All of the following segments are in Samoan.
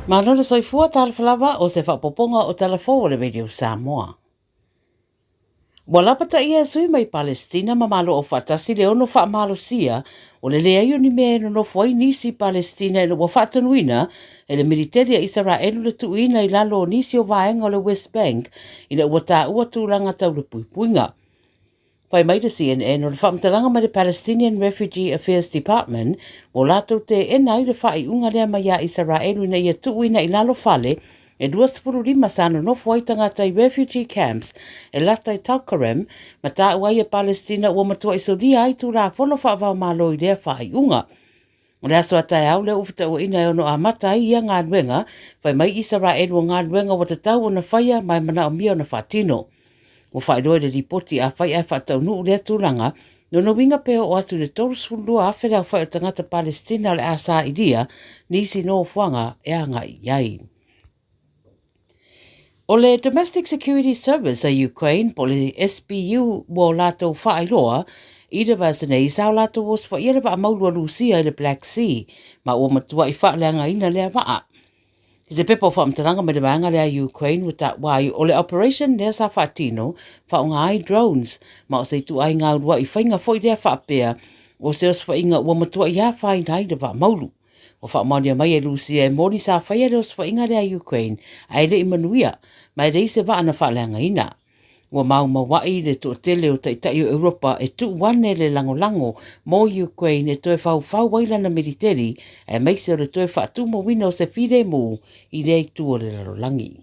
Malo le soifua talofa lava o se faaopoopoga o Tala Fou a le Radio Samoa. Ua lapataia e sui mai Palesitina ma Malo Aufaatasi le ono faamalosia o le leai o ni mea e nonofo ai nisi Palesitina ina ua faatonuina e le militeli a Isaraelu le tuuina i lalo o nisi o vaega o le West Bank ina ua taua tulaga tau le puipuiga. Fai mai le CNN o le faamatalaga mai le Palestinian Refugee Affairs Department ua latou teena ai le faaiuga lea mai ia Isaraelu ina ia tuuina i lalo fale e 25 sa nonofo ai tagata i refugee camps e lata i Tulkarem ma taua ai e Palestina ua matuai solia ai Tulafono faava-o-Malo i lea faaiuga. O le aso a taeao lea ua fetauaiina e ono amata ai ia galuega, fai mai Isaraelu o galuega ua tatau ona faia ma e manaomia ona faatino. Ua faailoa i le lipoti afai ae faataunuu lea tulaga, lona uiga pe oo atu i le 32,000 le aofai o tagata Palesitina o le a sailia nisi nofoaga e agai i ai. O le Domestic Security Service a Ukraine po o le SBU ua o latou faailoa i le vaiaso nei sa o latou osofaia le vaa maulu a Lusia i le Black Sea ma ua matuai faaleagaina lea vaa. I se pepa o faamatalaga mai le vaega lea a Ukraine ua taua ai o le operation lea sa faatino faaaoga ai drones ma o se ituaiga uluai faiga foi lea faapea o se osofaiga ua matuai afaina ai le vaa maulu. Ua faamaonia mai e Lusia e moni sa faia le osofaiga lea a Ukraine ae le i manuia, ma e leai se vaa na faaleagaina. Ua maumaua'i le toatele o taitai o Europa e tuu ane le lagolago mo Ukraine e toe faufau ai lana militeli aemaise o le toe faatumauina o se filemu i lea itu o le lalolagi.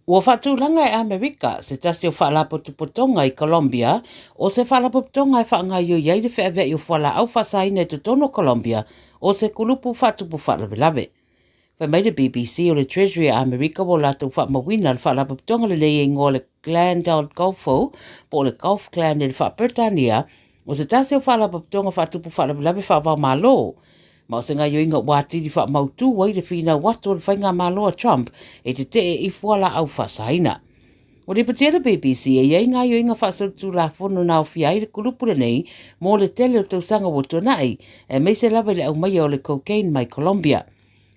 Ua faatulaga e Amerika se tasi o faalapotopotoga i Colombia, o se faalapotopotoga e faagaoioi ai le feaveai o fualaau faasaina i totonu o Colombia o se kulupu faatupu faalavelave. Fai mai le BBC o le Treasury a Amerika ua latou faamauina le faalapotopotoga lenei e igoa le Clan del Golfo po o le Gulf Clan i le faa-Peretania o se tasi o faalapotopotoga faatupu faalavelave faava-o-Malo Ma o se gaoioiga ua atili faamautu ai le finau atu o le faigamalo a Trump e tetee i fualaau faasaina. Ua lipotia le BBC e i ai gaoioiga faasolitulafono na aofia ai le kulupu lenei mo le tele o tausaga ua tuanai, aemaise lava i le aumaia o le cocaine mai Colombia.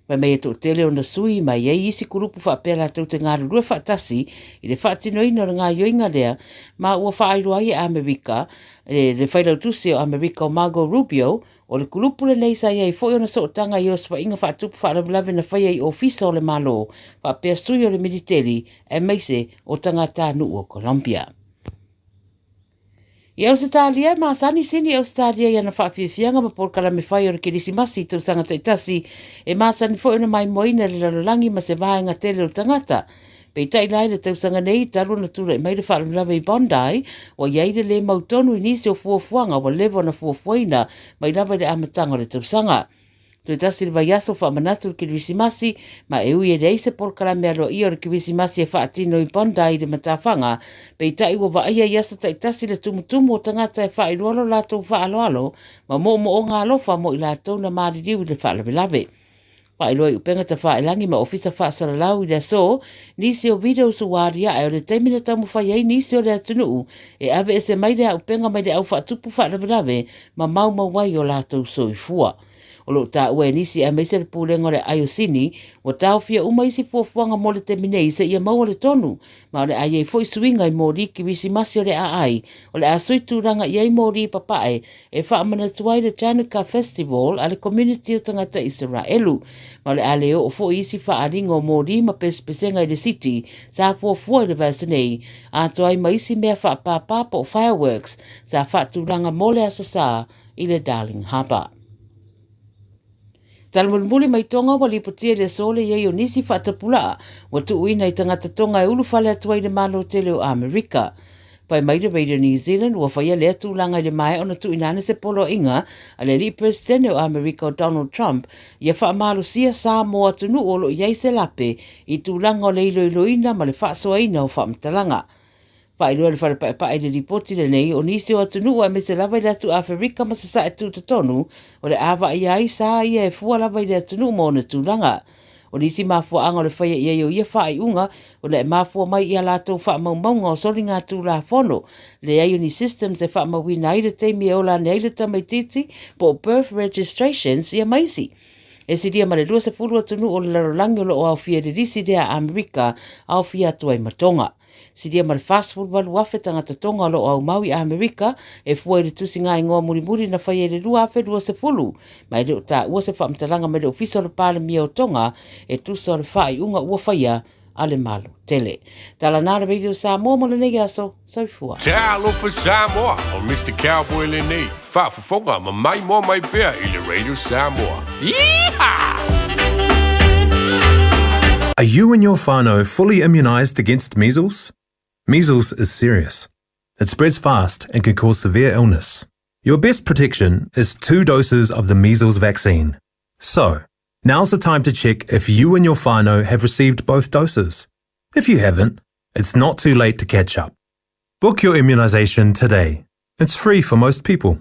Fai mai e toatele ona sui ma e i ai isi kulupu faapea latou te galulue faatasi i le faatinoina o le gaoioiga lea ma ua faailoa ai e Amerika, le failautusi o Amerika o Margo Rubio, O le kulupu lenei sa i ai foi ona sootaga i osofaiga faatupu faalavelave na faia i ofisa o le Malo faapea sui o le militeli aemaise o tagatanuu o Colombia. I Ausetalia, e masani sini Ausetalia i ana faafiafiaga ma polokalame fai o le Kerisimasi i tausaga taitasi, e masani foi ona maimoaina i le lalolagi ma se vaega tele o tagata. Peitai la i le tausaga nei, talu ona tulai mai le faalavelave i Bondi, ua i ai le lē mautonu i nisi o fuafuaga ua leva ona fuafuaina mai lava i le amataga o le tausaga. Toe tasi le vaiaso faamanatu le Kerisimasi, ma e ui e leai se polokalame aloaia o le Kerisimasi e faatino i Bondi i le matafaga, peitai ua vaaia i aso taitasi le tumutumu o tagata e faailoa lo latou faaaloalo ma moomooga alofa mo i latou na maliliu i le faalavelave. Faailoa i upega tafailagi ma ofisa faasalalau i le aso, nisi o videos ua aliae o le taimi na taumafai ai nisi o le atunuu e aveese mai le auupega mai le au faatupu faalavelave ma maumau ai o latou soifua. O lo o taua e nisi aemaise le pulega o le Aiosini ua taofia uma isi fuafuaga mo le taimi nei seia maua le tonu ma o le a i ai foi suiga i moli Kerisimasi o le a ai o le a sui tulaga i ai moli papae e faamanatu ai le Chanukah Festival a le community o tagata Isaraelu, ma o le a le oo foi isi faaaliga o moli ma pesepesega i le city sa fuafua i le vaiaso nei, atoa ai ma isi mea faapāpā po o fireworks sa faatulaga mo le Aso Sa i le Darling Harbour. Talamulimuli mai Tonga ua lipotia i le aso le i ai o nisi faatapulaa ua tuuina i tagata Tonga e ulufale atu ai i le Malo tele o Amerika. Fai mai le Radio New Zealand ua faia lea tulaga i le maea ona tuuina ane se poloaiga a le alii Peresetene o Amerika o Donald Trump ia faamalosia sa mo atunuu o lo o i ai se lape i tulaga o le iloiloina ma le faasoaina o faamatalaga. Faailoa e le Fale Paepae i le lipoti lenei, o nisi o atunuu aemaise lava i le atu Aferika ma Sasae Tutotonu, o le a vaaia ai sa ia e fua lava i le atunuu ma ona tulaga. O nisi mafuaaga o le faia i ai o ia faaiuga, ona e mafua mai i a latou faamaumauga o soligatulafono, leai o ni systems e faamauina ai le taimi e ola ane ai le tamaitiiti po o birth registrations ia ma isi. E silia ma le 20 atunuu o le lalolagi o lo o aofia i le lisi lea a Amerika, aofia atu ai ma Tonga. Silia ma le 48,000 tagata Tonga o lo o aumau i Amerika e fua i le tusiga-igoa mulimuli na faia i le 2020, ma e le o taua se faamatalaga mai le Ofisa o le Palemia o Tonga e tusa o le faaiuga ua faia a le Malo tele. Tala na le Radio Samoa mo lenei aso. Soifua. Talofa Samoa, o Mister Cowboy lenei, faafofoga ma maimoa mai pea i le Radio Samoa. Yeehaw! Are you and your whānau fully immunised against measles? Measles is serious. It spreads fast and can cause severe illness. Your best protection is two doses of the measles vaccine. So, now's the time to check if you and your whānau have received both doses. If you haven't, it's not too late to catch up. Book your immunisation today. It's free for most people.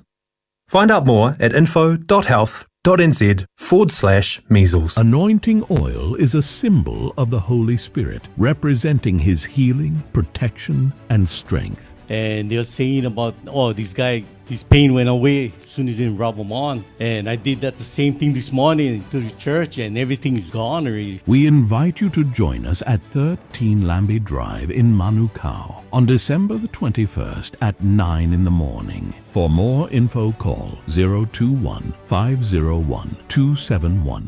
Find out more at info.health.nz forward slash measles. Anointing oil is a symbol of the Holy Spirit, representing His healing, protection, and strength. And they're saying about, oh, this guy, his pain went away as soon as he rub them on. And I did that the same thing this morning to the church, and everything is gone already. We invite you to join us at 13 Lambie Drive in Manukau on December the 21st at 9 in the morning. For more info, call 021 501 271.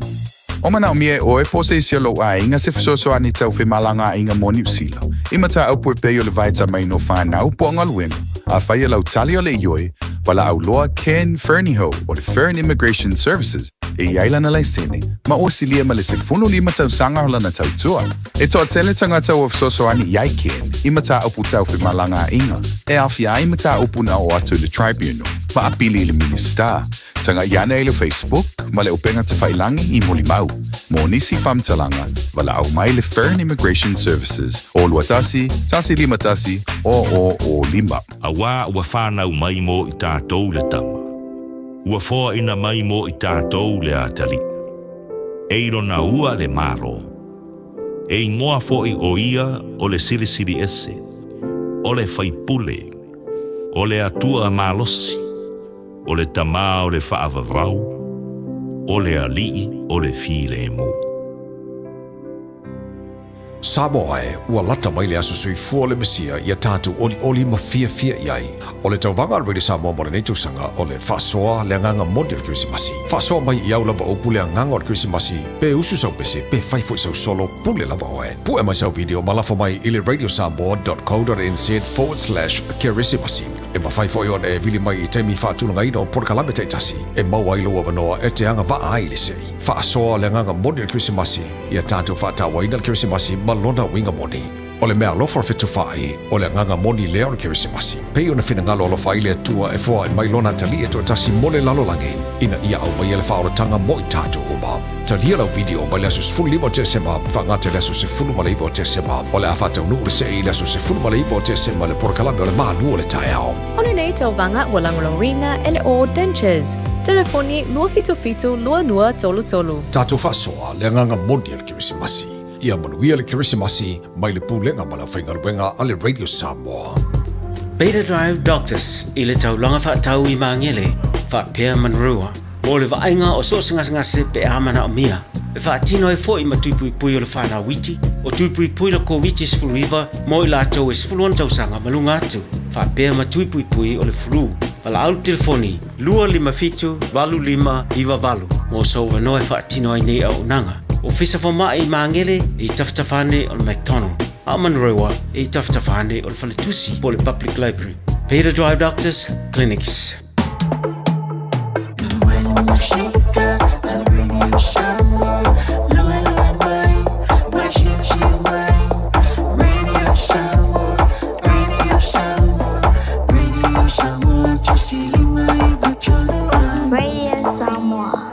O manaomia e ʻoe po o se isi o lou aiga se fesoasoani tau femalagaaiga mo Niu Sila, i mataupu e pei o le vaitamaina o fanau po o galuega. Afai e lau tali o le ioe, valaau loa Ken Fernihough o le Fern Immigration Services e i ai lana laisene, ma ua silia ma le 15 tausaga o lana tautua. E toatele tagata ua fesoasoani i ai Ken i mataupu tau femalagaaiga e aofia ai mataupu na oo atu i le Tribunal ma apili i le Minisita. Taga'i ane i le Facebook ma le upega tafailangi i Molimau. Mo nisi faamatalaga, valaau mai le Fern Immigration Services o 21 151 00 05. Auā ua whānau mai mō i tātou le tama. Ua whoaina mai mō i tātou le atalii. E i lona ua le Malo. E ingoa foʻi o ia o le Silisili Ese, o le Faipule, o le Atua Malosi, o le Tama o le Faavavau, o le Alii o le Filemu. Samoa e, ua lata mai le aso soifua o le Mesia ia tatou olioli ma fiafia i ai. O le tauvaga a le Radio Samoa mo lenei tausaga o le faasoa le agaga moni o le Kerisimasi. Faasoa mai i au lava upu le agaga o le Kerisimasi, pe usu sau pese, pe fai foi sau solo, pule lava oe. Pue mai sau video ma lafo mai i le radiosamoa.co.nz forward slash kerisimasi. E mafai foi ona e vili mai i taimi faatulagaina o polokalame taitasi e maua ai lou avanoa e te agavaa ai i le sei. Faasoa le agaga moni o le Kerisimasi. Ia tatou faatauaina le Kerisimasi ma lona uiga moni. O le mea alofa o le fetufaai, o le agaga moni lea o le Kerisimasi. Pei ona finagalo alofa ai le Atua e foai mai lona atalii e toatasi mo le lalolagi, ina ia aumaia le faaolataga mo i tatou uma. Talia lau video mai le aso 15 o Tesema faagata i le aso 19 o Tesema. O le a faataunuu le sei i le aso 19 o Tesema i le polokalame o le Malu o le Taeao. O lenei tauvaga ua lagolagoina e le All Dentures. Telefoni 277 2233. Tatou faasoa le agaga moni o le Kerisimasi. Ia manuia le Kerisimasi mai le Pulega ma le Aufaigaluega a le Radio Samoa. Beta Drive Doctors i le taulaga faatau i Magele faapea Manurewa mo le vaaiga o so o se gasegase pe a manaomia. E faatino ai foi ma tui puipui o le whanau iti, o tui puipui le Koviti-19 mo i latou e 16 tausaga ma luga atu, faapea ma tui puipui o le flu. Valaau le telefoni 257 8598 mo sou avanoa e faatino ai nei auaunaga. Ofisa Fomai i Magele e i tafatafa ane o le McDonald, a o Manurewa e i tafatafa ane o le Faletusi po o le Public Library. Beta Drive Doctors Clinics. Radio Samoa.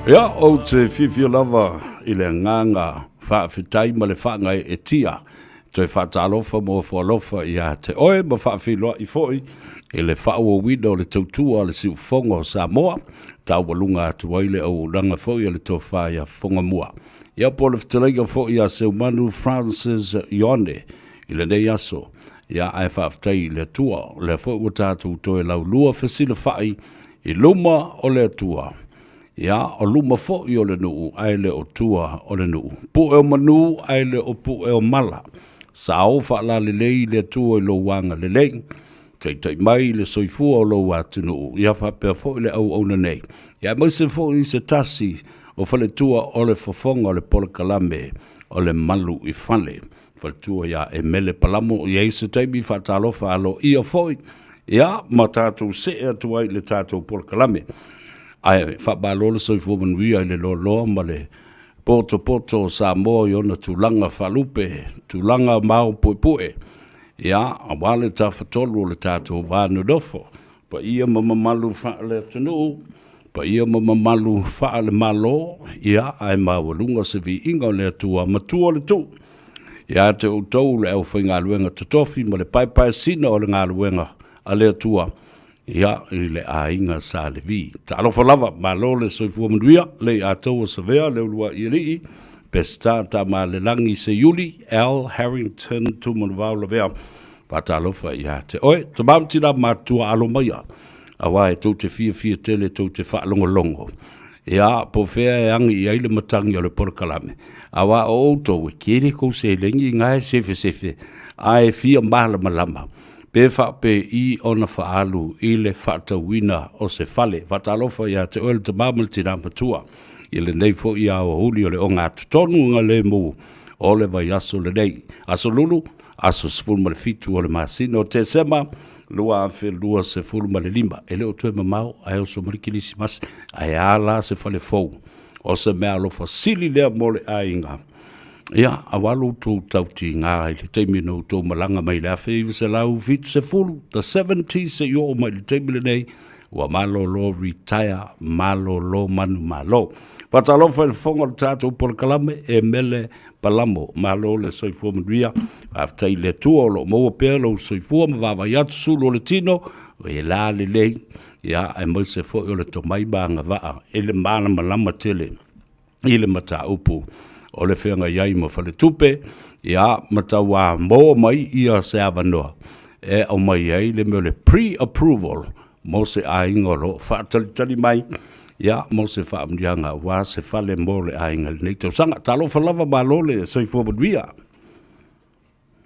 Ia, ou te fiafia lava i le agaga faafetai ma le faagaeetia. Toe faatalofa ma ofo alofa ia te oe ma faafeiloai foi i le faaauauina o le tautua a le Siufofoga o Samoa, taualuga atu ai le auaunaga foi a le Tofa ia Fofogamua. Ia po o le fetalaiga foi ia Seumanu Francis Ioane i lenei aso. Ia ae faafetai i le Atua, o lea foi ua tatou toe laulua fesilafai i luma o le Atua. Ia, o luma foi o le nuu, ae le o tua o le nuu. Pu'e o manu, ae le o pu'e o mala. Sao faalalelei le Atua i lou agalelei. Taitai mai le soifua o lou atunuu, ia faapea foi le auauna nei. Ia aemaise foi se tasi o faletua o le fofoga o le polokalame o le Malu i Fale. Faletua ia Emele Palamo, i ai se taimi faatalofa aloaia foi, ia, ma tatou see atu ai i le tatou polokalame. Ae faamalo le soifua manuia i le loaloa ma le potopoto o Samoa i ona tulaga faalupe, tulaga maopuepue, ia, aua le tafatolu o le tatou va nonofo, paia ma mamalu faale-atunuu, paia ma mamalu faale-Malo, ia, ae maualuga se viiga o le Atua matua le tuu. Ia te outou le aufaigaluega totofi ma le paepaesina o le galuega a le Atua, ia, i le aiga Sa Levi. Talofa lava, malo le soifua manuia, Leiataua Savea, Leuluai Alii, Peseta Tamalelagi Seiuli, Al Harrington Tumanuvao Lavea, Faatalofa ia te oe, tama ma tina matutua alo maia, aua e tou te fiafia tele tou te faalogologo. Ia, po o fea e agi i ai le matagi o le polokalame, aua o outou e tele kou seleni na e sefesefe ae fia malamalama pe faapei ona faaalu i le faatauina o se fale. Faatalofa ia te oe le tama ma le tina matua i lenei foi aoauli o le ogatotonu galemu o le vaiaso lenei. Aso Lulu, aso 17 o le masina o Tesema 2025. E le o toe mamao ae oso mai le Kerisimasi, ae a la se fale fou? O se meaalofa sili lea mo le aiga. Ia, aua lo outou tautiga i le taimi na outou malaga mai i le 1970, the 70s seia oo mai i le taimi lenei, ua malolo retire, malolo manumalo. Faatalofa i le fofoga o le tatou polokalame e mele Palamo, malo le soifua manuia. Faafetai i le Atua o lo o maua pea lou soifua ma vaavaai atu sulu o le tino, o e la lelei, ia, aemaise foi o le tomai ma agavaa i le malamalama tele i le mataupu o le feagai ai ma faletupe, ia, ma tauamo mai ia se avanoa e aumai ai le mea o le pre-approval mo se aiga o lo o faatalitali mai, ia, mo se faamanuiaga aua se fale mo le aiga i lenei tausaga. Talofa lava, malo le soifua manuia.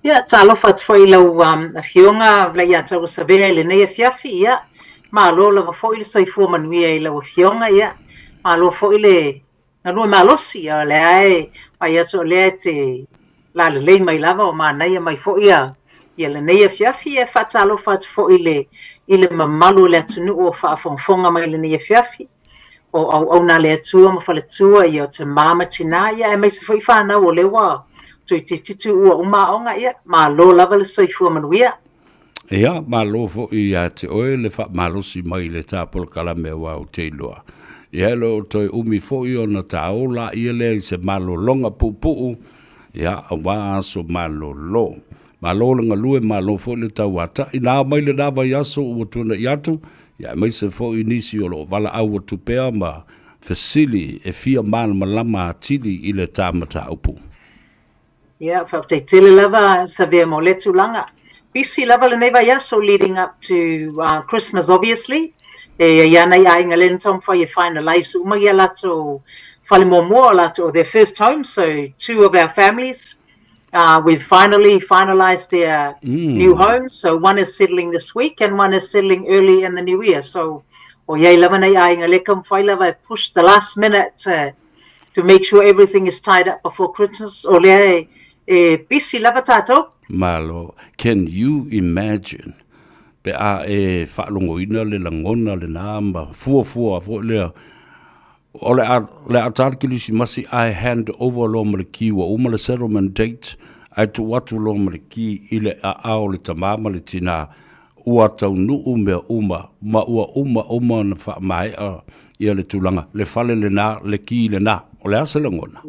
Ia, talofa atu foi i lau Afioga Leiataua Savea i lenei afiafi, ia, malo lava foi le soifua manuia i lau Afioga, ia, malo foi le galue malosi, ia, o lea e vaai atu o lea e te lalelei mai lava, o manaia mai foi ia, ia lenei afiafi, e faatalofa atu foi i le, i le mamalu o le atunuu o faafogafoga mai i lenei afiafi, o auauna a le Atua ma faletua, ia o tama ma tina, ia aemaise foi fanau o lea ua toeitiiti tuua uma aoga, ia malo lava le soifua manuia. Ia, malo foi ia te oe le faamalosi mai i le ta polokalame aua ou te iloa. Ia e le o toe umi foi ona ta o laia lea i se malologa puupuu, ia, aua aso malolo. Malo le galue, malo foi le tauatai. Na ao mai lena vaiaso ua tuanai atu, ia aemaise foi nisi o lo o valaau atu pea ma fesili e fia malamalama atili i le ta mataupu. Ia, faafetai tele lava Savea mo lea tulaga. Busy lava lenei vaiaso leading up to Christmas obviously. E i ai lava nai aiga lea na taumafai e finalise uma ia latou fale muamua o latou, their first home, so two of our families we've finally finalised their new homes, so one is settling this week and one is settling early in the new year. So o i ai lava nai aiga lea taumafai lava e push the last minute to make sure everything is tied up before Christmas, o lea e busy lava tātou. Malo, can you imagine pe a e faalogoina le lagona lena ma fuafua foi lea, o le a, le a ta le Kerisimasi ae hand over loa ma le ki ua uma le settlement date ae tuu atu loa ma le ki i le aao o le tama ma le tina ua taunuu mea uma ma ua uma uma ona faamaea ia le tulaga, le fale lena, le ki lena. O le a se lagona?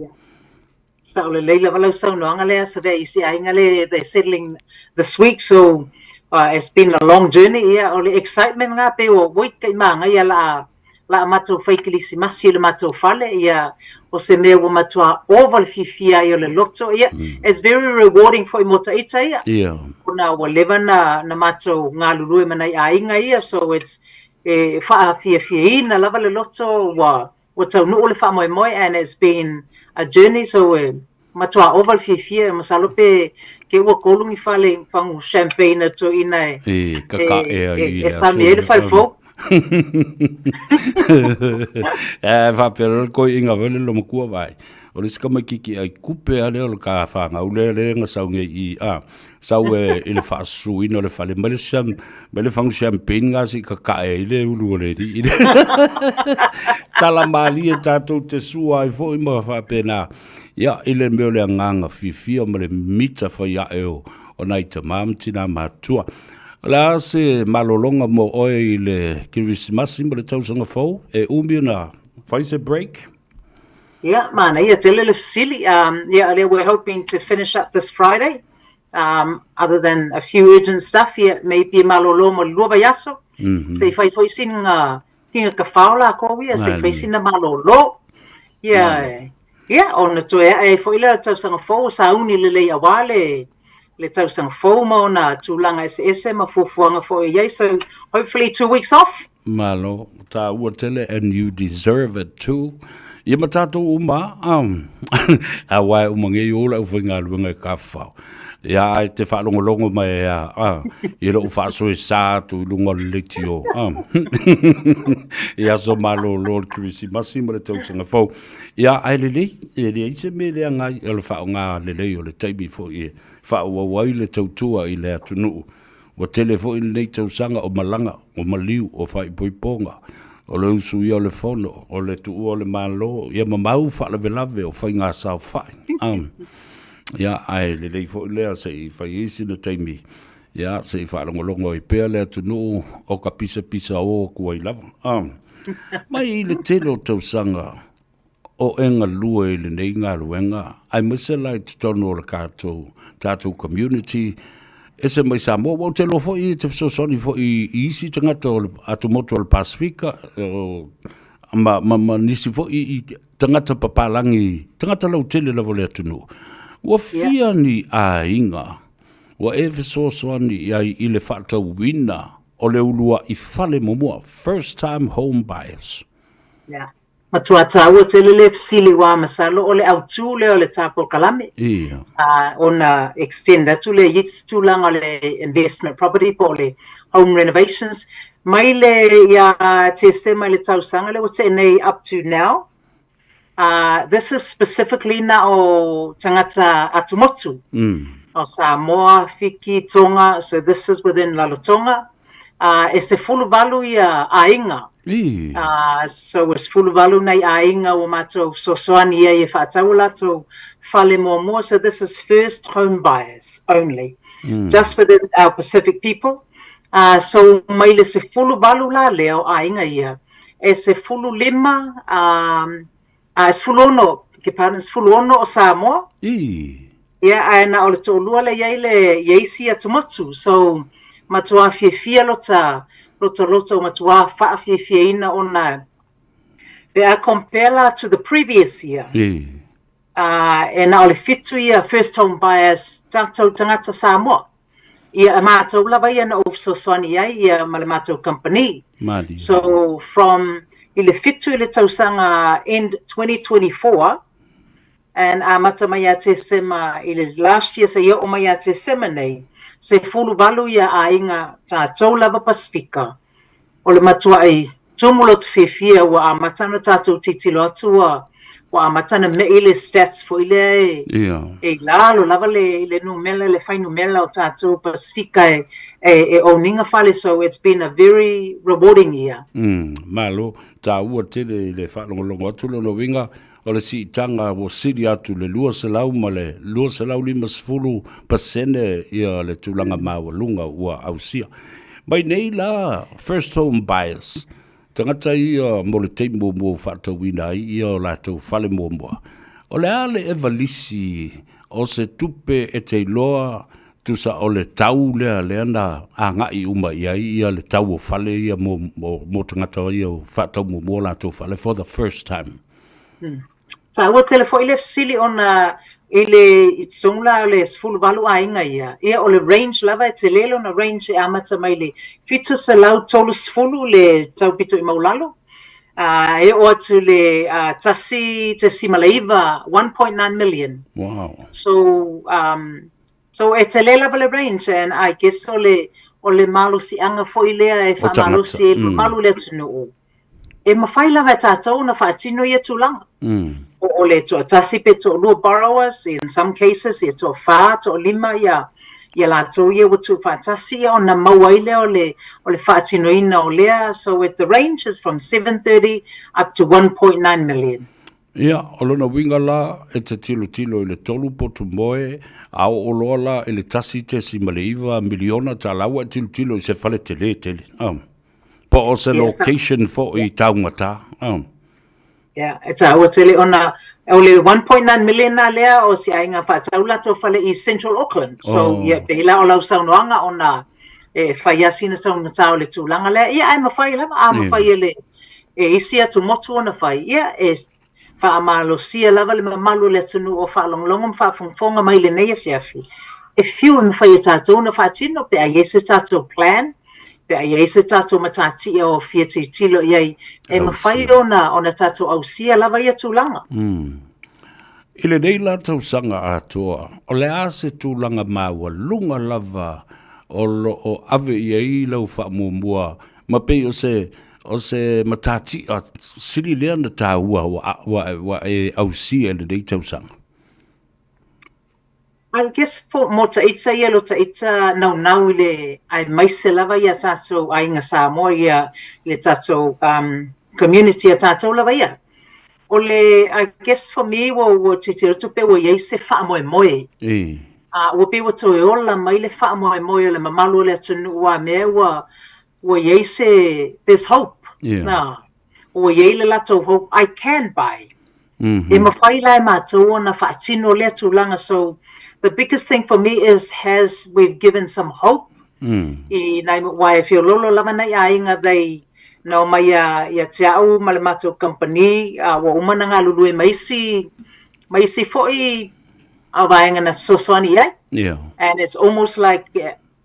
Saolelei lava lau saunoaga lea Savea i si aiga lea they're settling this week so uh, it's been a long journey ia o le excitement nga pe ua oi kai magaia la la matou fai kilisimasi i le matou fale ia o se mea ua matua ova le fiafia ai o le loto ia mm. it's very rewarding foi mo taita ia yeah. ona ua leva na na matou galulue ma nai aiga ia so it's e faafiafiaina lava le loto ua Ua taunuu le faamoemoe and it's been a journey so e matua ova le fiafia e masalo pe ke ua kolu ni fale fagu champagne a toeaina e E kakaʻe ai i e e sami ai le fale fou. E faapea loa le koiʻiga foi le lomakua vaai. O le isi tamaititi ai kupe a lea o le ka fanau lea lea na sau nei i a sau e i le faasusuina o le fale mai le sham mai le fagu champagne ga se i kakaʻe ai le ulu o le alii lea. Tala malie tatou te sua ai foi ma faapena ia i le mea o le agaga fiafia ma le mita fai ae o o nai tamā ma tinā matutua. O le a se malologa mo oe i le Kerisimasi ma le tausaga fou? E umi ona fai se break? Yeah, manaia tele le fesili. Um, yeah, lea we're hoping to finish up this Friday. Um, other than a few urgent stuff, yeah, maybe e malolo mo le lua vaiaso. Mm -hmm. Se i fai foi sina hinga ka whao la ko ia, se i fai sina malolo. Yeah, mm. yeah, ona toe ae foi le tausaga fou, sauni lelei aua le, le tausaga fou ma ona tulaga eseese ma fuafuaga foi e i ai. So, hopefully 2 weeks off. Malo, tāua tele, and you deserve it too. Ia ma tātou uma, um, a wae uma ngei o lau whaingaluenga e ka whao. Ia ai te whaalongolongo mai e a, a, i lou whaasoe sā atu i lunga o le leitio. A. I aso malōlō le Kirisimasi ma le tausaga fou. Ia ai lelei, e leai se mea leaga ai o le faaaoga lelei o le taimi foi e faaauau ai le tautua i le atunuu. Ua tele foi lenei tausaga o malaga, o maliu, o faaipoipoga, o le usuia o le fono, o le tuua o le Malo, ia ma mau faalavelave o faiga saofai. Ia, ae lelei foi lea se i fai ai sina taimi, ia, se i faalogologo ai pea le atunuu o ka pisapisa o atu ai lava. Mai i le tele o tausaga, o e galue i lenei galuega, aemaise la i totonu o le tatou, tatou community, ese mai Samoa. Ua ou te iloa foi e te fesoasoani foi i isi tagata o le atumotu o le Pasifika, o, ma, ma, ma nisi foi i tagata papalagi, tagata lautele lava o le atunuu. Ua fia ni aiga ua e fesoasoani i ai i le faatauina o le uluai fale muamua, first time home buyers? Yeah. Matua tāua tele le fesili aua masalo o le autū lea o le tā polokalame. Ia. Ona extend atu lea i isi tulaga o le investment property po o le home renovations. Mai le ia Tesema i le tausaga lea ua tea nei up to now, this is specifically na o tagata atumotu. O Samoa, Fiki, Tonga, so this is within Rarotonga. E 18 ia aiga. So e 18 nei aiga ua matou fesoasoani ai e faatau o latou fale muamua. So this is first home buyers only. Just within our Pacific people. So mai le 18 la lea o aiga ia, e 15, e 16, ke pardon, 16 o Samoa. Ia, ae na o le toalua lea i ai le, i isi atumotu. So, matua fiafia lota, lota loto, matua faafiafiaina ona pe a compare la to the previous year. E na o le 7 ia first home buyers tatou tagata Samoa. Ia, e matou lava ia na ou fesoasoani ai ia ma le matou company. Malie. So, from i le 7 i le tausaga end 2024, And amata mai ia Tesema i le last year seia oo mai ia Tesema nei, 18 ia aiga tatou lava Pasifika o le matuai tumu loto fiafia ua amata ona tatou tilotilo atu ua ua amata ona me'i le stats foi lea e e i lalo lava le le numera le fuainumera o tatou Pasifika e e e owning a fale so it's been a very rewarding year. Malo, taua tele i le faalogologo atu lona uiga O le siitaga ua sili atu le 200 ma le 250 pasene ia le tulaga maualuga ua ausia. Mai nei la first home buyers, tagata ia mo le taimi muamua ua faatauina ai ia o latou fale muamua. O le a le evalisi o se tupe e te iloa tusa o le tau lea lea na agai uma i ai ia le tau o fale ia mo, mo, mo tagata ia o faatau muamua latou fale for the first time? Taua tele foi le fesili ona i le i totonu la o le 18 aiga ia, ia o le range lava e tele lona range e amata mai le 730 le tau pito i maulalo, a e oo atu i le 1.9, 1.9 million. Wow. So, so e tele lava le range and I guess o le, o le malosiaga foi lea e faamalosi ai le mamalu o le atunuu. E mafai lava e tātou ona faatino ia tulaga. Po o le toatasi pe toalua borrowers, in some cases e toafa, toalima ia ia latou ia ua tuufaatasi ia ona maua ai lea o le o le faatinoina o lea. So it the range is from 730 up to 1.9 million. Ia, o lona uiga la, e te tilotilo i le tolu potu moe, a oo loa la i le 1.9 miliona tala, ua e tilotilo i se fale tele tele. Oh. Po o se location foi taugata. Oh. Yeah, e taua tele ona o le 1.9 million na lea o se aiga faatau latou fale i Central Auckland. So, oh. yeah, pei la o lau saunoaga ona e fai lava sina taugata o le tulaga lea. Ia, ae mafai lava, a mafai e le e isi atumotu ona fai. Ia, e faamalosia lava le mamalu o le atunuu o faalogologo ma faafogafoga mai i lenei afiafi, e fiu e mafai e tatou ona faatino pe a i ai se tatou plan, pe a i ai se tatou matatia o fia tilotilo i ai, e mafai ona ona tatou ausia lava ia tulaga. I lenei la tausaga atoa, o le a se tulaga maualuga lava o lo o ave i ai lau faamuamua ma pei o se O se matatia sili lea na taua ua, ua, ua e ausia i lenei tausaga? I guess for, mo taita ia lo taita naunau i le aemaise lava ia tatou aiga Samoa ia le tatou community a tatou lava ia. O le I guess for me ua ua tilotilo atu pe ua i ai se faamoemoe. A ua pei ua toe ola mai le faamoemoe o le mamalu o le atunuu a mea ua ua i ai se, there's hope, yeah. Na, ua i ai le latou hope, I can buy. E mafai la e matou ona faatino lea tulaga, so the biggest thing for me is has we've given some hope i nai aua e feololo lava nai aiga they na omai ia, ia te au ma le matou company, ua uma ona galulue ma isi, ma isi foi a vaega na fesoasoani i ai. Yeah. And it's almost like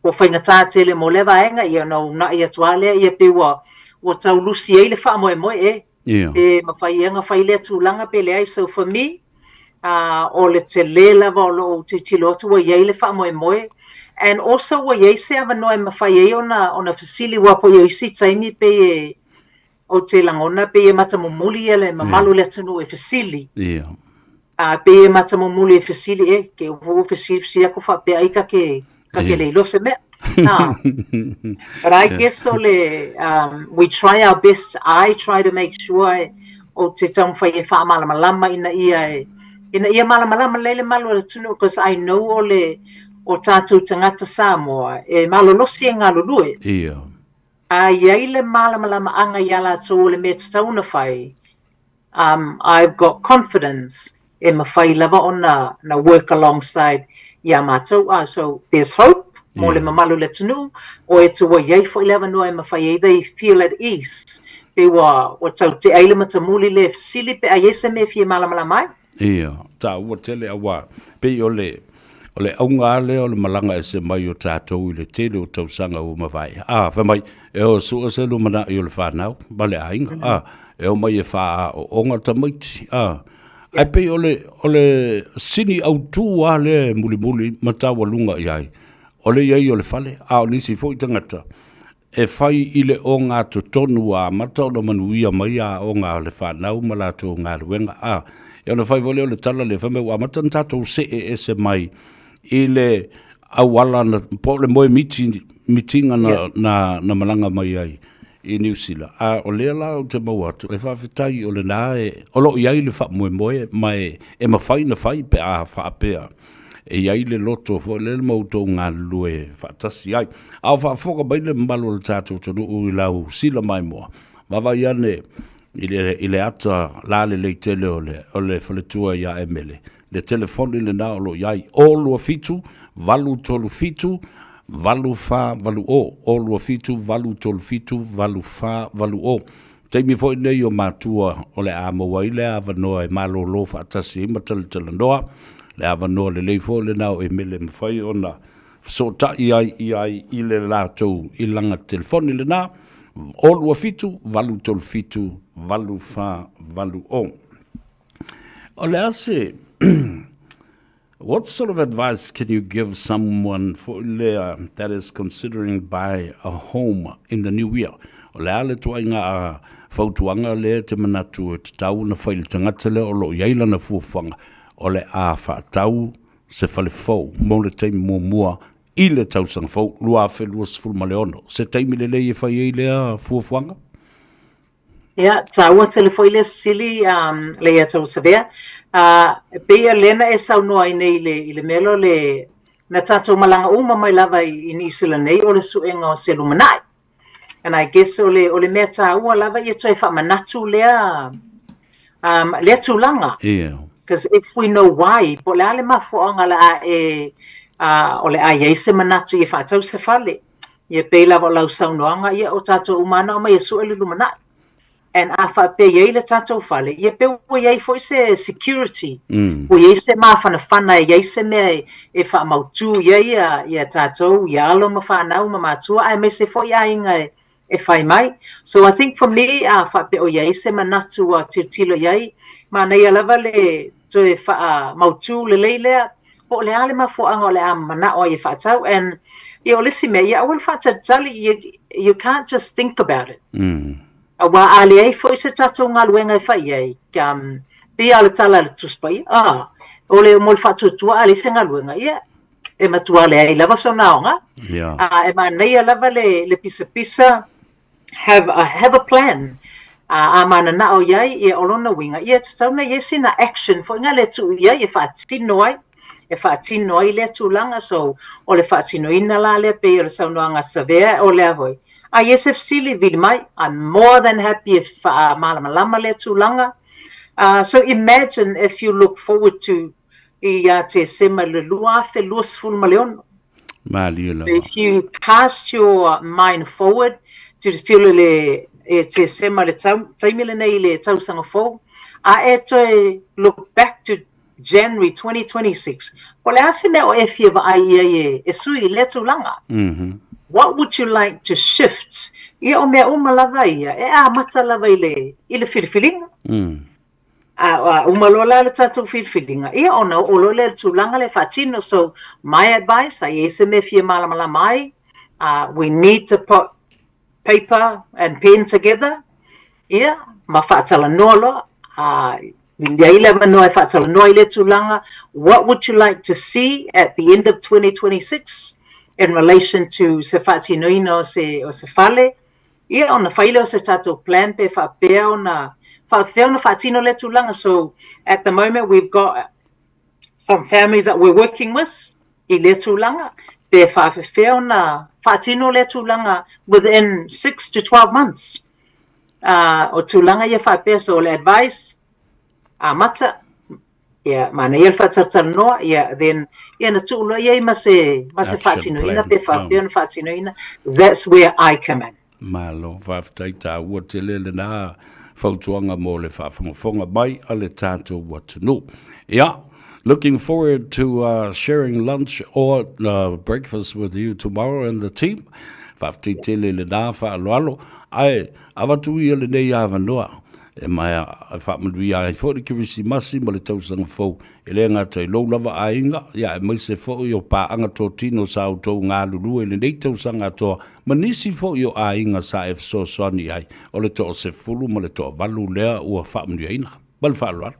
Ua faigata tele mo lea vaega, ia ona uunai atu lava lea, ia pei ua, ua tau lusi ai le faamoemoe e, Ia. pe mafai ea ona fai lea tulaga pe leai. So for me, uh, o le tele lava o lou tilotilo atu ua i ai le faamoemoe, and also ua i ai se avanoa e mafai ai ona, ona fesili aua po o isi taimi pei e, ou te lagona pei e matamumuli ia le mamalu o le atunuu e fesili. Ia. A pei e matamumuli e fesili, e, ke ua fesili, fesili aku faapea ai ka ke, ka ke le iloa se mea. Ah. But I guess o le, we try our best, I try to make sure ou te taumafai e faamalamalama ina ia e, ina ia malamalama lelei le malu o le atunuu, because I know o le, o tātou tagata Samoa, e malolosi e galulue. Ia. A i ai le malamalamaaga iā latou o le mea tatau ona fai, um, I've got confidence e mafai lava ona na work alongside iā matou. Ah, so there's hope mo le mamalu o le atunuu, o e tua i ai foi le avanoa e mafai ai they feel at ease, pe ua, ua tau tea ai le matamuli le fesili pe a i ai se mea e fia malamalama ai. Ia, taua tele aua pei o le, o le auga lava lea o le malaga ese mai o tatou i le tele o tausaga ua mavae. A, fai mai, e o sue se lumanai o le fanau ma le aiga, a, e omai e faaaooga tamaiti, a. Ae pei o le, o le sini autu lava lea e mulimuli ma taualuga i ai, o le i ai o le fale, a o nisi foi tagata, e fai i le ogatotonu ua amata ona manuia mai aoga a le fanau ma latou galuega. A, e ono fai foi lea o le tala lea, fai mai ua amata ona tatou see ese mai i le auala na, po o le moe miti, mitiga na, yeah. na, na malaga mai ai i Niu Sila. A o lea la ou te maua atu, e faafetai o lena e, o lo o i ai le faamoemoe ma e, e mafai ona fai pe a faapea e i ai le loto foi lele ma outou galulue faatasi ai. A o faafofoga mai le mamalu o le tatou atunuu i lau sila maimoa, vaavaai ane i le, i le ata lalelei tele o le, o le faletua ia Emele. Le telefoni lena o lo o i ai, 027 837 8480, 027 837 8480. Taimi foi nei o matua o le a maua ai le avanoa e malōlō faatasi ai ma talatalanoa, le avanoa lelei foi lena o Emele e mafai ona fesootai ai i ai i le latou i lana telefoni lena, 027 837 8480. O le a se What sort of advice can you give someone foi lea that is considering buy a home in the new year? O le a le tuaiga a fautuaga lea e te manatu e tatau ona fai i le tagata lea o lo o i ai lana fuafuaga o le a faatau se fale fou mo le taimi muamua i le tausaga fou 2026? Se taimi lelei e fai ai lea fuafuaga? Ia, taua tele foi lea fesili, um, le ia tau Savea. Uh, e pei o lea na e saunoa ai nei i le, i le mea lea o le, na tatou malaga uma mai lava i, i Niu Sila nei o le suega o se lumanai. And I guess o le, o le mea taua lava ia toe faamanatu lea, um, lea tulaga. Yeah. Because if we know why, po o le a le mafuaaga o le a e, uh, o le a i ai se manatu ia faatau se fale. Ia pei lava o lau saunoaga, ia o tatou uma lava na omai e sue le lumanai. And a faapea e i ai le tatou fale, ia pei ua i ai foi se security, ua i ai se mafanafana, e i ai se mea e, e faamautu i ai ia, ia tatou, ia alo ma fanau ma matua, aemaise foi aiga e, e fai mai. So I think for me, a faapea o i ai se manatu ua tilotilo i ai, manaia lava le toe faamautu lelei lea, po o le a le mafuaaga o le a manao ai e faatau and ia o le isi mea, ia aua le faatalitali, you, you can't just think about it. Aua a leai foi se tatou galuega e fai i ai, um, pei lava o le tala a le Tusi Paia, ah, o le mo le faatuatua a leai se galuega, ia, e matua leai lava sona aoga. Yeah. Uh, e manaia lava le, le pisapisa, have a, have a plan. A, a mananao i ai, ia o lona uiga, ia e tatau ona i ai sina action foi nga le tuu i ai e faatino ai, e faatino ai lea tulaga. So, o le faatinoina la lea pei o le saunoaga a Savea, o lea foi. A i ai se fesili, vili mai, I'm more than happy e faamalamalama lea tulaga. So imagine if you look forward to ia Tesema i le 2026. Malie lava. If you cast your mind forward, tilotilo i le e Tesema le tau, taimi lenei i le tausaga fou, a e toe look back to January 2026, po o le a se mea o e fia vaai i ai e, e sui i lea tulaga? What would you like to shift? Ia o mea uma lava ia, e amata lava i le, i le filifiliga. A, a uma loa la le tatou filifiliga, ia ona oo loa lea i le tulaga lea e faatino. So, my advice, a i ai se mea e fia malamalama ai, uh, we need to put paper and pen together, ia, ma faatalanoa loa, uh, i ai le avanoa e faatalanoa ai lea tulaga, what would you like to see at the end of 2026 in relation to se faatinoina o se, o se fale, Ia, ona fai lea o se tatou plan pe faapea ona, faapefea ona faatino lea tulaga. So, at the moment we've got some families that we're working with i lea tulaga, pe faapefea ona faatino lea tulaga within 6 to 12 months. Uh, o tulaga ia faapea, so o le advice, amata, Ia, manaia le faatalatalanoa, ia, then, ia, na tuu loa i ai ma se, ma se faatinoina, pe faapea ona faatinoina, that's where I come in. Malo, faafetai taua tele lena fautuaga mo le faafogafoga mai a le tatou atunuu. Ia, looking forward to uh, sharing lunch or uh, breakfast with you tomorrow and the team. Faafetai tele lena faaaloalo, ae avatu ia lenei avanoa E maea e faamanuia ai foi le Kerisimasi ma le Tausaga Fou, e le gata i lou lava aiga, ia aemaise foi o paaga totino sa outou galulue i lenei tausaga atoa, ma nisi foi o aiga sa e fesoasoani ai, o le toasefulu ma le toavalu lea ua faamanuiaina. Ma le faaaloalo.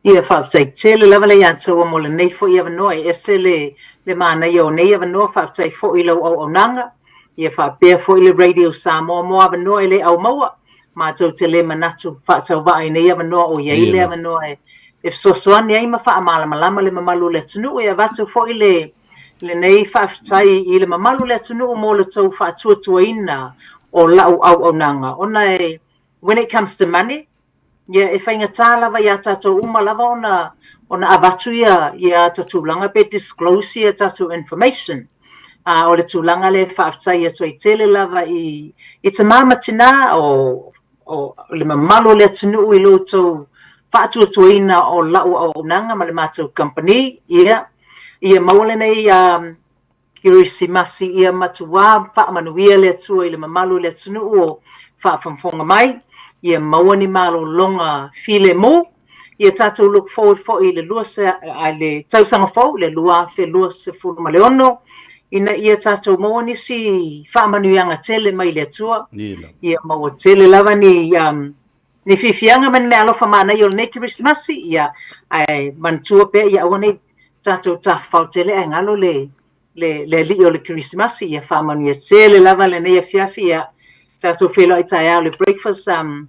Ia, faafetai tele lava Leiataua mo lenei foi avanoa e ese le le manaia o nei avanoa, faafetai foi i lau auaunaga, ia faapea foi le Radio Samoa mo avanoa e le aumaua, matou te le manatu faatauvaa i nei avanoa o i ai le avanoa e e fesoasoani ai ma faamalamalama le mamalu o le atunuu, e avatu foi le lenei faafetai i le mamalu o le atunuu mo le tou faatuatuaina o lau auaunaga ona e. when it comes to money, ia, e faigata lava ia tatou uma lava ona ona avatu ia ia ata tulaga pe disclose ia tatou information. A o le tulaga lea e faafetai atu ai tele lava i i tamā ma tinā o o le mamalu o le atunuu i lo outou faatuatuaina o lau auaunaga ma le matou kamupani, ia, ia maua lenei um, Kerisimasi ia matuā faamanuia le Atua i le mamalu o le atunuu o faafogafoga mai, ia maua ni malologa filemu, ia tatou look forward foi i le lua a le tausaga fou le 2026 ina ia tatou maua nisi faamanuiaga tele mai le Atua, ia maua tele lava ni um, ni fiafiaga ma ni meaalofa manaia o lenei Kerisimasi, ia ae manatua pea ia aua nei tatou tafafao tele ae galo le le le alii o le Kerisimasi, ia faamanuia tele lava lenei afiafi, ia tatou feiloai taeao le breakfast um,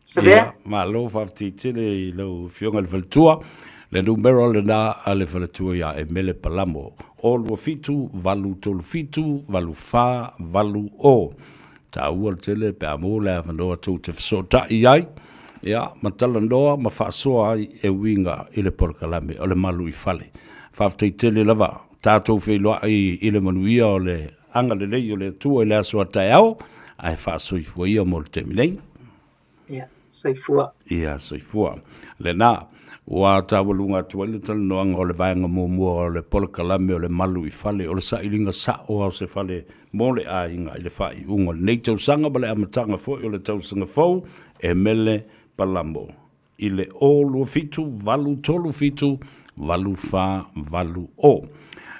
Savea. Ia, malo faafetai tele i lau Afioga i le Faletua. Le numera lena a le Faletua ia Emele Palamo, o 27 837 84 80. Taua le tele pe a maua le avanoa tou te fesootai ai, ia, ma talanoa ma faasoa ai e uiga i le polokalame o le Malu i Fale. Faafetai tele lava, tatou feiloai i le manuia o le agalelei o le Atua i le aso a taeao, ae faasoifua ia mo le taimi nei. Ia, soifua. Ia, soifua. Lena, ua taualuga atu ai le talanoaga o le vaega muamua o le polokalame o le Malu i Fale, o le sailiga sao lava o se fale mo le aiga i le faaiuga o lenei tausaga ma le amataga foi o le tausaga fou, e mele palamo i le 0 2 7 8 3 7 8 4 8 0.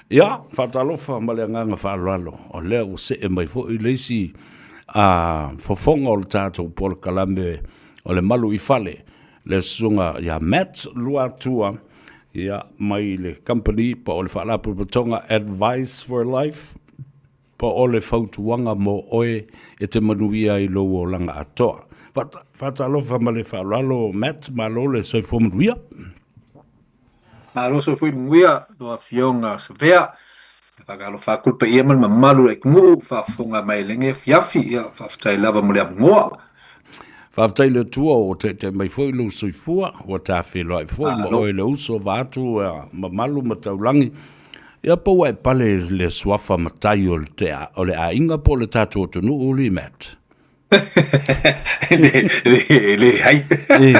Ia, faatalofa ma le agaga faaaloalo, o lea ua see mai foi le isi a fofoga o le tatou polokalame o le Malu i Fale, le susuga ia Matt Luatua, ia, mai le company po o le faalapotopotoga Advice for Life, po o le fautuaga mo oe e te manuia ai lou olaga atoa. Faatalofa ma le faaaloalo Matt, malo le soifua manuia. Malo soifua manuia lau Afioga Savea. E faatalofa atu le paia ma le mamalu o le atunuu faafofoga mai i lenei afiafi. Ia, faafetai lava mo le avanoa. Faafetai i le Atua ua taitai mai foi lou soifua, ua ta feiloai foi ma oe le uso vaeatu mamalu ma taulagi. Ia po ua e pale i le suafa matai o le, o le aiga po o le tatou atunuu, Uli Matt? Le, le, le hai. E,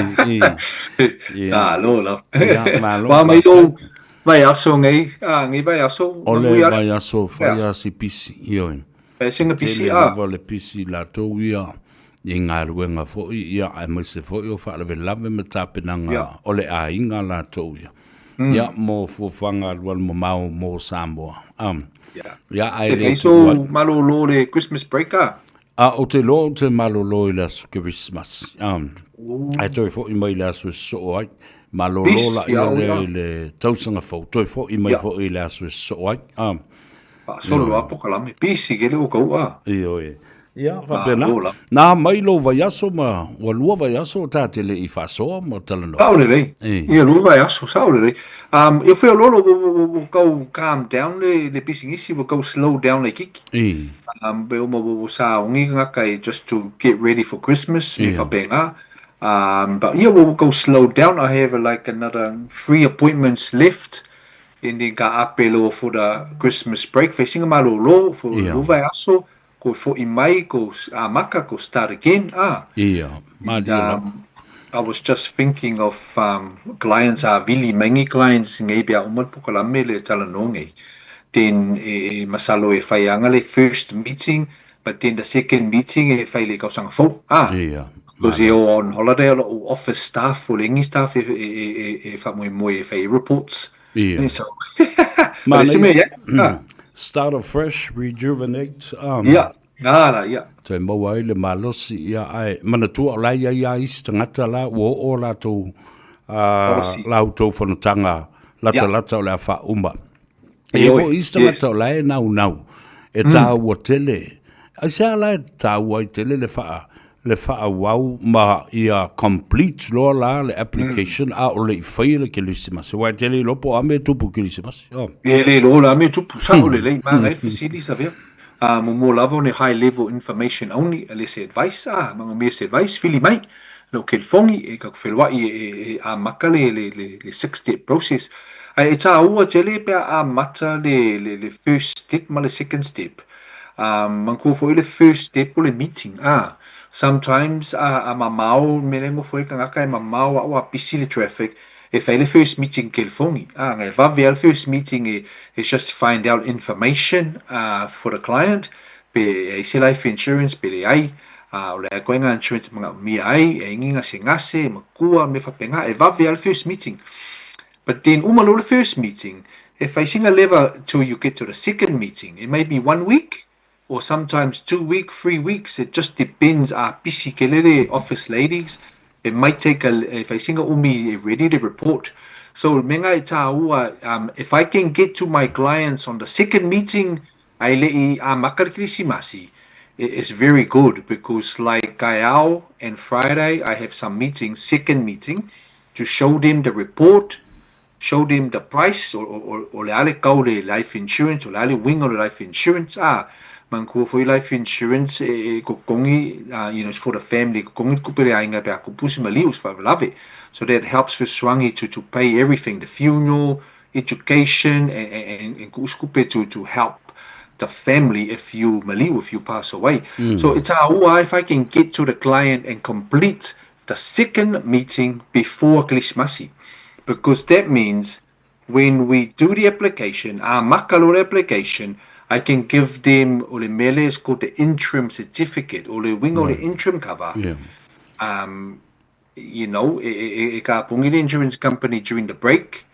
e. Ia. Malo lava. Ia, malo. Wa mai lou vaiaso nei, a, nei vaiaso. O le vaiaso fai a si pisi, ioe. Fai singa pisi, a. Tele lava le pisi latou ia i galuega foi, ia, aemaise foi o faalavelave ma tapenaga o le aiga latou ia. Ia, mo fuafuaga alualu mamao mo Samoa. Ia, ae le tuua. E fai sou malolo le Christmas break a? A, ou te iloa ou te malolo i le aso Kerisimasi. Ae toe foi mai i le aso e sosoo ai. Malolo la ia lea i le tausaga fou, toe foi mai foi i le aso e sosoo ai. Faasolo lava polokalame, pisi ke le o kau a. Ioe. Ia, faapena. Na mai lou vaiaso ma ua lua vaiaso o ta te le i faasoa ma talanoa. Sao lelei. Ia, lua vaiaso, sao lelei. Um, ia fai o lolo, ua kau calm down le, le pisinisi, ua kau slow down laitiiti. Um, pe uma ua saogi tagata e just to get ready for Christmas, me faapena. Um, but ia, ua kau slow down, I have like another three appointments left. And then ka ape loa for the Christmas break, fai singa malolo for lua vaiaso, ko fo'i mai, ko amaka, ko start again, ah. Ia, malie lava. I was just thinking of um, clients a vili mai ngi clients ngei pea uma le polokalame le talanoa ngei. Then e, e masalo e whai anga le first meeting, but then the second meeting e whai le kausaga fou. Ah. Ia. Because e o on holiday o lou office staff o le ngi staff e, e, e, e, e whamoemoe e whai reports. Ia. So, but e se mea, yeah. Ah. Start afresh, rejuvenate. Ia, nā la, ia. Toe maua ai le malosi, ia, ae manatua o la e i ai lava isi tagata la ua oo latou, la outou fonotaga latalata o le a faauma. E i ai foi isi tagata o la e naunau, e taua tele. Aisea la e taua ai tele le faa, le faaauau ma ia complete loa la le application a o le i faia le Kerisimasi. Aua e te le iloa po o a mea e tupu i Kerisimasi. E le iloa la mea e tupu, sao lelei, manaia le fesili Savea. Muamua lava o ni high level information only, e le se advice, a manaomia se advice, fili mai lou kelifogi e tatou feloai e amata le le le six step process. Ae e taua tele pe a amata le le first step ma le second step. Manatua foi le first step o le meeting, a sometimes a mamao mea lea e nofo ai le tagata e mamao a ua pisi le traffic, e fai le first meeting kelifogi, a e vave lava le first meeting e it's just to find out information for the client pe e ai se life insurance pe leai, a o le a ituaiga insurance e manaomia ai, e ai ni gasegase, e matua, mea faapena, e vave lava le first meeting. But then uma loa le first meeting, e fai sina leva till you get to the second meeting, it may be one week or sometimes 2 week, 3 weeks, it just depends a pisi kele le office ladies, it might take a, e fai sina umi e ready le report. So mea nga e tāua, if I can get to my clients on the second meeting, ae le i amata le Kerisimasi, it's very good because like kaeao and Friday I have some meetings, second meeting, to show them the report, show them the price, o le a le kau le life insurance, o le a le uiga o le life insurance, a manatua foi life insurance e totogi, it's for the family, e totogi le tupe a le aiga pe a tupu se maliu, se faalavelave. So that helps fesoasoani to pay everything, the funeral, education, and tuu se tupe to help the family if you maliu, if you pass away. So it's taua if I can get to the client and complete the second meeting before Kerisimasi, because that means when we do the application, amata loa le application, I can give them o le mea lea is called the interim certificate, o le uiga o le interim cover. E kapogi le insurance company during the break,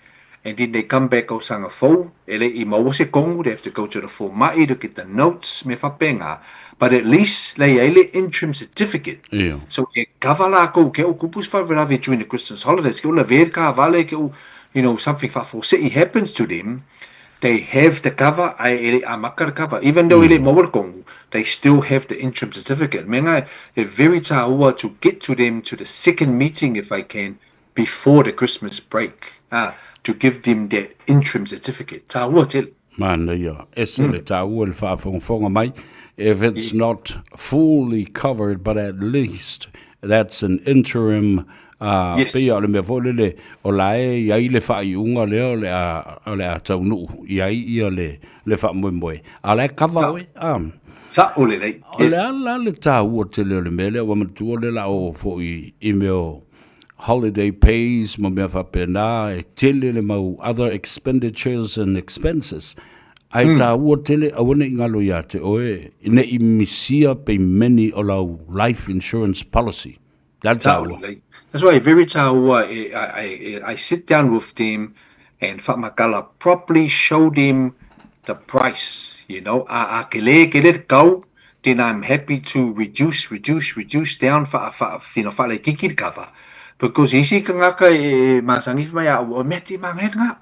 and then they come back tausaga fou, e le i maua se kogu, they have to go to the fomai to get the notes, mea faapena. But at least la i ai le interim certificate. So e cover lakou ke o kupu se faalavelave during the Christmas holidays, ke o lavea le kavale, ke o, something faafuasei happens to them, they have the cover, ae e le i amata le cover. Even though e le i maua le kogu, they still have the interim certificate. Mea nga e very taua to get to them to the second meeting if I can before the Christmas break, to give them that interim certificate. Taua tele. Manaia, ese le taua le faafogafoga mai, if it's not fully covered, but at least that's an interim, pei o le mea foi lele, o la e i ai le faaiuga lea o le a, o le a taunuu i ai ia le, le faamoemoe. A o la e kava oe, a. Sa'o lelei. O le a la le taua tele o le mea lea, ua manatua lea o le a oo foi i mea o holiday pays ma mea faapena, e tele le mau other expenditures and expenses. Ae taua tele aua ne i galo ia te oe, ne i misia peimeni o lau life insurance policy. Le a le taua? That's why very taua e, I sit down with them and faamatala properly, show them the price. A kele kele le kau, then I'm happy to reduce, reduce, reduce down, faa, faa, faalaitiiti le cover. Because isi tagata e masani fai mai a o mea te manaia lena.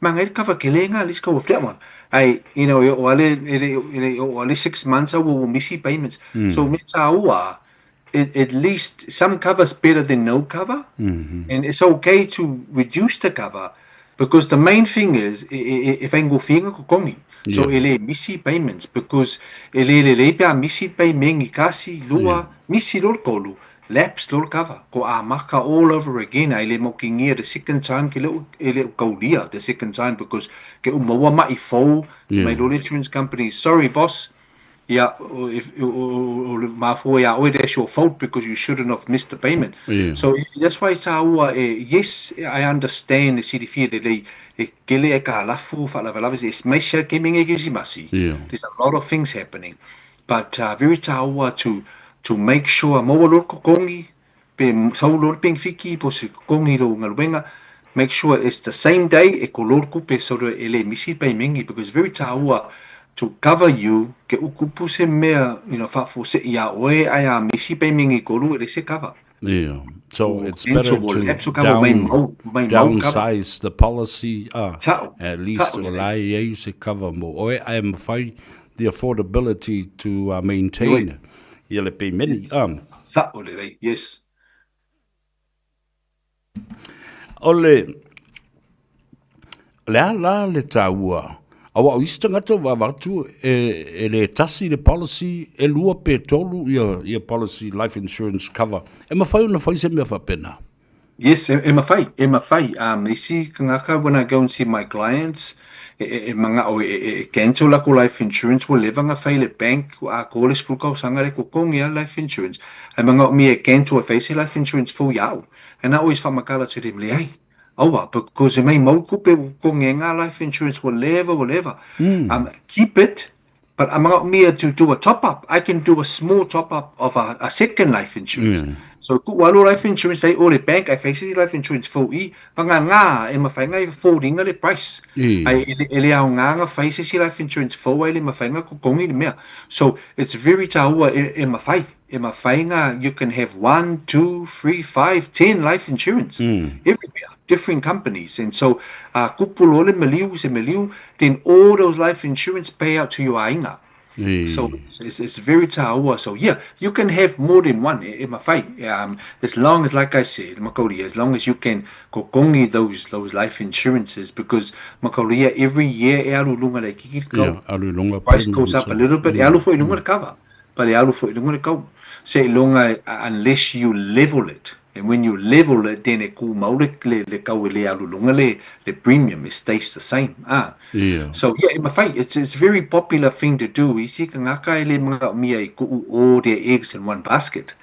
Manaia le cover kele lena, let's go with that one. Ai, e oo lava le, e le, e le oo lava le 6 months a ua misi payments. So mea taua, at least some cover's better than no cover. And it's okay to reduce the cover because the main thing is e faigofie ona totogi. So e le misi payments because e le lelei pe a misi payments tasi, lua, misi loa le tolu, lapse loa le cover. Ko amata all over again ae le mautigia the second time ke le o e le o kaulia the second time because ke o maua mai fou mai loa le insurance company, sorry boss, ia if o le mafua iā oe, that's your fault because you shouldn't have missed the payment. So that's why taua e, yes, I understand e silafia lelei e kele e kalafu faalavelave aemaise lava taimi nei Kerisimasi. There's a lot of things happening but very taua to make sure maua loa le totogi pe sau loa le penefiti po o se totogi i lou galuega, make sure it's the same day e kolo le tupe so that e le misi le paimeni because very taua to cover you ke upu se mea faafuasei iā oe ae a misi paimeni tolu e leai se cover. Yeah. So it's better to down, downsize the policy. At least o la e ai se cover mo oe ae mafai the affordability to maintain ia le pemeni. Sa'o lelei, yes. O le, le a la le taua Aua o isi tagata ua avatu e, e le tasi le policy, e lua pe tolu ia, ia policy life insurance cover. E mafai ona fai se mea faapena? Yes, e, e mafai, e mafai. Um, isi tagata, when I go and see my clients, e, e, e manga'o e, e, e cancel lakou life insurance, ua leva ona fai i le bank, ua atoa le 10 tausaga le totogi lava le life insurance. Ae manaomia e cancel e fai se life insurance fou ia au. And I always faamatala to them, leai, aua, because e maimau le tupe ua totogi ai na life insurance ua leva, ua leva. Um, keep it, but a manaomia to do a top up, I can do a small top up of a, a second life insurance. So tuu alo life insurance lea i o le bank ae fai se isi life insurance fou i, vagana e mafai ona afford ina le price. Ae e le, e le aoga ona fai se isi life insurance fou ae le mafai ona totogi le mea. So it's very taua e, e mafai, e mafai ona you can have one, two, three, five, ten life insurance everywhere, different companies. And so a kupu loa le maliu, se maliu, then all those life insurance pay out to your aiga. So it's, it's, it's very taua. So yeah, you can have more than one e, e mafai. Um, as long as, like I said, Makaulia, as long as you can totogi those those life insurances, because Makaulia every year e alu i luga le kiki le kau. Yeah, alu i luga Price goes up a little bit, e alu foi i luga le cover, but e alu foi i luga le kau. Seiloga unless you level it. And when you level it, then e kūmau le, le, le kau e le alu i luga le, le premium, it stays the same. Ah. Yeah. So yeah, e mafai, it's, it's a very popular thing to do. Isi tagata e le manaomia e tuu all their eggs in one basket.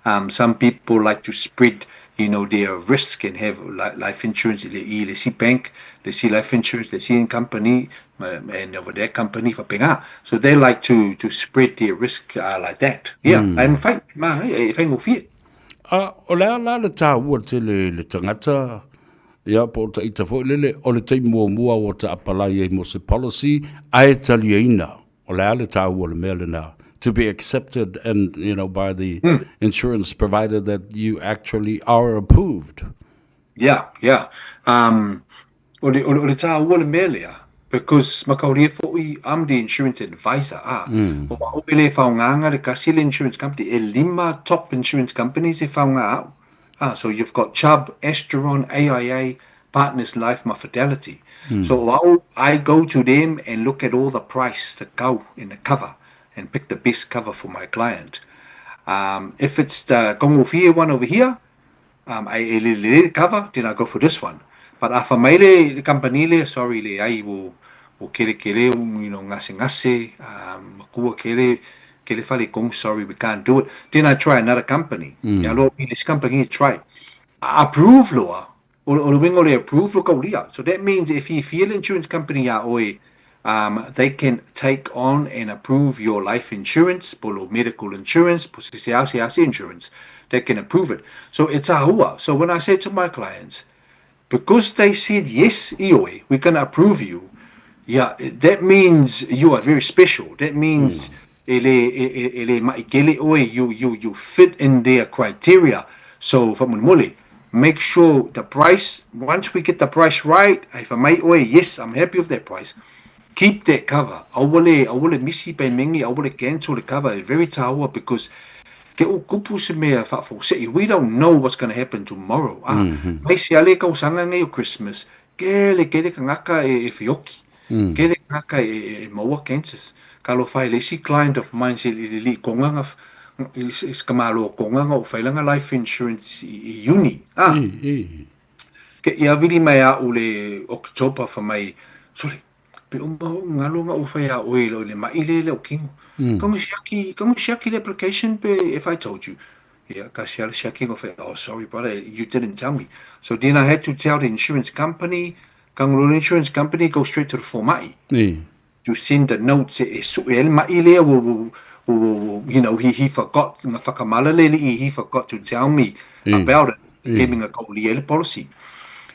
Um, some people like to spread, you know, their risk and have life insurance i le, i le isi bank, le isi life insurance, le isi company, and over that company faapena. So they like to, to spread their risk uh, like that. Yeah, mm. ae mafai, ma, e faigofie. A, o le a la le tāua tele i le tagata, ia, po o taita foi lele, o le taimi muamua ua ta apalai ai mo se policy, ae taliaina, o le a le tāua o le mea lena, to be accepted and, you know, by the insurance provider that you actually are approved. Yeah, yeah. Um, o le, o le, o le tāua le mea lea, because makauria fo'i, I'm the insurance advisor, ah, mm. o au e le whaongaanga le kasi le insurance company, e lima top insurance companies e whaonga au. Ah, so you've got Chubb, Asteron, AIA, Partners Life ma Fidelity. Mm. So au, I go to them and look at all the price, the kau and the cover, and pick the best cover for my client. Um, if it's the Kongofie one over here, Um, ai e le le cover, then I go for this one. But afa mai le, le company le, sorry le ai wo, wo kele kele, you know, ngase ngase, um, makua kele, kele fale kong, sorry, we can't do it. Then I try another company. Mm. Ya lo, this company try. Approve loa, o, o le uiga o le approve lo kaulia. So that means if you feel insurance company ia oe, um, they can take on and approve your life insurance, po lo medical insurance, po se se ase ase insurance. They can approve it. So it's ahua. So when I say to my clients, because they said yes, ioe, we can approve you, yeah, that means you are very special. That means mm. e le, e, e, e le maʻi oe, you, you, you fit in their criteria. So, faamolemole, make sure the price, once we get the price right, ae fai mai oe, yes, I'm happy with that price, keep that cover. Aua le, aua le misi pe mengi, aua le cancel le cover, e very taua because ke o kupu se mea faafuasei, we don't know what's going to happen tomorrow. Ah, mm -hmm. mai se ale kausaga nei o Christmas, kele kele tagata e, e feoki. Mm. Kele tagata e, e, e maua cancers. Ka alofa e le isi client of mine se le le konga nga se ka malo konga nga o failanga life insurance i, i uni. Ah. I, i. Ke ia vili mai a u le October fa mai, sole, pe uma o ngalo nga o whai a oe lo le mai le le o kingo. Mm. Ka siaki, ka siaki le application pe if I told you. Yeah, ka siala siaki ngo whai, oh sorry brother, you didn't tell me. So then I had to tell the insurance company, ka ngolo insurance company go straight to the fomai. Mm. To send the notes e sue e le mai lea ua, ua, ua, you know, he, he forgot, nga whakamala le lii, he forgot to tell me mm. about it. Mm. Kemi nga kaulia le policy.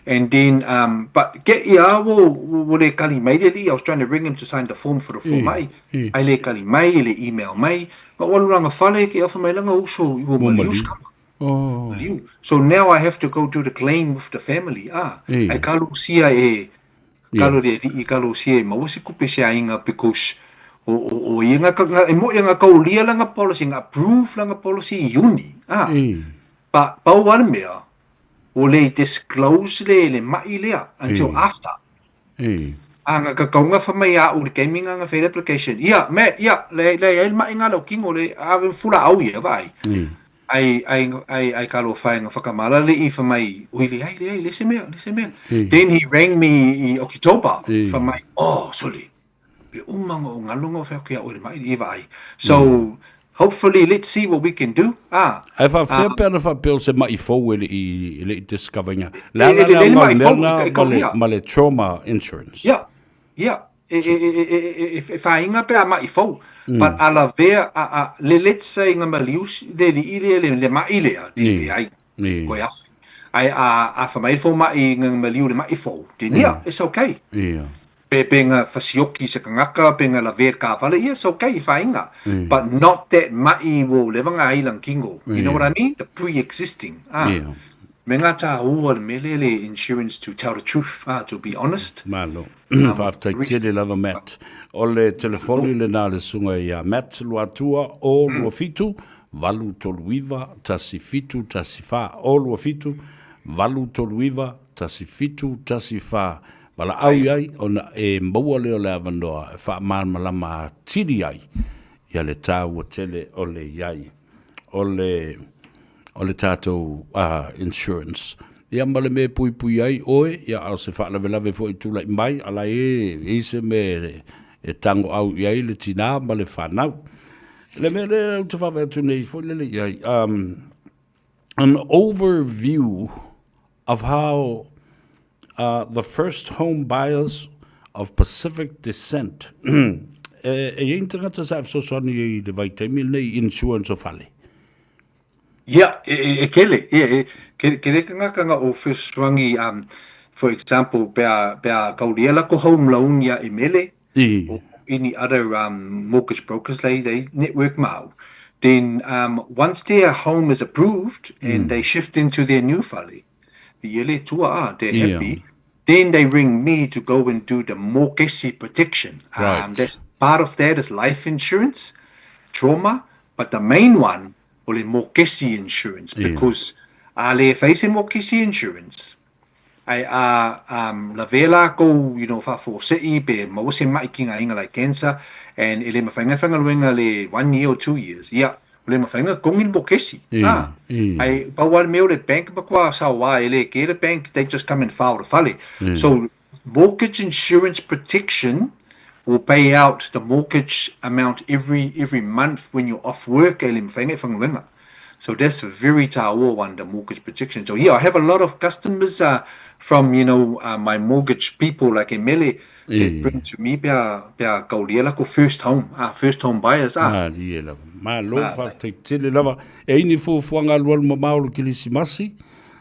And then, um, but get ia wo, wo le kali mai le lii, I was trying to ring him to sign the form for the fomai. Mm. Ai le kali mai, le email mai. Ma walu ranga fale ke ofa mai langa uso i wo maliu skama. Oh. Maliu. So now I have to go do the claim with the family. Ah, mm. ai kalu sia e, Kalo le alii kalo sia e maua se kupe se aiga because o o o ia nga nga e moʻi nga kaulia langa policy nga approve langa policy i Iuni ah pa pau a le mea ua le disclose le le maʻi lea until after. A nga kakaunga fa mai a u le taimi nga nga fai le application. Ia, Matt, ia, le le ai le maʻi nga lau kingo le ave fula au ia vaai. Ai ai ai ai ka lo whai nga whakamala le i fa mai, ui le ai le ai le se mea, le se mea. Then he rang me i Okitoba, fa mai, oh, sole, pe uma nga o ngalo nga o whai o le maʻi i vaai. So, hopefully, let's see what we can do. Ah, Ae faafefea pe ana faapea o se maʻi fou e le i e le i discover ina. Le ala le auga o le mea lena ma le ma le trauma insurance. Ia, ia, e e e e e e fāiga pe a maʻi fou. But a lavea a a le let's say nga maliu le liʻi lea le le maʻi lea, le leai, koe afe. Ae a a fa mai le fomai nga maliu le maʻi fou, then ia, it's okay. Ia. Pe pe nga fasioki se kangaka, pe nga lavea le kavale, ia, it's okay, e fāiga. But not that maʻi ua leva nga ai lang kingo. You know what I mean? The pre-existing. Ah. Ia. Me nga tāua le mea lea le insurance to tell the truth, ah, to be honest. Malo. Faafetai tele lava Matt. O le telefoni lena a le susuga ia Matt Luatua o 27 839 17 14 o 27 839 17 14. Valaau i ai ona e maua lea o le avanoa e faamalamalama atili ai ia le taua tele o le i ai o le o le tatou insurance. Ia ma le mea e puipui ai oe, ia a o se faalavelave foi e tulai mai, ala e i ai se mea e tago au i ai le tinā ma le fanau. Le mea lea ou te vaavaai atu nei foi lele i ai, an overview of how the first home buyers of Pacific descent e i ai ni tagata sa e fesoasoani ai i le vaitaimi lenei i insurance o fale? Ia, e kele, ia, e kele ka ngaka nga o fesoasoani, for example, pe a, pe a kaulia la ko home loan ia e mele, or any other mortgage brokers they, they network mau, then once their home is approved and they shift into their new fale, ia le tua a, they're happy, then they ring me to go and do the mortgage protection. That's part of that is life insurance, trauma, but the main one o le mokesi insurance because a le fai se mokesi insurance ai a um, lavea lākou you know, faafuaseʻi pe maua se maʻi ki ngā inga like cancer and e le mawhai ngai whangaluenga le one year or 2 years ia o le mawhai ngai kongi le mokesi ah ai pau a le mea o le bank matua sa wā e le ke le bank they just come and file the fale so mortgage insurance protection will pay out the mortgage amount every every month when you're off work e le mawhai ngai whangaluenga. So that's a very tāua one, the mortgage protection. So yeah, I have a lot of customers from, you know, my mortgage people like Emele that bring to me pea, pea kaulia lako first home, first home buyers. Ah. Malie lava. Malo, faafetai tele lava. E ai ni fuafuaga alualu mamao o le Kerisimasi?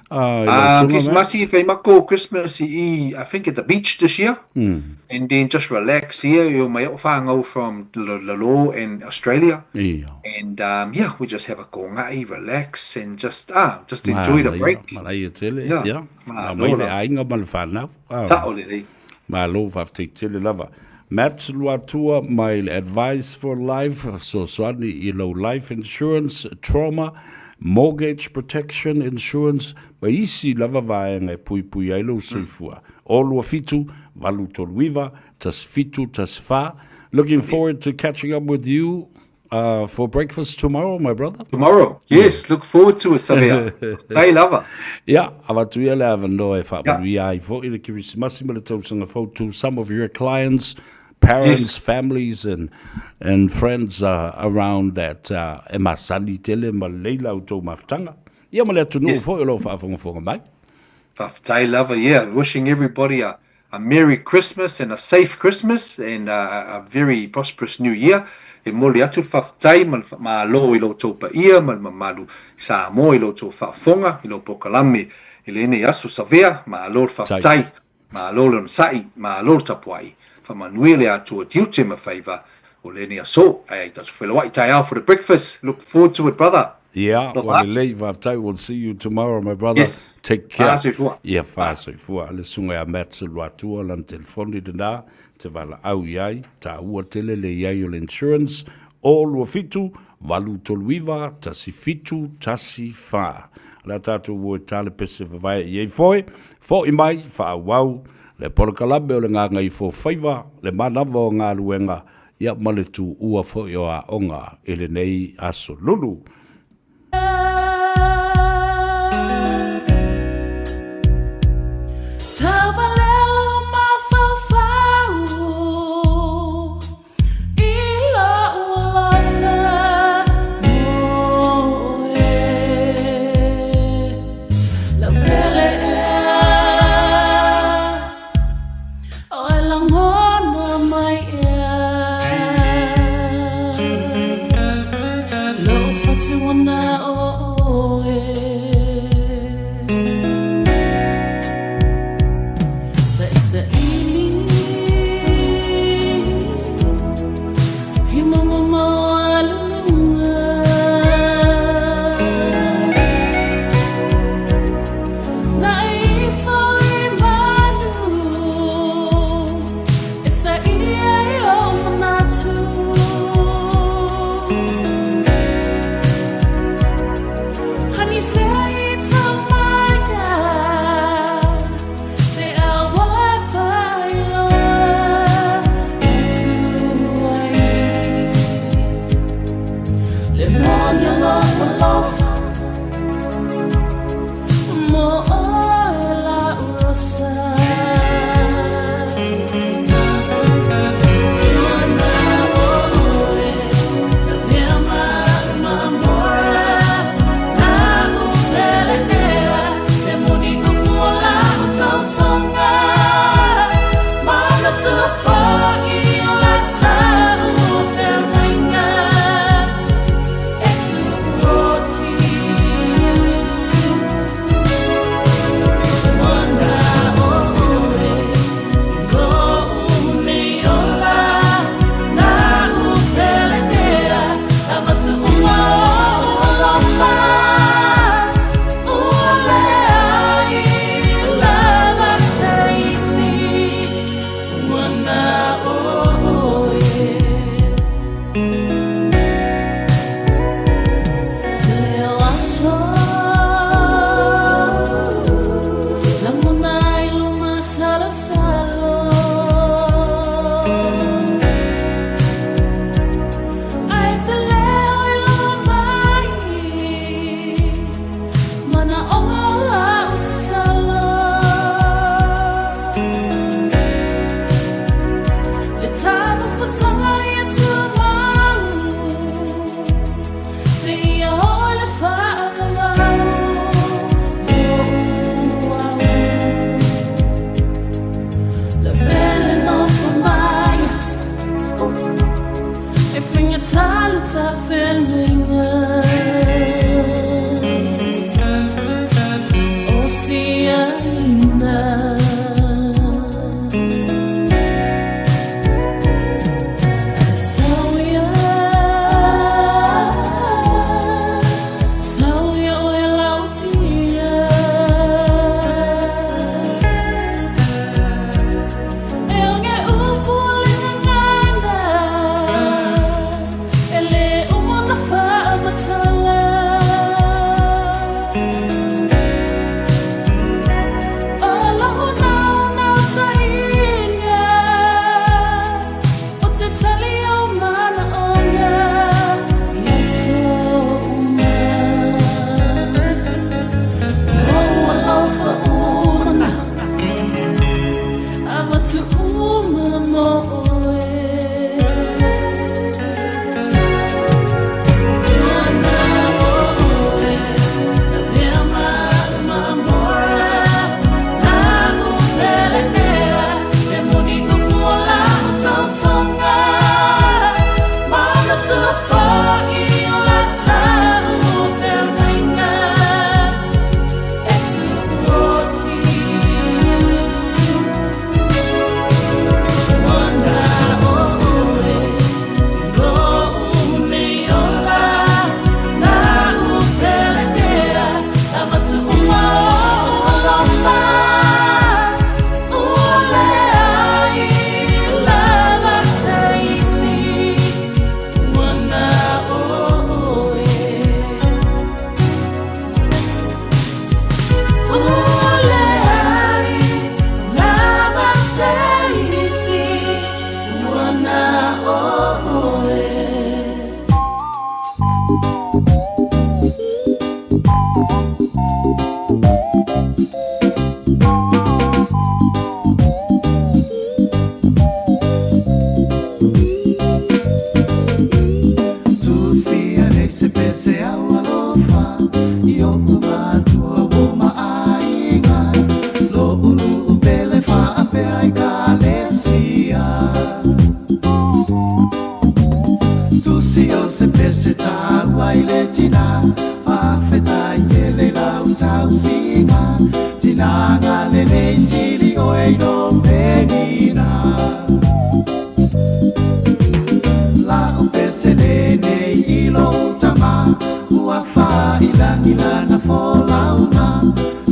I lau susuga, Matt? Kerisimasi, whai mako Christmas i, I think at the beach this year. And then just relax here, i o mai o whāngau from Lalo and Australia. Ia. And yeah, we just have a konga'i, relax and just, just enjoy the break. Manaia tele, ia. Yeah. Ma mai le aiga ma le whānau. Ta'o lelei. Malo, faafetai tele lava. Matt Luatua mai le Advice for Life, fesoasoani i lou life insurance, trauma, mortgage protection insurance, ma isi lava vaega e puipui ai lou soifua. 0 2 7 8 3 9 1 7 1 4. Looking forward to catching up with you for breakfast tomorrow, my brother. Tomorrow, yes, look forward to it, Savea. Tai lava. Ia, avatu ia le avanoa e faamanuia ai foi le Kerisimasi ma le tausaga fou to some of your clients, parents, families and friends around that e masani tele ma lelei la outou mafutaga. Ia ma le atunuu foi o lo o faafogafoga mai. Faafetai lava, yeah, wishing everybody a Merry Christmas and a safe Christmas and a very prosperous New Year. E momoli atu le faafetai ma le faamalo i lo outou paia ma le mamalu Samoa i lo outou faafofoga i lou polokalame i lenei aso Savea. Malo le faafetai, malo le onosai, malo le tapuai. Faamanuia le Atua tiute ma faiva o lenei aso. Ae tatou feiloai taeao for the breakfast. Look forward to it, brother. Yeah, ua lelei, faafetai, we'll see you tomorrow my brother. Yes. Take care. Fā soifua. Ia, fā soifua. Le susuga ia Matt Luatua, lana telefoni lena, te valaau i ai, taua tele le i ai o le insurance, 0 2 7 8 3 9 1 7 1 4. O le a tatou o e tale pese vavae i ai foe, fo'i mai, faaauau. Le polokalame o le gagaifofaiva, le manava o galuega, ia ma le tuua foi o aoga i lenei aso lulu. Ele mai le tina Faafetai tele lau tausiga Tinaga lenei sili oe i lo penina La'u pese lenei i lou tama Ua faailagi lana folauga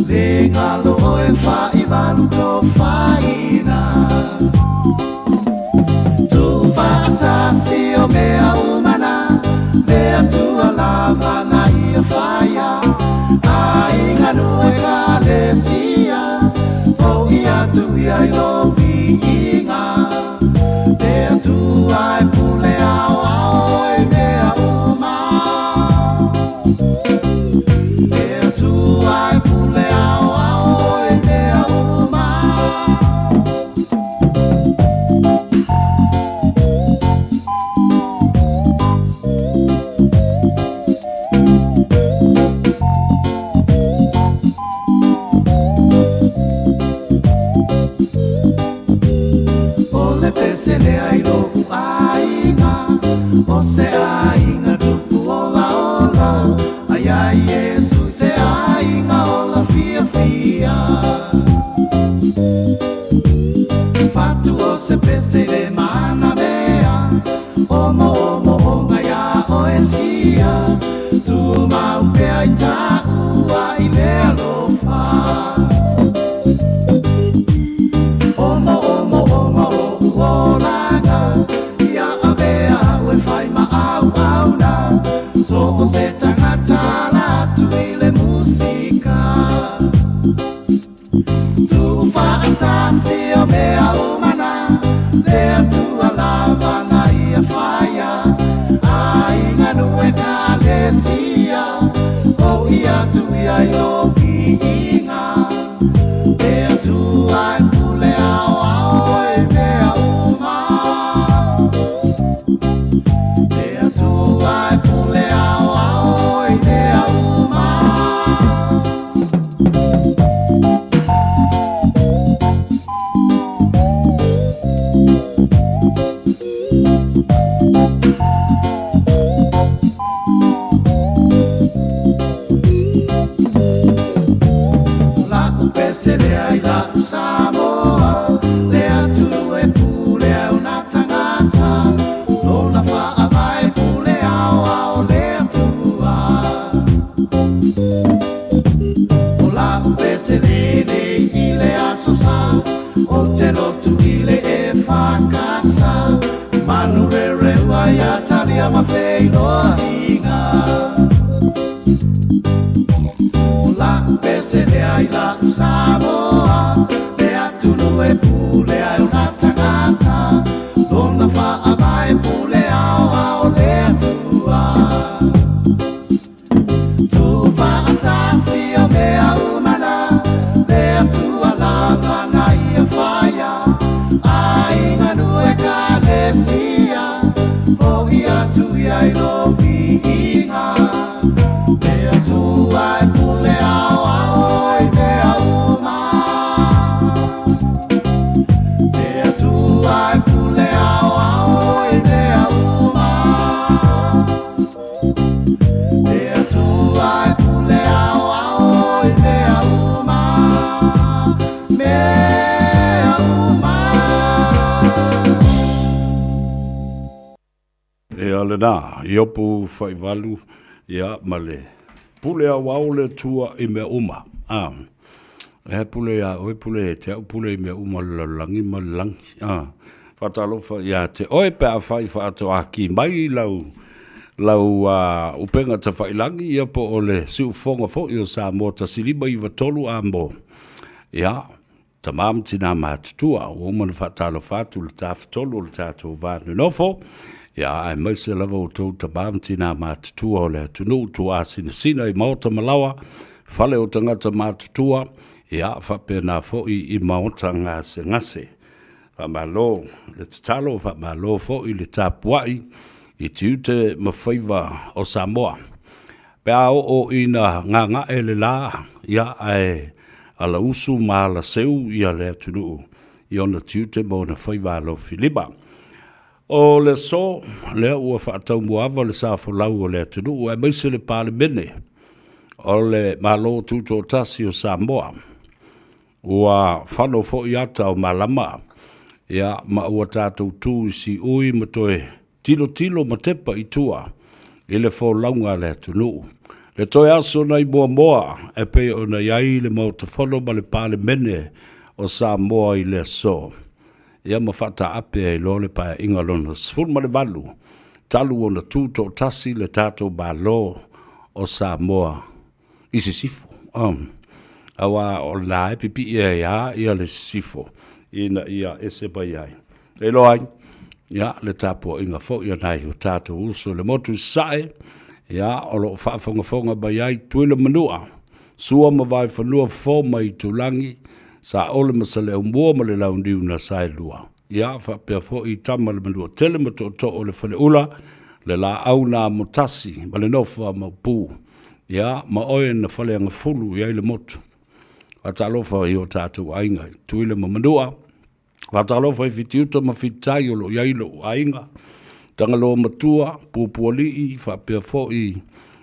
Le galo oe faaivalu tofaina Tuufaatasi o mea uma na Le Atua lava na ia faia Aiga nuu ekalesia Fo'i atu ia i lou viiga Le Atua e pule aoao i mea uma Le Atua e pule aoao i mea uma. O le pese lea i lo'u aiga, O se aiga tupu olaola, Ai ia Iesu se aiga ola fiafia. Fatu o se pese i le manamea, O moomooga iā oe sia, Tumau pea i taua i le alofa. O moomooga o lo'u olaga, Ia avea au e fai ma auauna, So o se tagata ala atu i le musika. Tuufaatasi o mea uma na Le Atua lava na ia faia Aiga nuu ekalesia Fo'i atu ia i lou viiga Le Atua e pule aoao i mea uma Le Atua e pule aoao i mea uma. O la'u pese lea i la'u Samoa, Le atunuu e pule ai ona tagata, Lona faavae pule aoao le Atua. O la'u pese lenei i le Aso Sa, Ou te lotu i le EFKS, Manu rereu ai a talia ma feiloaiga. O la'u pese lea i la'u Samoa, Le atunuu e pule ai ona tagata, Lona faavae pule aoao le Atua. Tuufaatasi o mea uma na Le Atua lava na ia faia Aiga nuu ekalesia Fo'i atu ia i lou viiga Le Atua e pule aoao i mea uma Le Atua e pule aoao i mea uma. Le Atua e pule aoao i mea uma, mea uma. Ia lena, Iopu faivalu, ia, ma le pule aoao le Atua i mea uma. A, e pule iā oe, pule ia te au, pule i mea uma o le lalolagi ma le lagi. A, faatalofa ia te oe pe afai faatoaki mai lau lau upega tafailagi ia po o le siufofoga foi o Samoa 1593 a mo ia tama ma tina matutua ua uma ona faatalofa atu le tafatolu o le tatou va nonofo ia aemaise lava outou tama ma tina matutua o le atunuu tuasinasina i maota ma laoa fale o tagata matutua ia faapena foi i maota gasegase. Faamalo le tatalo, faamalo foi le tapuai i tiute ma faiva o Samoa. Pe a oo ina gaga'e le la, ia, ae alausu ma alaseu ia le atunuu i ona tiute ma ona faiva alofilima. O le aso lea ua faataumuaava le sa folau o le atunuu aemaise le Palemene o le Malo Tutoatasi o Samoa. Ua fano foi ata o malama, ia, ma ua tatou tu i siui ma toe tilotilo ma tepa i tua i le folauga a le atunuu. Le toe aso nai Moamoa e pei ona i ai le Maota Fono ma le Palemene o Samoa i le aso. Ia ma faataape ai loa le Paeaiga Lona 18 talu ona tu toatasi le tatou Malo o Samoa i sisifo. Aua o lena e pipii ai lava ia le sisifo ina ia ese mai ai. E iloa ai, ia, le tapuaiga foi a nai o tatou uso i le motu i Sasae, ia, o lo o faafogafoga mai ai Tutuila Manua, Sua ma Vaefanua, Fofo ma Itulagi, Saole ma Saleaaumua ma le Launiu na Saelua. Ia, faapea foi Tama le Manuatele ma Tootoo o le Faleula, le Laau na Amotasi ma le Nofo a Maopu. Ia, ma oe na faleagafulu i ai le motu. Faatalofa i o tatou aiga i Tutuila ma Manua. Faatalofa i Fitiuta ma Fititai o lo o i ai lou aiga, Tagaloa Matua, Puapualii, faapea foi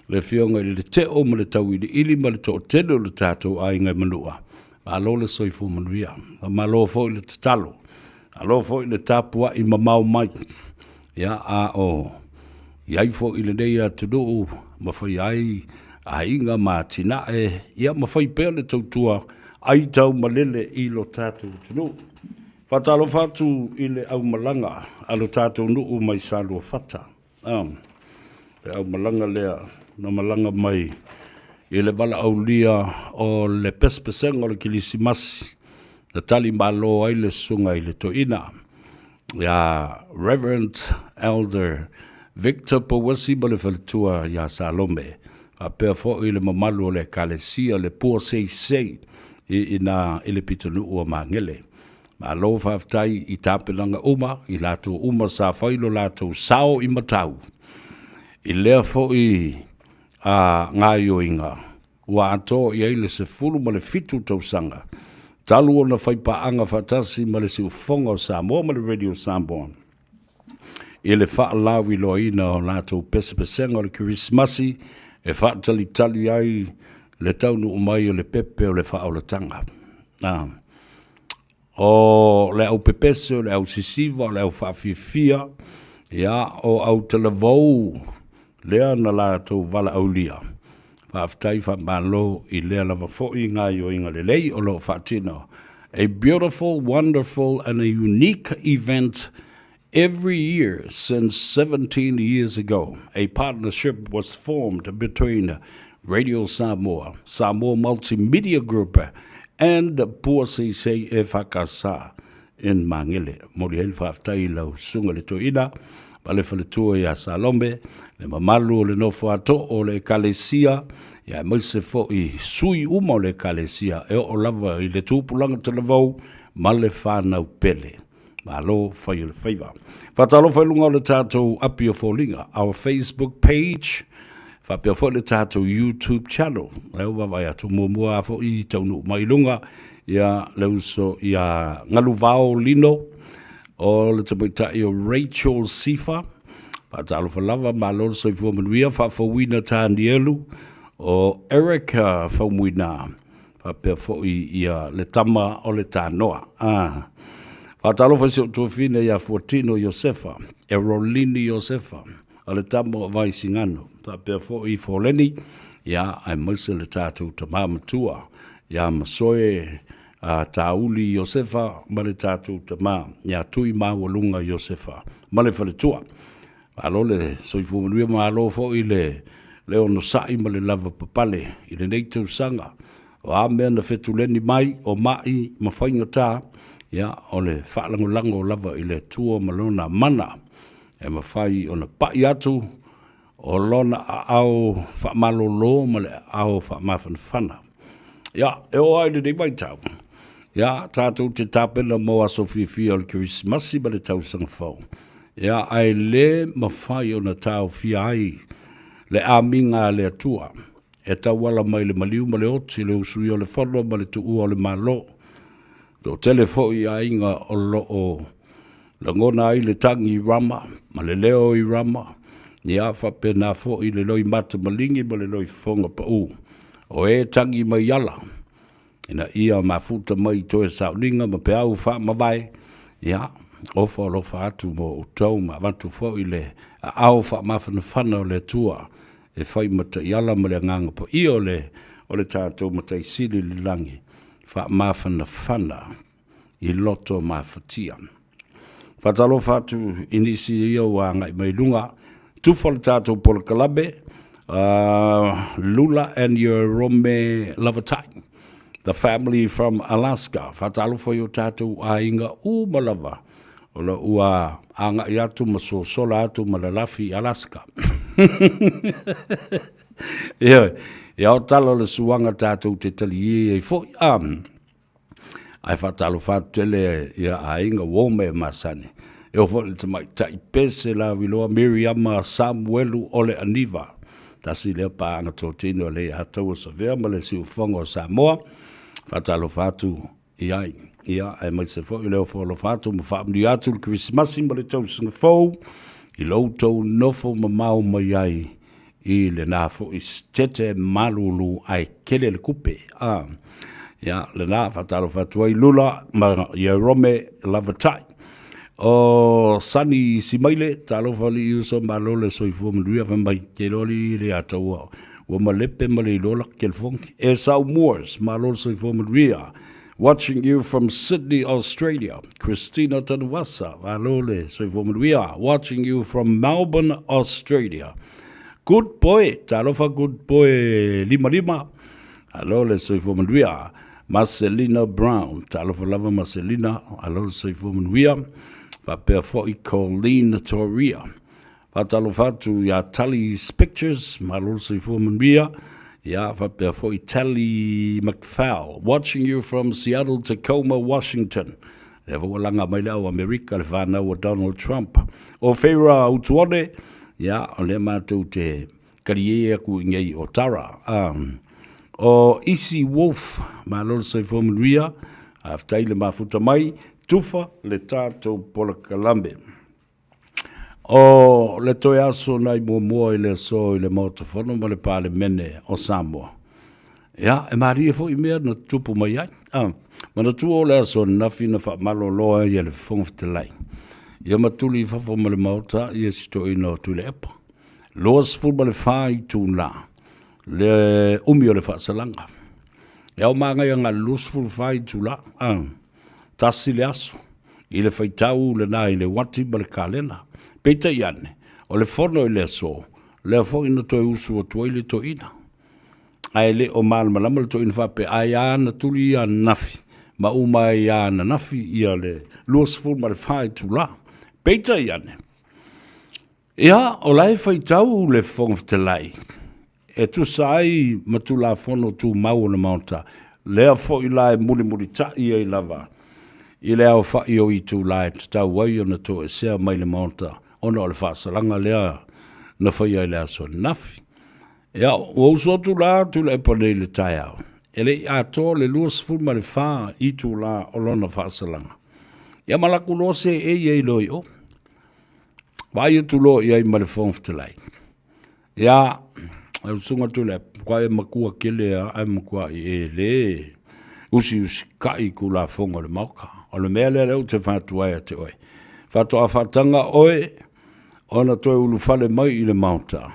le Afioga i le Leteo ma le Tauiliili ma le toatele o le tatou aiga i Manua. Malo le soifua manuia. Faamalo foi le tatalo. Malo foi le tapuai mamao mai. Ia, a o i ai foi i lenei atunuu ma faia ai aiga ma atinae, ia ma fai pea le tautua aitaumalele i lo tatou atunuu. Faatalofa atu i le aumalaga a lo tatou nuu mai Saluafata. Le aumalaga lea na malaga mai i le valaaulia o le pesepesega o le Kilisimasi na tali malo ai le susuga i le toeaina ia Reverend Elder Victor Pouesi ma le faletua ia Salome, faapea foi le mamalu o le Ekalesia le Pua Seisei i ina i le pitonuu o Magele. Malo faafetai i tapenaga uma, i latou uma sa fai lo latou sao i matau i lea foi a gaoioiga ua atoa i ai le 17 tausaga talu ona faipaaga faatasi ma le Siufofoga o Samoa ma le Radio Samoa i le faalauiloaina o latou pesepesega o le Kerisimasi e faatalitali ai le taunuu mai o le pepe o le faaolataga. O le au pepese, o le au sisiva, o le au faafiafia, ia, o au talavou lea na latou valaaulia. Faafetai faamalo i lea lava foi gaoioiga lelei o lo o faatino. A beautiful, wonderful and a unique event every year since 17 years ago. A partnership was formed between Radio Samoa, Samoa Multimedia Group and Pua Seisei EFKS in Magele. Moli ai le faafetai i lau susuga le toeaina ma le faletua ia Salome, le mamalu o le nofo atoo o le Ekalesia, ia aemaise foi sui uma o le Ekalesia e oo lava i le tupulaga talavou ma le fanau pele. Malo fai o le faiva. Faatalofa i luga o le tatou api o foliga, our Facebook page, faapea foi le tatou YouTube channel. Lea ua vaavaai atu muamua lava foi taunuu mai i luga ia le uso ia Galuvao Lino o le tamaitai o Rachel Sifa. Faatalofa lava, malo le soifua manuia, faafouina Tanielu o Erica Faumuina. faapea foi ia le tama o le tanoa. Ah. Faatalofa i si ou tuafine ia Fuatino Iosefa, Erolini Iosefa, o le tama o Vaisigano, faapea foi Foleni, ia, aemaise le tatou tama matua, ia Masoe a Tauli Iosefa ma le tatou tama, ia Tuimaualuga Iosefa, ma le faletua. Malo le soifua manuia, malo foi le le onosai ma le lavapapale i lenei tausaga. O a mea na fetuleni mai, o ma'i ma faigata, ia, o le faalagolago lava i le Atua ma Lona mana e mafai ona pa'i atu o Lona aao faamalolo ma le aao faamafanafana. Ia, e oo lava i lenei vaitau, ia, tatou te tapena mo aso fiafia o le Kerisimasi ma le Tausaga Fou. Ia, ae le mafai ona taofia ai le amiga a le Atua e tauala mai le maliu ma le oti, le usuia o le fono ma le tuua o le Malo. Toatele foi aiga o lo o Lagona ai le tagi i Rama, ma le leo i Rama, ia faapena foi le loimata maligi ma le loifofoga pau, o e tagi mai ala, ina ia mafuta mai i toe sauniga ma peau faamavae, ia, ofa alofa atu mo outou ma avatu foi le aao faamafanafana o le Atua e fai ma taiala ma le Agaga Paia o le o le tatou Matai Sili i le lagi, faamafanafana i loto mafatia. Faatalofa atu i nisi ia ua agai mai luga, tufa le tatou polokalame, Lula and your Rome Lavatai, the family from Alaska. Faatalofa i o tatou aiga uma lava o lo ua agai atu ma sosola atu ma lalafi i Alaska. Ioe, ia o tala o le suaga tatou te talie ai foi. Ae faatalofa atu tele ia aiga ua o mea masani. E oo foi i le tamaitai pese lauiloa Miriama Samuelu Ole Aniva. Tasi lea paaga totino a le Ataua Savea ma le Siufofoga o Samoa. Faatalofa atu i ai. Ia, aemaise foi o le ofo alofa atu ma faamanuia atu le Kerisimasi ma le Tausaga Fou i lo outou nofo mamao mai ai i lena foi sitete malulu ae kele le kupe. A, ia, lena, faatalofa atu ai Lula ma Ierome Lavatai. O Sani Simaile, talofa alii uso, malo le soifua manuia, fai mai, te iloa alii le ataua, ua malepe ma le iloa laka telefoni. Esau Moores, malo le soifua manuia. Watching you from Sydney, Australia. Christina Tanuasa, malo le soifua manuia. Watching you from Melbourne, Australia. Good boy, talofa good boy lima lima. Alo le soifua manuia. Marcelina Brown, talofa lava Marcelina, alo le soifua manuia. Faapea foi Colleen Toria. Faatalofa atu ia Tully's Pictures, malo le soifua manuia. Ia, faapea foi Tally McFall, watching you from Seattle, Tacoma, Washington. Lea foi ua laga mai le au Amerika, le fanau a Donald Trump. O Feira Utuone, ia, o lea matou te kaliē aku i nei o Tara. Um, o Isi Wolf, malo le soifua manuia, faafetai le mafuta mai, tufa le tatou polokalame. O le toe aso nai muamua i le aso i le Maota Fono ma le Palemene o Samoa. Ia, e malie foi mea na tupu mai ai. Ah, manatua o le aso ananafi na faamalolo ai e le Fofoga Fetalai. Ia ma tuli i fafo ma le Maota ia si toeaina o Tuilaepa. 24 itula le umi o le faasalaga. E ao magaia na le 24 itula. Ah, tasi le aso i le faitau lena i le uati ma le kalena. Peitai ane, o le fono i le aso, lea foi na toe usu atu ai le toeaina. Ae le o malamalama le toeaina faapea, ai a na tuli ia ananafi, ma uma ai ia ananafi ia le 24 itula. Peitai ane, ia, o la e faitau le Fofoga Fetalai, e tusa ai ma Tulafono Tumau o le Maota, lea foi la e mulimulita'i ai lava i le aofa'i o itulā e tatau ai ona toesea mai le Maota ona o le faasalaga lea na faia i le aso ananafi. Ia, ua usu atu la Tuilaepa nei i le taeao, e le i atoa le 24 itulā o lona faasalaga. Ia ma laku loa seei ai loa i o. Vaai atu loa i ai ma le Fofoga Fetalai. Ia, lau susuga Tuilaepa, matua e matua tele lava ae matua e le usiusikai i Tulafono a le Maota. O le mea lea lea ou te fautua ai ia te oe, faatoa faataga oe ona toe ulufale mai i le Maota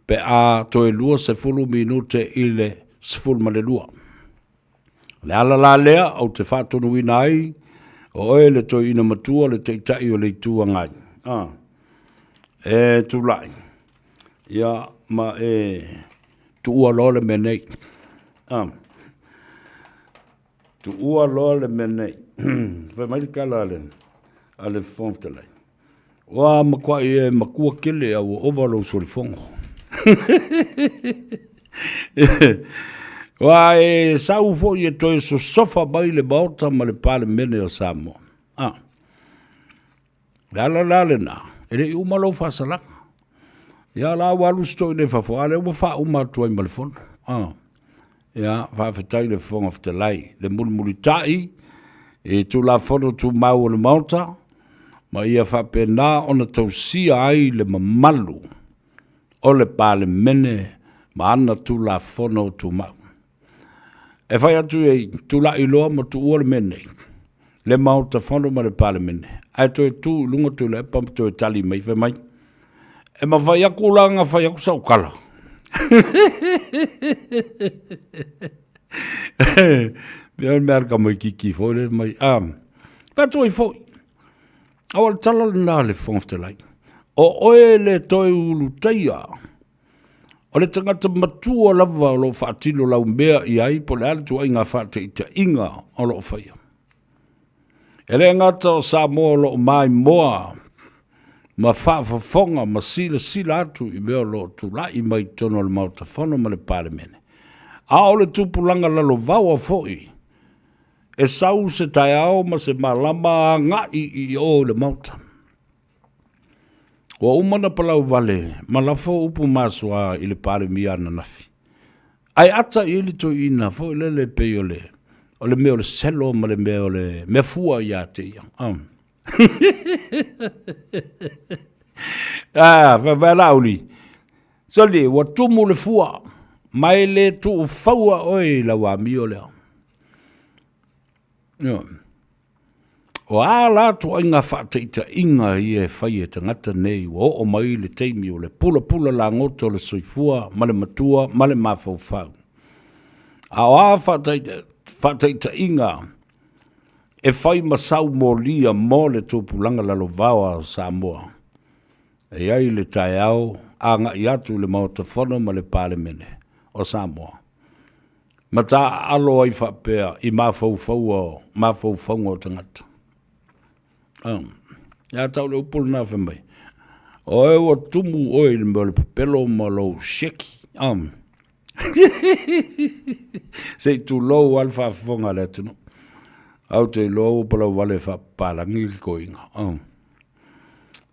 pe a toe 20 minute i le 12. O le ala la lea ou te faatonuina ai o oe le toeaina matua, le Taitai o le Itu Agai, a, e tulai, ia, ma e tuua loa le mea nei. A, tuua loa le mea nei. Fai mai le tala a le, a le Fofoga Fetalai. Ua matuai e matua tele a ua ova lou solifono. Ua e sau foi e toe sosofa mai le Maota ma le Palemene o Samoa. Ah. Le ala la lena, e le i uma lou faasalaga. Ia la ua alu si toeaina i fafo, a lea ua faauma atu ai ma le fono. Ah. Ia, faafetai le Fofoga Fetalai, le mulimulita'i i Tulafono Tumau o le Maota, Ma ia faapena ona tausia ai le mamalu o le Palemene ma ana Tulafono Tumau. E fai atu i tulai loa ma tuua le mea nei, le Maota Fono ma le Palemene, ae toe tu i luga Tuilaepa ma toe tali mai, fai mai, E mafai atu la ona fai atu sau tala. Pei o le mea a le tamaititi foi lea mai, a, fai atu ai foi, aua o le tala lena a le Fofoga Fetalai, o oe le toe ulutaia o le tagata matua lava o lo o faatino lau mea i ai po o le a le ituaiga faataitaiga o lo o faia. E le gata o Samoa o lo o maimoa ma faafofoga ma silasila atu i mea o lo o tulai mai i totonu o le Maota Fono ma le Palemene, a o le tupulaga lalovaoa foi e sau se taeao ma se malama agai i o i le Maota. Ua uma ona palauvale ma lafo upu masoa i le Palemia ananafi. Ae ata i ai le toeaina foi lele pei o le, o le mea o le selo ma le mea o le mea fua ia te ia. Um. Ah, fai mai Laauli, Soli, ua tumu le fua, ma e le tuufaua oe i lau amio lea. Ioe. O a la ituaiga faataitaiga ia e fai e tagata nei ua oo mai le taimi o le pulapula lagoto o le soifua ma le matua ma le mafaufau. A o a faataitaiga e fai ma sau molia mo le tupulaga lalovaoa o Samoa. E i ai le taeao agai atu i le Maota Fono ma le Palemene o Samoa. Ma taaalo ai faapea i mafaufauga o tagata. Ia tau le upu lena fai mai, o oe ua tumu oe i le mea o le pepelo ma lou sieki. Se i tulou lava le faafofoga a le atunuu. Ae ou te iloa ua palauvale faapapalagi le toeaina.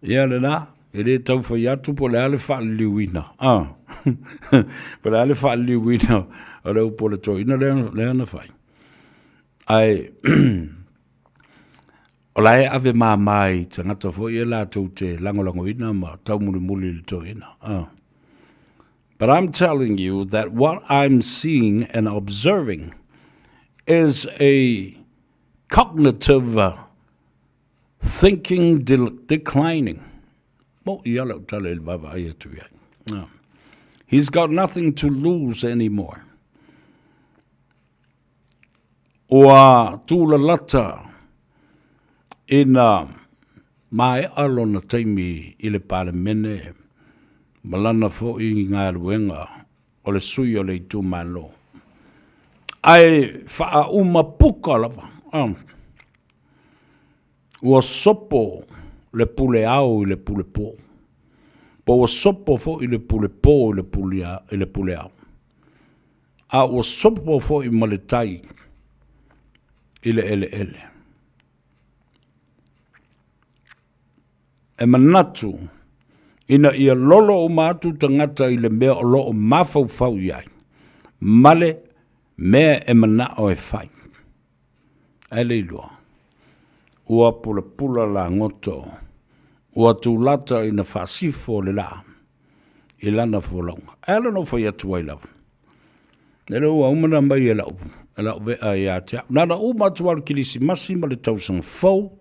Ia lena, e le tau fai atu po o le a le faaliliuina, po o le a le faaliliuina o le upu a le toeaina lea na fai. Ae o la e ave mama i tagata foi ia latou te lagolagoina ma taumulimuli i le toeaina. But I'm telling you that what I'm seeing and observing is a cognitive Thinking declining. Moʻi lava lau tala i le vaavaai atu i ai. No. He's got nothing to lose anymore. Ua tūlalata ina maea lona taimi i le Palemene ma lana foi galuega o le sui o le itumalo. Ae faauma puka lava. Ua sopo le pule ao i le pule po. Po ua sopo foi le pule po i le pule ao. A ua sopo foi ma le tai i le eleele. E manatu ina ia lolo uma atu tagata i le mea o lo o mafaufau i ai, ma le mea e manao e fai. Ae le iloa, ua pulapula lagoto, ua tulata ina faasifo le laa i lana folauga. Ae ala ona ou fai atu ai lava, e le ua uma ona aumai e lau, e lau vea ia te au. Na ona uma atu lava o le Kerisimasi ma le tausaga fou,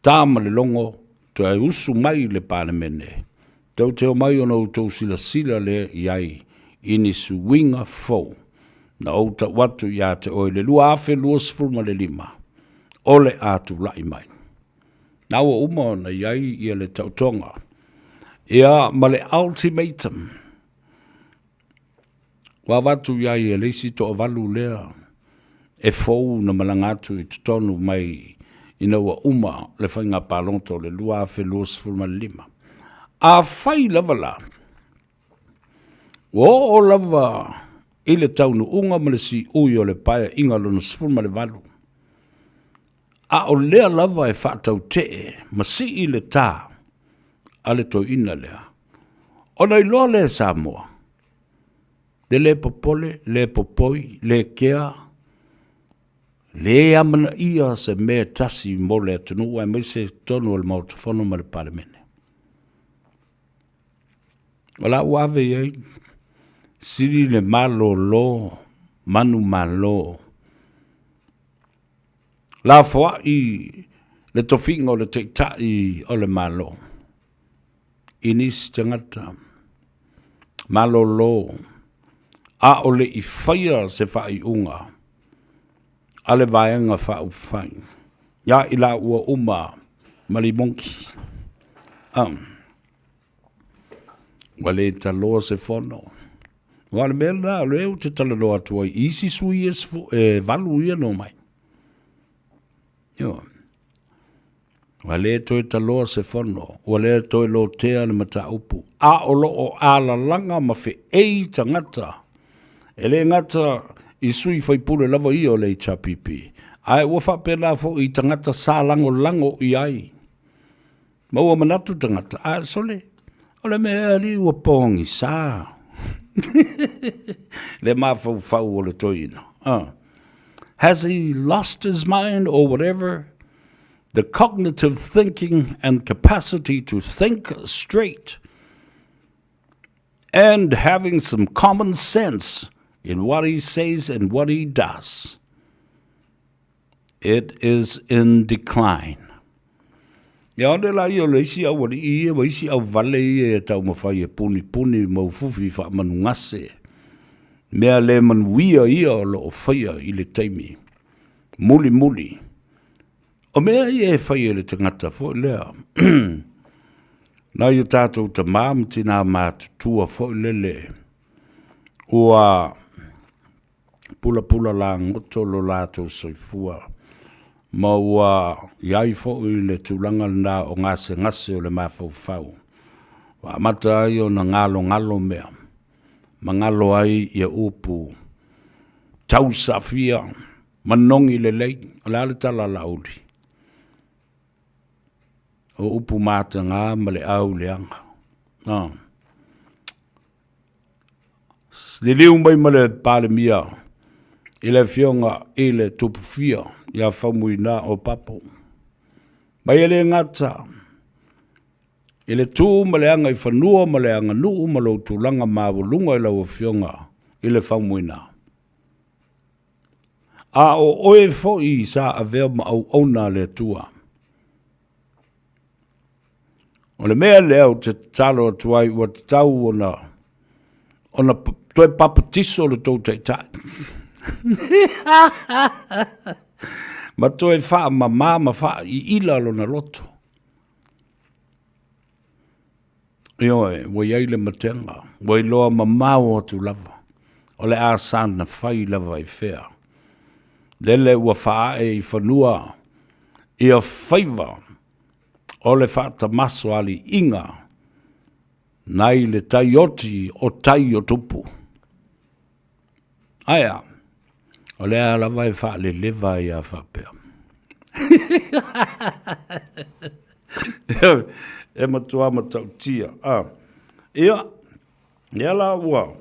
Ta ma le logo, toe usu mai i le Palemene, tou te omai ona outou silasila lea i ai i ni suiga fou na ou tau atu ia te oe i le 2025, o le a tulai mai. Na ua uma ona i ai ia le taotoga, ia ma le ultimatum, Ua avatu i ai e le isi toavalu lea e fou na malaga atu i totonu mai ina ua uma le faiga palota o le 2025. Afai lava la, ua oo lava i le taunuuga ma le siui o le Paeaiga Lona 18, a o lea lava e faatautee ma sii le tā a le toeaina lea, ona iloa lea e Samoa, le le popole, le popoi, le kea, Lē amanaia se mea e tasi mo le atunuu aemaise totonu o le Maota Fono ma le Palemene. O la ua ave i ai, sili le malolo manumalo, lafoai le tofiga o le Taitai o le Malo i nisi tagata malolo a o le i faia se faaiuga a le Vaega Faaupufai ia i laua uma ma Limongi. Ua le taloa se fono. Aua o le mea lena o lea ou te talanoa atu ai i isi sui e, e valu ia na omai. Ioe. Ua le toe taloa se fono, ua le toe lotea le mataupu, a o lo o alalaga ma feei tagata, e le gata i sui faipule lava ia o le HRPP, ae ua faapena foi i tagata sa lagolago i ai. Ma ua manatu tagata, a sole, o le mea ea alii ua pogisa le mafaufau o le toeaina. Has he lost his mind or whatever? The cognitive thinking and capacity to think straight and having some common sense in what he says and what he does. It is in decline. Ia one la ia o le isi aualii ia ma isi auvale ia e taumafai e punipuni ma ufufi faamanugase mea le manuia ia o lo o faia i le taimi mulimuli. O mea ia e fai e le tagata foi lea nai o tatou tamā ma tinā matutua foi lele ua pulapula lagoto lo latou soifua, ma ua i ai foi le tulaga lena o gasegase o le mafaufau, ua amata ai ona galogalo mea, ma galo ai ia upu tausafia, manogi lelei. O le a le tala a Laauli? O upu mataga ma le au leaga. Liliu mai ma le Palemia i le Afioga i le Tupufia ia Faumuina Opapo. Mai e le gata i le tu ma le agaifanua ma le aganuu ma lou tulaga maualuga i lau Afioga i le Faumuina. A o oe foi sa avea ma auauna a le Atua. O le mea lea ou te tatalo atu ai ua tatau ona ona toe papatiso le tou taitai ma toe faamama ma faaiila lona loto. Ioe, ua i ai le matega, ua iloa mamao atu lava, o le a sana fai lava i fea. Lele ua faaae i fanua ia faiva o le faatamasoaliiga nai le tai oti o tai o tupu. Ae a? O lea lava e faaleleva ai a faapea. E matua matautia. Ah. Ia, ia la ua.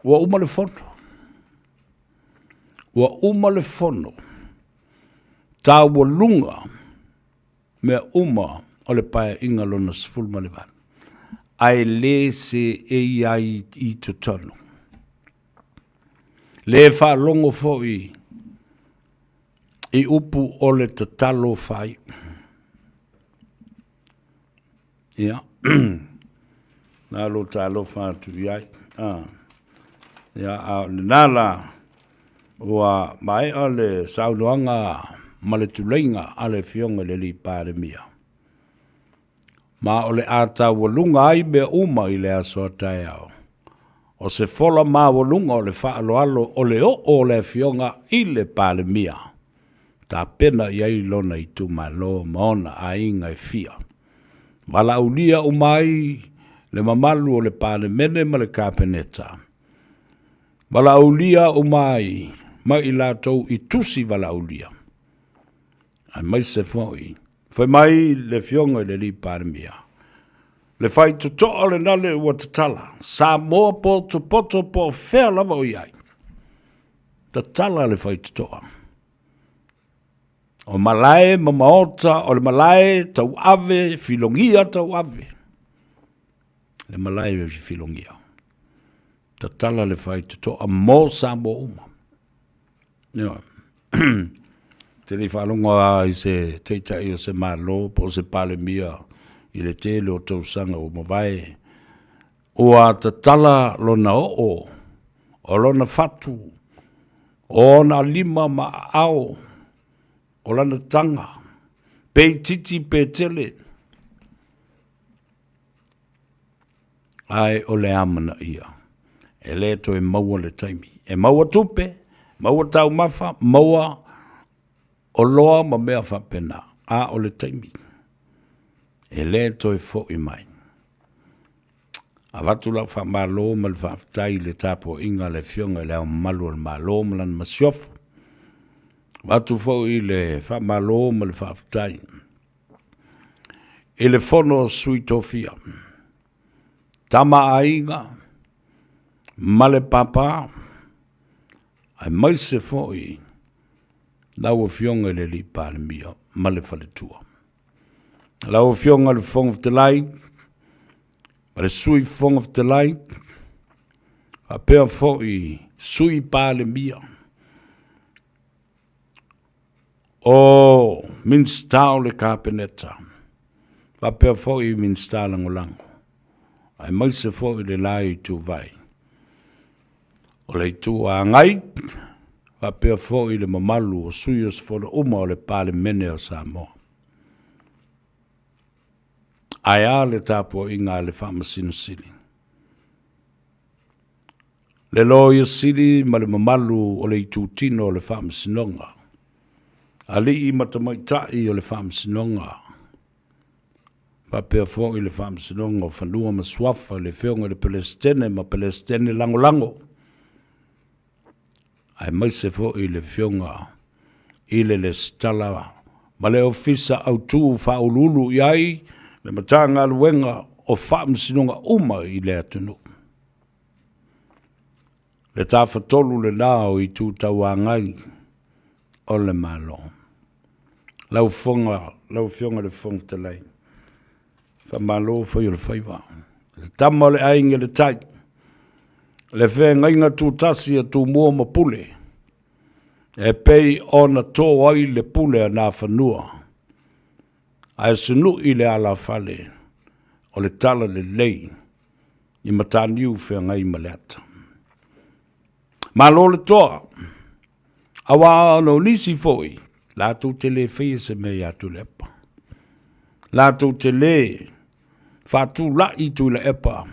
Ua uma le fono. Ua uma le fono. Taualuga mea uma o le Paeaiga lona 18, ae le seei ai i totonu. Le faalogo foi i upu o le tatalo faaiu. Ia, na lo talofa atu i ai. Ah. Ia, a o lena la, ua maea le saunoaga ma le tuleiga a le Afioga i le Alii Palemia. Ma o le a taualuga ai mea uma i le aso a taeao. O se fola maualuga o le faaaloalo o le oo o le Afioga i le Palemia. Tapena i ai lona itumalo ma ona aiga e fia. Valaaulia uma ai le mamalu o le Palemene ma le Kapeneta. Valaaulia uma ai ma i latou i tusi valaaulia, aemaise foi fai mai le Afioga i le Alii Palemia. Le faitotoa lena le ua tatala, Samoa potopoto po o fea lava o i ai. Tatala le faitotoa. O malae ma maota, o le malae tauave, filogia tauave. Le malae e filogia. Tatala le faitotoa mo Samoa uma. Ioe. Te le i faalogo lava i se Taitai o se Malo po o se Palemia i le tele o tausaga ua mavae, ua tatala lona oo, o lona fatu, o ona lima ma aao, o lana taga, pe itiiti pe tele, Ae o le amanaia, e le toe maua le taimi. E maua tupe, maua taumafa, maua oloa ma mea faapena, a o le taimi, e le toe foi mai. Avatu lau faamalo ma le faafetai i le tapuaiga a le Afioga i Le Ao Mamalu o le Malo ma Lana Masiofo. Avatu foi le faamalo ma le faafetai i le Fono a Sui Tofia, Tama a Aiga ma le Papa, aemaise foi lau Afioga i le Alii Palemia ma le Faletua. Lau Afioga i le Fofoga Fetalai ma le Sui Fofoga Fetalai, faapea foi Sui Palemia, O Minisita o le Kapeneta, faapea foi Minisita Lagolago, aemaise foi le la ituvai o le Itu Agai, faapea foi le mamalu o sui usufono uma o le Palemene o Samoa. Ae a le tapuaiga a le Faamasino Sili? Le Loia Sili ma le mamalu o le itutino o le Faamasinoga, alii ma tamaitai o le Faamasinoga, faapea foi le Faamasinoga o Fanua ma Suafa, le Afioga i le Peresetene ma Peresetene Lagolago, aemaise foi le Afioga i le Resitala ma le Ofisa Autu Faauluulu i ai le Matagaluega o Faamasinoga uma i le atunuu. Le Tafatolu lena o Itu Tauagai o le Malo. Lau Fofoga, lau Afioga i le Fofoga Fetalai, faamalo fai o le faiva. Le tama o le aiga i le tai, le feagaiga tutasi a Tumua ma Pule, e pei ona tō ai le pule a Nafanua, ae sunui le alafale o le talalelei i Mataniu feagai ma le ata. Malo le toa, aua ona o nisi foi, latou te le faia se mea ia Tuilaepa. Latou te le faatulai Tuilaepa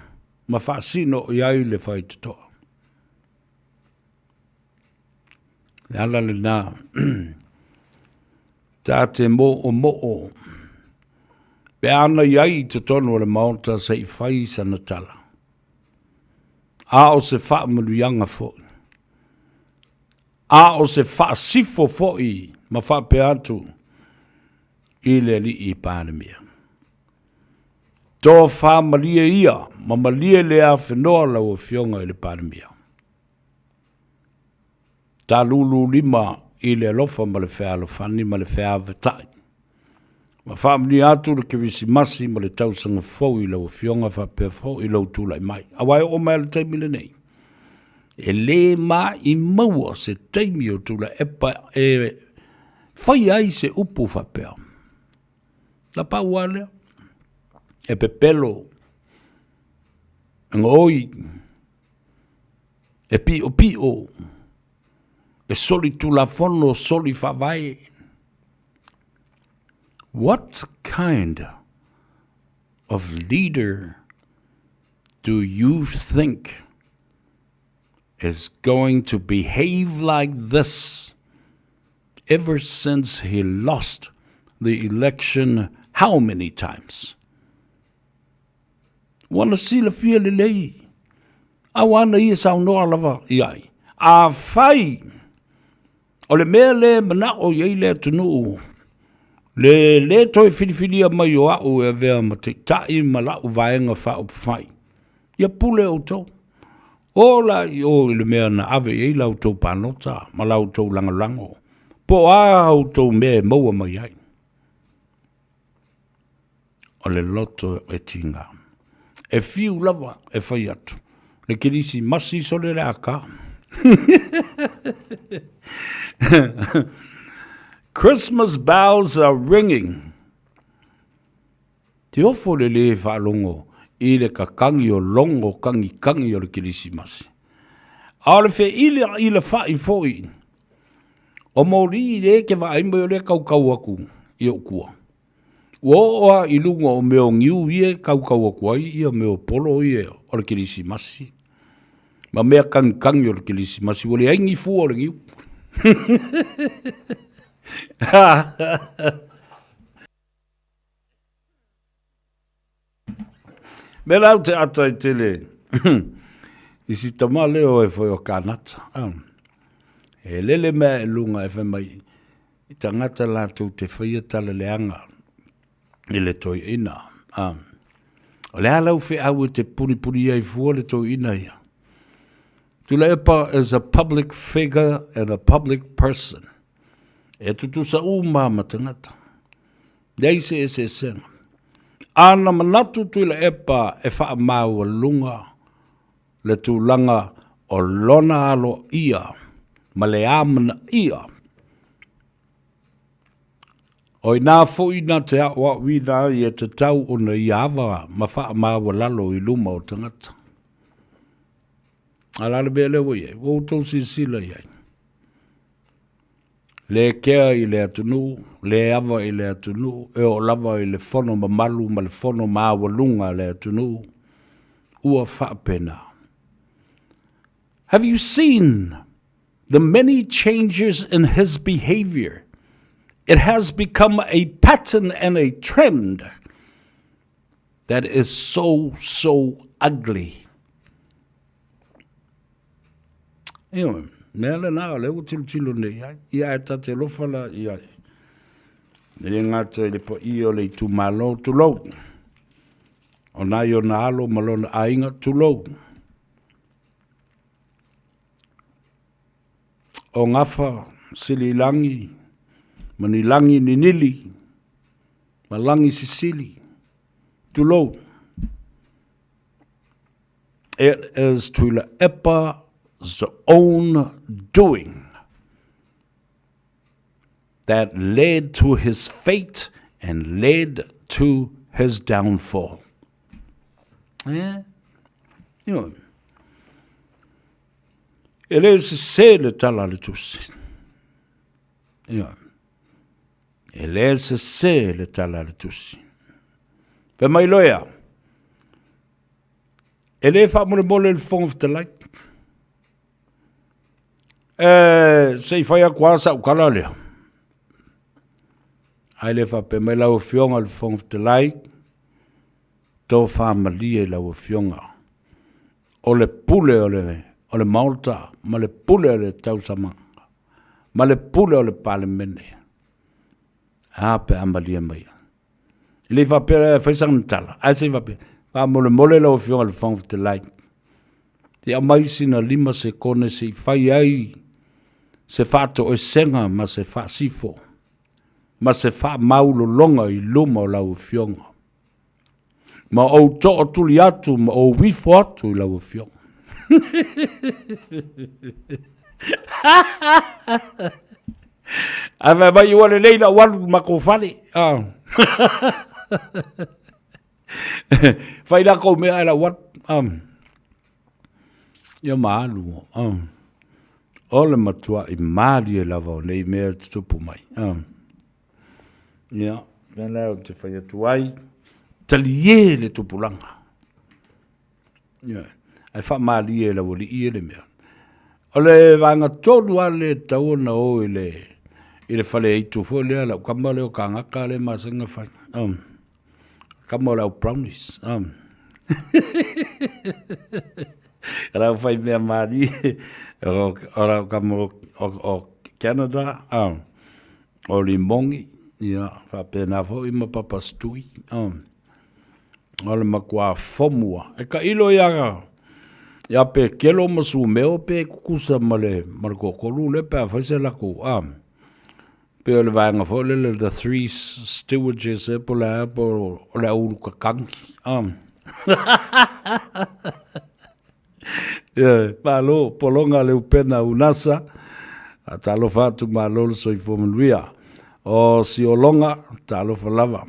ma faasino i ai le faitotoa. Le ala lena, ta te moomoo pe ana i ai i totonu o le Maota se i fai sana tala. A o se faamanuiaga foi. A o se faasifo foi ma faapea atu i le Alii Palemia. Tofa malie ia ma malie le afenoa lau Afioga i le Palemia. Talulu lima i le alofa ma le fealofani ma le feavatai. Ma faamanuia atu le Kerisimasi ma le tausaga fou i lau Afioga faapea foi lou tulai mai. Aua e oo mai lava i le taimi lenei, e le maimauina se taimi o Tuilaepa e fai ai se upu faapea. Na pau lava lea, e pepelo, e gaoi, e piʻopiʻo, e solitulafono, soli faavae. What kind of leader do you think is going to behave like this ever since he lost the election how many times? Ua na silafia lelei, a ua ana ia saunoa lava i ai. Afai o le mea lea e manao i ai le atunuu, Le lē toe filifilia mai o a'u e avea ma taitai ma la'u Vaega Faaupufai, ia pule outou. O la i o i le mea na ave i ai la outou palota ma la outou lagolago, po o a outou mea e maua mai ai. O le loto e tiga. E fiu lava e fai atu. Le Kerisimasi sole le aka. Christmas bells are ringing. Te ofo le lē faalogo i le kakangi o logo kagikangi o le Kerisimasi. A o le feʻilaʻilafaʻi foi o moli lē ke vaai mai o lea kaukau aku i oʻu kua. Ua oo lava i luga o mea o niu ia e kaukau atu ai ia mea o polo ia o le Kerisimasi ma mea kagikagi o le Kerisimasi, ua leai ni fua o le niu. Me lau te ata i tele i si tama leo e foi o Kanata. E lele mea e lunga e whai mai i tangata lātou te whaia tala leanga i le toeaina. O le a lau feau e te puripuri ai fua le toeaina ia. Tuilaepa is a public figure and a public person. E tutusa uma ma tangata. Leai se eseesega. Ana manatu Tuilaepa e faamaualuga le tulaga o lona aloaia ma le amanaia. O i nā foi na te aʻoaʻoina ai e tatau ona ia ava ma faamaualalo i luma o tagata. A o le a le mea lea ua i ai? Ua outou silasila i ai. Le kea i le atunuu, le ava i le atunuu, e oo lava i le fono mamalu ma le fono maualuga a le atunuu, ua faapena. Have you seen the many changes in his behavior? It has become a pattern and a trend that is so, so ugly. Ioe, mea lena o lea ua tilotilo nei i ai, ia ae ta te alofa la i ai. E le gata i le paia o le itumalo, tulou. O nai ona alo ma lona aiga, tulou. O gafa sililangi ma ni lagi ninili ma lagi sisili, tulou. It is Tuilaepa's own doing that led to his fate and led to his downfall. Yeah. You know, e le sesē le tala a le tusi. Ioe. E le sesē le tala a le tusi. Fai mai loea, e le faamolemole le Fofoga Fetalai. E, se i fai atu lava sau tala lea. Ae le faapea mai lau Afioga i le Fofoga Fetalai, tofa malie i lau Afioga. O le pule o le, o le Maota ma le pule o le tausamaga ma le pule o le Palemene. A pe a malie mai. E le i faapea e fai sana tala, ae se i faapea, faamolemole lau Afioga i le Fofoga Fetalai, se i aumai sina 5 sekone se i fai ai se faatoesega ma se faasifo ma se faamaulologa i luma o lau Afioga. Ma ou tootuli atu ma ou ifo atu i lau Afioga. Ae fai mai ua lelei lau alu i matou fale. Ah. Fai lakou mea ae lau alu. Ah. Ia ma alu. Ah. O le matuaʻi malie lava o nei mea e tutupu mai. Ah. Ia, mea lea ou te fai atu ai, talie le tupulaga. Ia, ae faamalie e laualii e le mea. O le vaega tonu lava lea e tatau ona o i le, i le fale aitu foi lea, lau kama lea o Kagaka lea e masani ona fai. Um, kama o le au brownies. Um. Rau whai mea mārie, o, o rau kama o, o, o Canada, um, o Rimongi. Ia, faapena foi ma Papa Stui. Oh. O le matua fomu a. E tailo ia ia Pekelo ma Sumeo pe tutusa ma le ma le toatolu lea pe afai se latou a. Pei o le vaega foi lele the three stewages ea po o le a po o le au ulu tatagi a. Ioe, malo, pologa le upena unasa, a talofa atu malo le soifua manuia. O Siologa, talofa lava,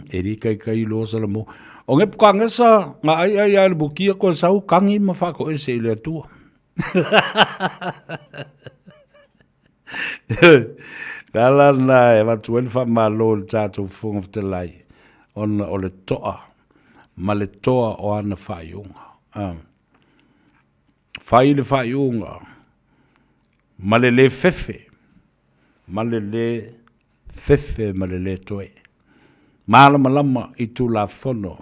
e li kaikai loa Salamo. O Nepukangesa, nga ai ai a le bukia koe sau kangi ma faatoese i le Atua. Le ala lena e avatu ai le faamalo i le tatou Fofoga Fetalai, ona o le toa ma le toa o ana faaiuga. Fai le faaiuga ma le lē fefe, ma le lē fefe ma le lē toe. Malamalama i Tulafono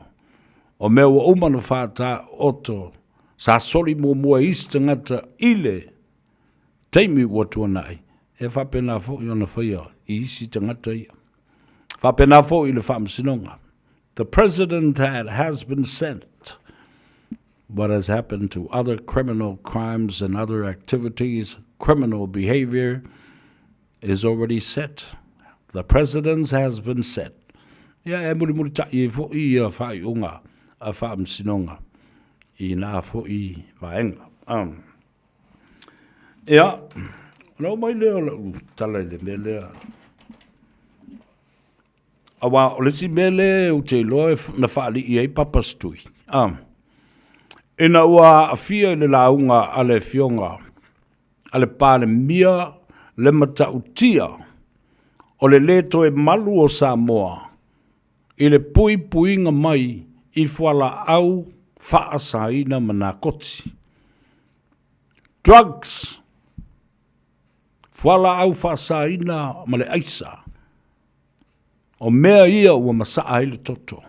o mea ua uma ona faataoto sa soli muamua e isi tagata i le taimi ua tuanai, e faapena foi ona faia i isi tagata ia. Faapena foi i le Faamasinoga. The President had has been sent what has happened to other criminal crimes and other activities, criminal behavior is already set. The precedence has been set. Ia, e mulimulitaʻi ai foi ia faaiuga a Faamasinoga i na foi vaega. Um. Ia, ona oo mai lea o lau tala i le mea lea. Aua o le isi mea lea ou te iloa na faalii ai Papa Stui, a, ina ua aafia i le lauga a le Afioga a le Palemia le matautia o le lē toe malu o Samoa i le puipuiga mai i fualaau faasaina ma nakoti, drugs, fualaau faasaina ma le aisa, o mea ia ua masaa ai le toto.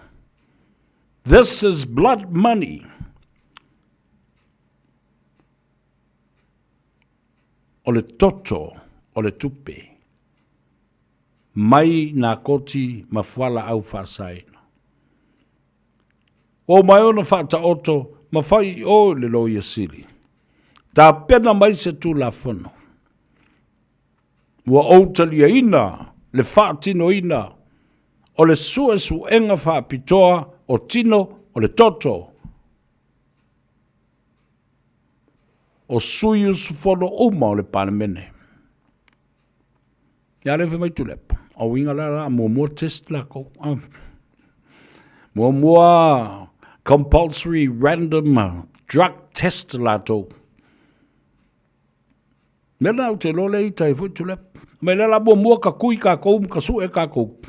This is blood money. O le toto o le tupe. Mai nakoti ma fualaau faasaina. Ua uma ai ona faataoto ma fai i o i le Loia Sili. Tapena mai se Tulafono. Ua ou taliaina le faatinoina o le suesuega faapitoa o tino o le toto o sui usufono uma o le Palemene. Ia lea fai mai Tuilaepa, o uiga la la muamua test lakou. Muamua compulsory random drug test latou. Mea lena ou te iloa lea e ita ai foi Tuilaepa. Mai lea la muamua ka kui kakou ma ka sue kakou.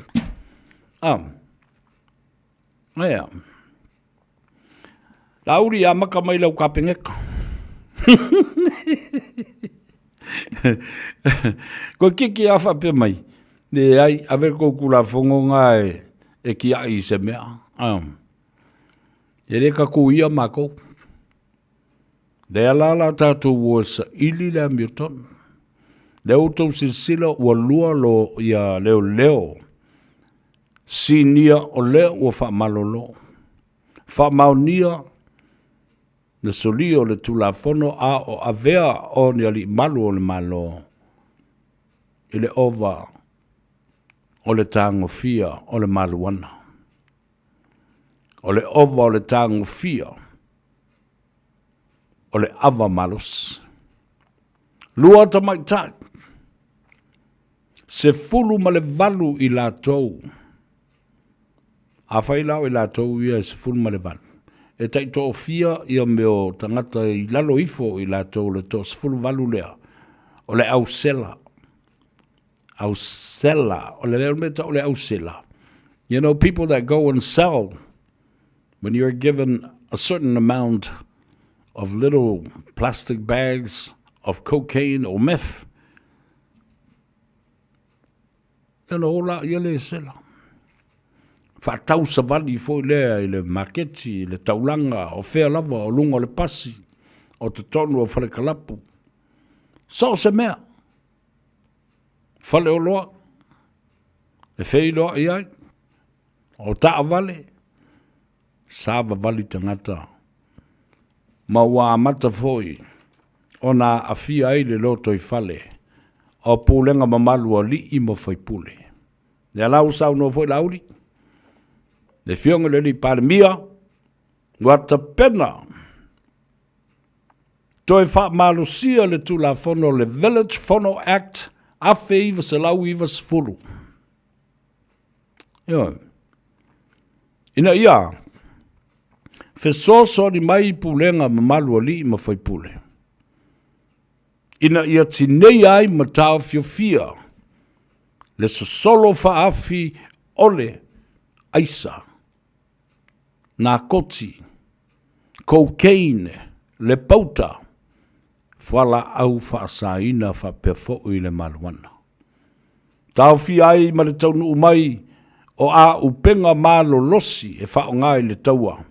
Ah. Aia. Laauli amata mai lau Kapeneta. Koe kiki a faapea mai, leai, ave le tou Tulafono lena e tiai i se mea. E le tatuia matou. Lea la la tatou o e saili le amiotonu. Lea ua outou silasila ua lua lo ia leoleo sinia o lea ua faamalolo. Faamaonia le solia o le Tulafono a o avea o ni alii malu o le Malo i le ova o le tagofia o le maluana. O le ova o le tagofia o le ava malosi. Lua tamaitai, 18 i latou. Afai la o i latou ia e 18, e taitoafia ia mea o tagata i lalo ifo o i latou le toa-18 lea, o le au sela. Au sela, o le mea tau o le au sela. You know, people that go and sell, when you're given a certain amount of little plastic bags of cocaine or meth, Ia ona ola ia le sela. Faatau savali foi lea i le maketi, i le taulaga, o fea lava, o luga o le pasi, o totonu o falekalapu. So o se mea, faleoloa. E feiloai ai, o taavale, savavali tagata, ma ua amata foi ona aafia ai le lotoifale o pulega mamalu a alii ma faipule. Lea la ua saunoa foi Laauli, le Afioga i le Alii Palemia, ua tapena toe faamalosia le Tulafono le Village Fono Act 1990. Ioe. Ina ia fesoasoani mai pulega mamalu alii ma faipule, ina ia tineia ai ma taofiofia le sosolo faaafi o le aisa, nakoti, cocaine, le pauta, fualaau faasaina faapea foi le marijuana. Taofia ai ma le taunuu mai o auupega malolosi e faaaoga i le taua,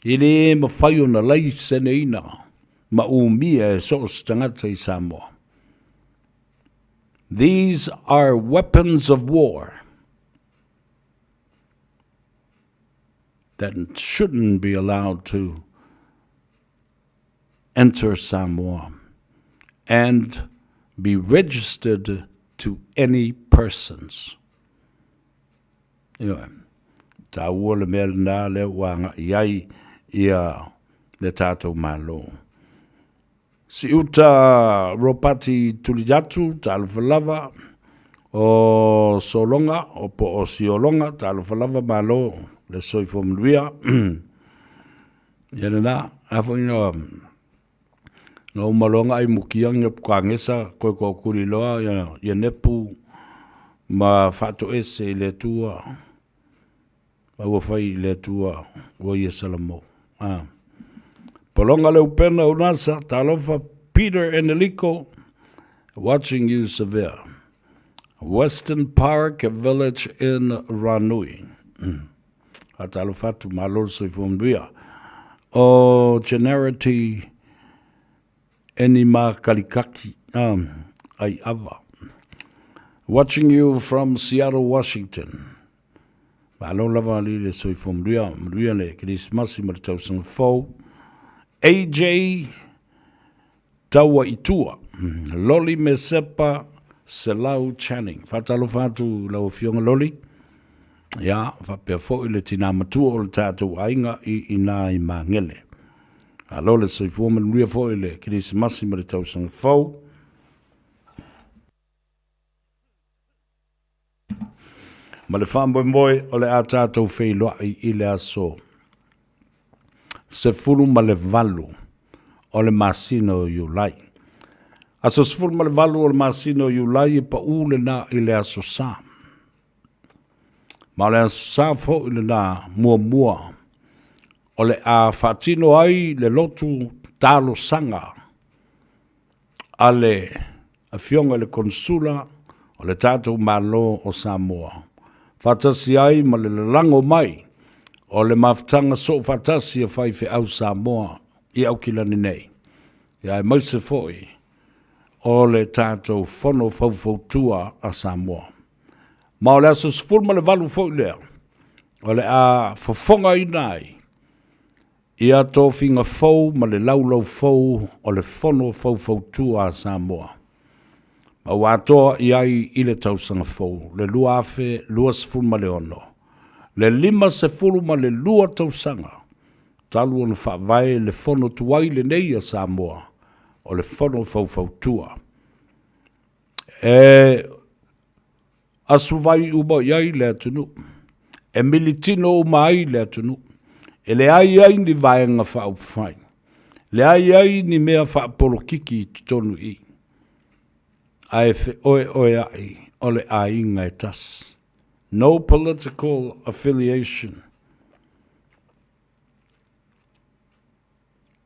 e le mafai ona laiseneina ma umia e so o se tagata i Samoa. These are weapons of war that shouldn't be allowed to enter Samoa and be registered to any persons. Ioe, taua le mea lena lea ua agai ai ia le tatou Malo. Siuta Ropati Tuliatu, talofa lava, o Sologa, o po o Siologa, talofa lava, malo le soifua manuia. Ia lena, a foi no no umaloga ai mukia ngi pukangesa koe ko kuli loa ia, ia nepu ma faatoese i le Atua. Ma ua fai i le Atua ua ia salamou. Ah. Polonga le upena o NASA, talofa Peter Eneliko, watching you Savea. Western Park Village in Ranui. A talofa atu, malo le soifua manuia. O Generity Enima Kalikaki, ai ava. Watching you from Seattle, Washington. Malo lava alii le soifua manuia, manuia le Kerisimasi ma le tausaga fou. AJ Taua i tua, Loli Mesepa Selau Channing. Faatalofa atu i lau Afioga Loli, ia, faapea foi le tinā matua o le tatou aiga i inā i Magele. Malo le soifua manuia foi le Kerisimasi ma le tausaga fou. Ma le faamoemoe o le a tatou feiloai i le aso 18 o le masina o Iulai. Aso 18 o le masina o Iulai e paʻū lena i le aso Sa. Ma o le aso Sa foi lena muamua o le a faatino ai le lotu talosaga a le Afioga i le Konesula o le tatou Malo o Samoa, faatasi ai ma le lalago mai o le mafutaga soofaatasi a faifeau Samoa i Aukilani nei, aemaise foi o le tatou Fono Faufautua a Samoa. Ma o le aso 18 foi lea o le a fofogaina ai Ia tofiga fou ma le laulau fou o le Fono Faufautua a Samoa, ma ua atoa i ai i le tausaga fou, le 2026, le 52 tausaga talu ona faavae le Fono tuai lenei a Samoa, o le Fono Faufautua. E Asuvai uma i ai le atunuu. E militino uma ai le atunuu. E leai ai ni vaega faaupufai. Leai ai ni mea faapolokiki i totonu i i. Ae feoeoeaʻi o le aiga e tasi. No political affiliation.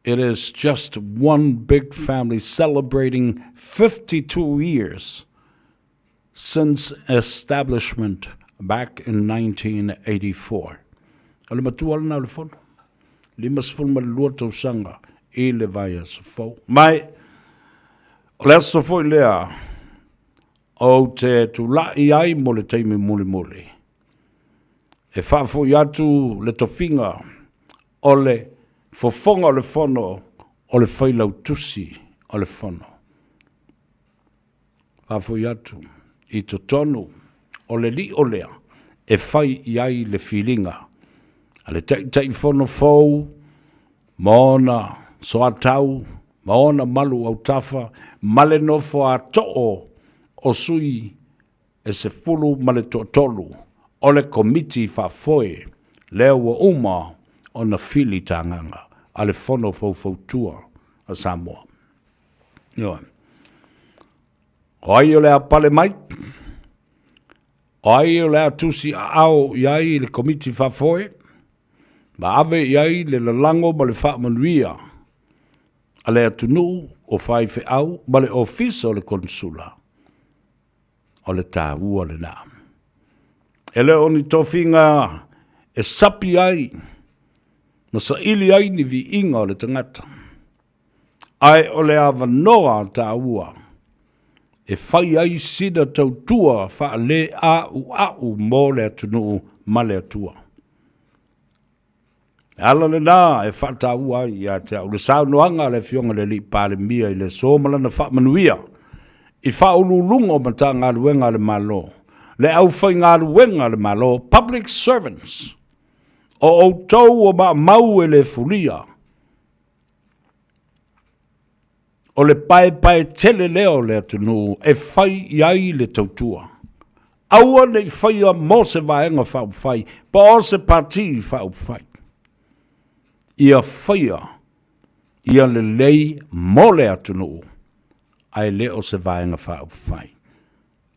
It is just one big family celebrating 52 years since establishment back in 1984. O le matua lena o le fono. 52 tausaga i le vaiaso fou. Mai, o le aso foi lea, Ou te tula'i ai mo le taimi mulimuli. E faafo'i atu le tofiga o le Fofoga o le Fono o le Failautusi o le Fono. Faafo'i atu i totonu o le lio lea e fai i ai le filiga a le Taitaifono fou ma ona soatau ma ona malu autafa ma le nofo a too o sui e 13 o le Komiti Faafoe lea ua uma ona fili tagaga a le Fono Faufautua a Samoa. Ioe. O ai o le a pale mai? O ai o le a tusi aao i ai le Komiti Faafoe ma ave i ai le lalago ma le faamanuia a le atunuu o faifeau ma le Ofisa o le Konesula? O le taua lena. E le o ni tofiga e sapi ai ma saili ai ni viiga o le tagata, ae o le avanoa taua e fai ai sina tautua faaleauau mo le atunuu ma le Atua. E ala lena e faataua ai ia te au le saunoaga a le Afioga i le Alii Palemia i le aso ma lana faamanuia i Faauluuluga o Matagaluega a le Malo, le aufaigaluega a le Malo, public servants, o outou o maamau e le fulia, O le paepae tele lea o le atunuu e fai i ai le tautua. Aua ne i faia mo se Vaega Faaupufai po o se Pati Faaupufai. Ia faia ia lelei mo le atunuu ae le o se Vaega Faaupufai.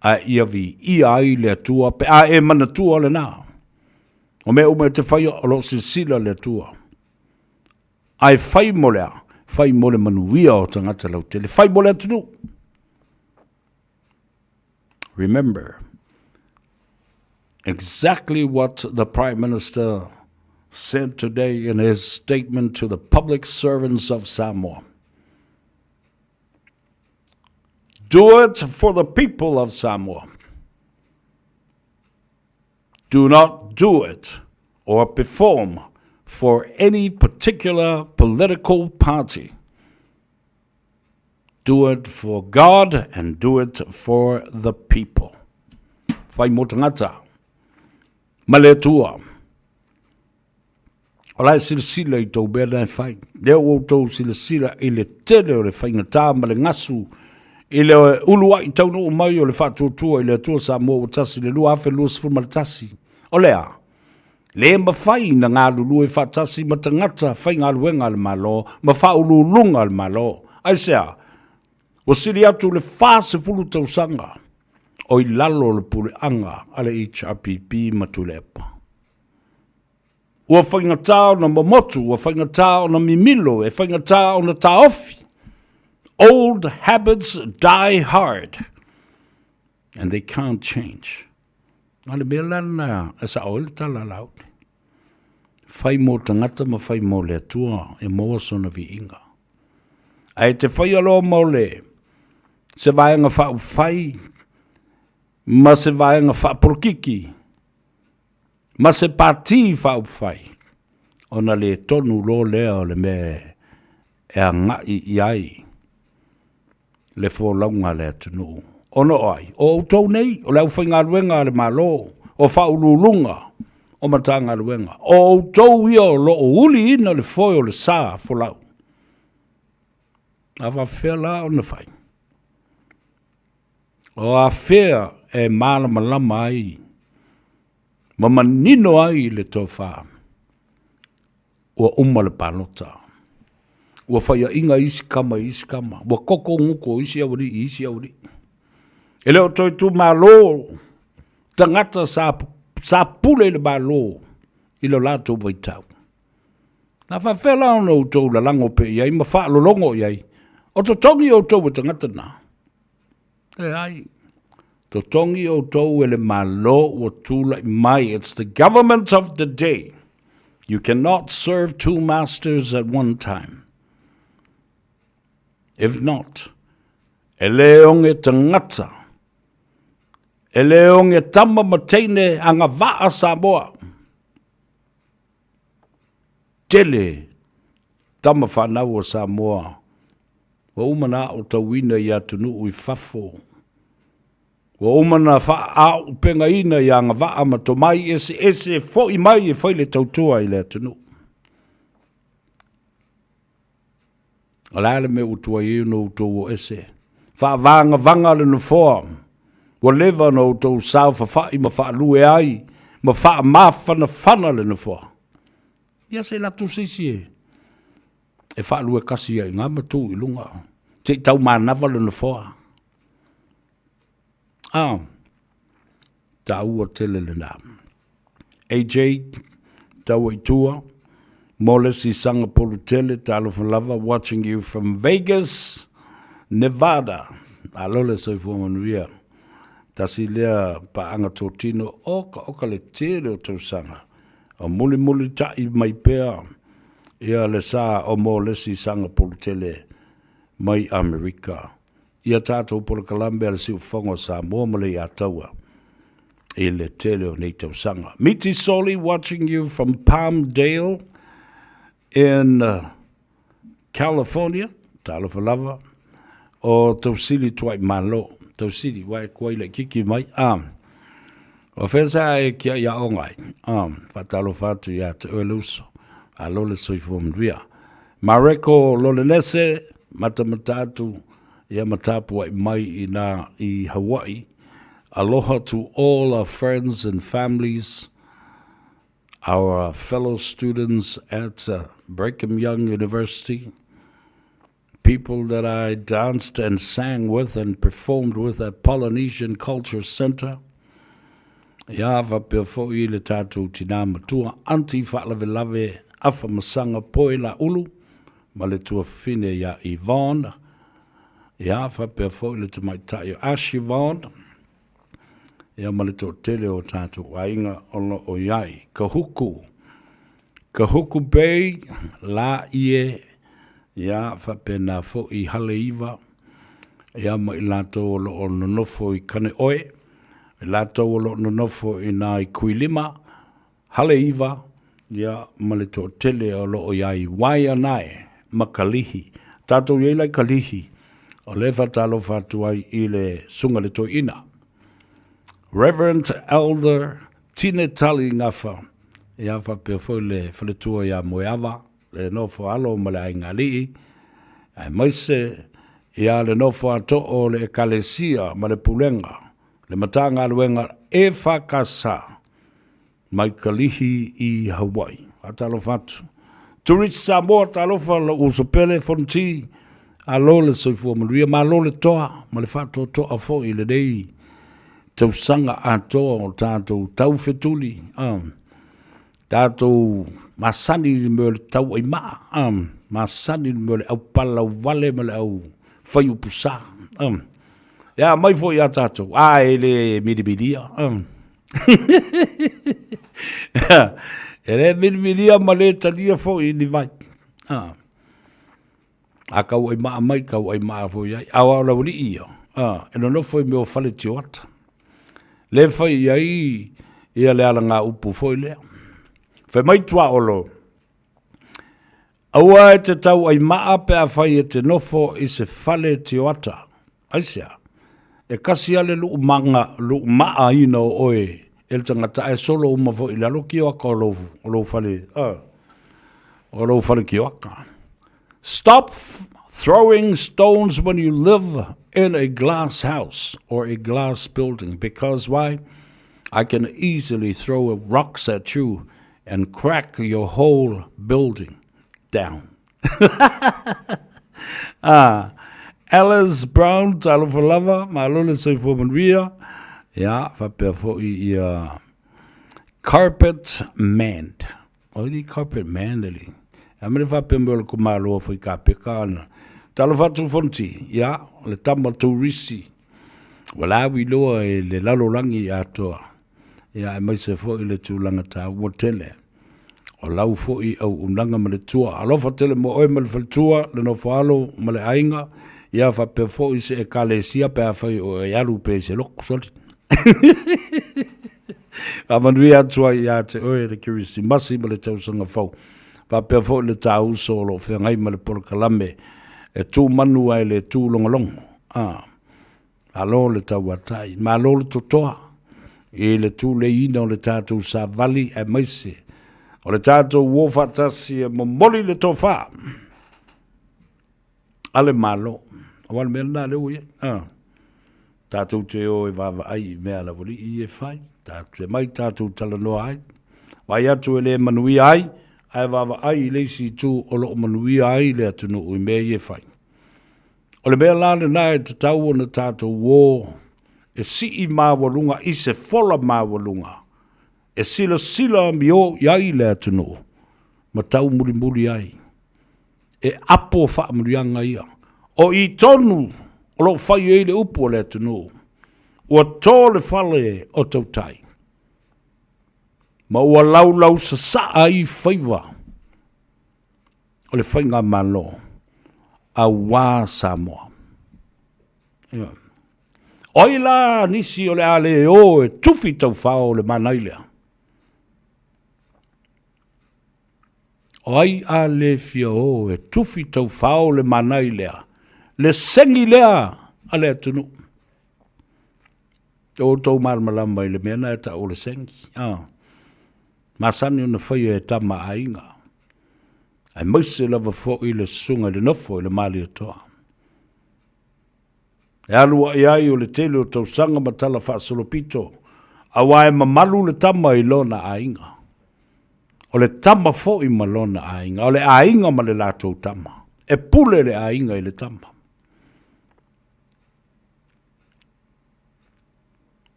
Ae ia viia ai le Atua pe a e manatua lena. O mea uma e te faia o lo o silasila le Atua. Ae fai mo le a? Fai mo le manuia o tagata lautele. Fai mo le atunuu. Remember exactly what the Prime Minister said today in his statement to the public servants of Samoa. Do it for the people of Samoa. Do not do it or perform for any particular political party. Do it for God and do it for the people. Whai mo tangata. Ma le Atua. O la e silasila i tou mea na e fai. Lea ua outou silasila i le tele o le faigata ma le gasu i le uluai taunuu mai o le faatuatua i le Atua Samoa ua tasi i le 2021. O le a? Le mafai na galulue faatasi ma tagata faigaluega a le Malo ma faauluuluga a le Malo. Aisea? Ua sili atu le 40 tausaga o i lalo o le puleaga a le HRPP ma Tuilaepa. Ua faigata ona momotu, ua faigata ona mimilo, e faigata ona taofi. Old habits die hard and they can't change. A le mea la lena e sao ai le tala a Laauli. Fai mo tagata ma fai mo le Atua e maua sona viiga. Ae te faia loa mo le se vaega faaupufai ma se vaega faapolokiki ma se pati faaupufai, ona le tonu loa lea o le mea e agai i ai le folauga a le atunuu. Ona o ai? O outou nei, o le aufaigaluega a le Malo, o faauluuluga o Matagaluega, o outou ia o lo o uliina le foe o le sa folau. A faapefea la ona fai? O afea e malamalama ai ma manino ai le tofa ua uma le palota. Ua faiaʻiga isi kama i isi kama, ua koko guko isi aualii i isi aualii. E le o toe itumalo tagata sa, sa pule i le Malo i lo latou vaitau. Na faapefea la ona outou lalago pea i ai ma faalologo i ai, o totogi outou e tagata na? Leai. Totogi outou e le Malo ua tulai mai. It's the government of the day. You cannot serve two masters at one time. If not, e le oge tagata. E le oge tama ma teine agavaa Samoa. Tele tama fanau o Samoa ua uma na aotauina i atunuu i fafo. Ua uma na faaaupegaina i agavaa ma tomai eseese foi mai e fai le tautua i le atunuu. O le a le mea ua tuai ai ona outou o ese? Faavagavaga le nofoa, ua leva ona outou saofafai ma faalue ai ma faamafanafana le nofoa. Ia se i latou se isi e, e faalue kasi ai i ma tu i luga, se i tau manava le nofoa. Ah, taua tele lena. AJ, taua i tua, mo le isi saga polutele, talofa lava, watching you from Vegas, Nevada. Malo le soifua manuia. Tasi lea paaga totino oka oka le tele o tausaga. O mulimulitai mai pea ia le sa o mo le isi saga polutele mai Amerika. Ia tatou polokalame a le Siufofoga o Samoa ma le Iataua i le tele o nei tausaga. Miti Soli watching you from Palmdale in California. Talofa lava. O Tausili Tuai Malo. Tausili, wa e kuai le kiki mai. Ah. O fea sa e kia ia o ngai. Ah, whatalofa atu ia te oe le uso. A lo le soifua manuia. Mareko Lolenese, matamata atu ia ma tapua'i mai i nā i Hawaii. Aloha to all our friends and families, our fellow students at Brigham Young University, people that I danced and sang with and performed with at Polynesian Culture Center. Ia, faapea foi le tatou tinā matua, Aunty Faalavelave Afa Masaga Poe Laulu ma le tuafafine ia Yvonne. Ia, faapea foi le tamaitai o Ashivon, ia ma le toatele o tatou aiga o lo o i ai. Kahuku, Kahuku Bay, Laie, ia, faapena foi Haleiwa, ia ma i latou o lo o nonofo i Kaneoe, i latou o lo o nonofo i nā i Kuilima, Haleiwa, ia, ma le toatele o lo o i ai i Waianae ma Kalihi. Tatou i ai la i Kalihi, o lea e faatalofa atu ai i le Susuga i le Toeaina, Reverend Elder Tine Tali Gafa, ia, faapea foi le faletua ia Moeava, le nofo alo ma le aiga alii, aemaise ia le nofo a too o le Ekalesia ma le Pulega, le Matagaluega EFKS mai Kalihi i Hawaii. Faatalofa atu. Tourist Samoa, talofa lou uso pele, Fonoti, alo le soifua manuia, malo le toa ma le faatoatoa foi i lenei tausaga atoa o tatou taufetuli. Tatou masani i le mea o le tauaimaa, masani i le mea o le aupalauvale ma le au faiupu sa. Ia aumai foi ia tatou, a e le milimilia. E le milimilia ma le talia foi i ni vai. A tauaimaa mai, tauaimaa foi i ai. Aua o le aualii ia, e nonofo i mea o fale tioata. Le fai i ai ia le alagaupu foi lea. Fai mai Tuaolo, Aua e te tauaimaa pe afai e te nofo i se fale tioata. Aisea? E kasi lava le luumaga, luumaaina o oe e le tagata ae solo uma foi i lalo kioaka o lou, o lou fale, o lou fale kioaka. Stop throwing stones when you live in a glass house or a glass building because why? I can easily throw rocks at you and crack your whole building down. Ah, Alice Brown, talofa lava, malo le soifua manuia. Ia, faapea foi ia Carpet Man. O ili Carpet Man eli. A mele faapea mai o le kumaloa foi kapeka ana. Talofa atu Fonti, ia, le tama turisi. Ua lawi loa e le lalolagi atoa. Ia, aemaise foi le tulaga taua tele o lau foi auaunaga ma le tua. Alofa tele mo oe ma le faletua, le nofoalo ma le aiga, ia faapea foi se ekalesia pe afai o e alu pea i se loku, soli. Faamanuia atu ai ia te oe le Kerisimasi ma le tausaga fou. Faapea foi le tāuso o lo o feagai ma le polokalame e tu manu ai le tu logologo. Ah, malo le tauatai, malo le totoa i le tuleiina o le tatou savali aemaise o le tatou uo faatasi e momoli le tofa a le Malo. Aua o le mea lena lea ua i ai. Ah. Tatou te o e vaavaai i mea a le aualii ia e fai. Tatou te mai tatou talanoa ai. Vaai atu e le manuia ai, ae vaavaai i le isi itu o lo o manuia ai le atunuu i mea ia e fai. O le mea la lena e tatau ona tatou o e sii maualuga i se fola maualuga e silasila amio i ai le atunuu ma taumulimuli ai e apo faamanuiaga ia. O i tonu o lo o fai ai le upu a le atunuu, ua to le fale o tautai, ma ua laulausasaa ai faiva o le faigamalo aua Samoa. Ioe. O ai la nisi o le a le o e tufi taufao le manai lea? O ai a le fia o e tufi taufao le manai lea, le segi lea a le atunuu. O outou malamalama i le mea na e tau o le segi. Ah. Masani ona faia e tama aiga. Aemaise lava foi le susuga i le nofo i le Malietoa. E alu aʻe ai o le tele o tausaga ma tala faasolopito, auā e mamalu le tama i lona aiga. O le tama foi ma lona aiga, o le aiga ma le latou tama. E pule le aiga i le tama.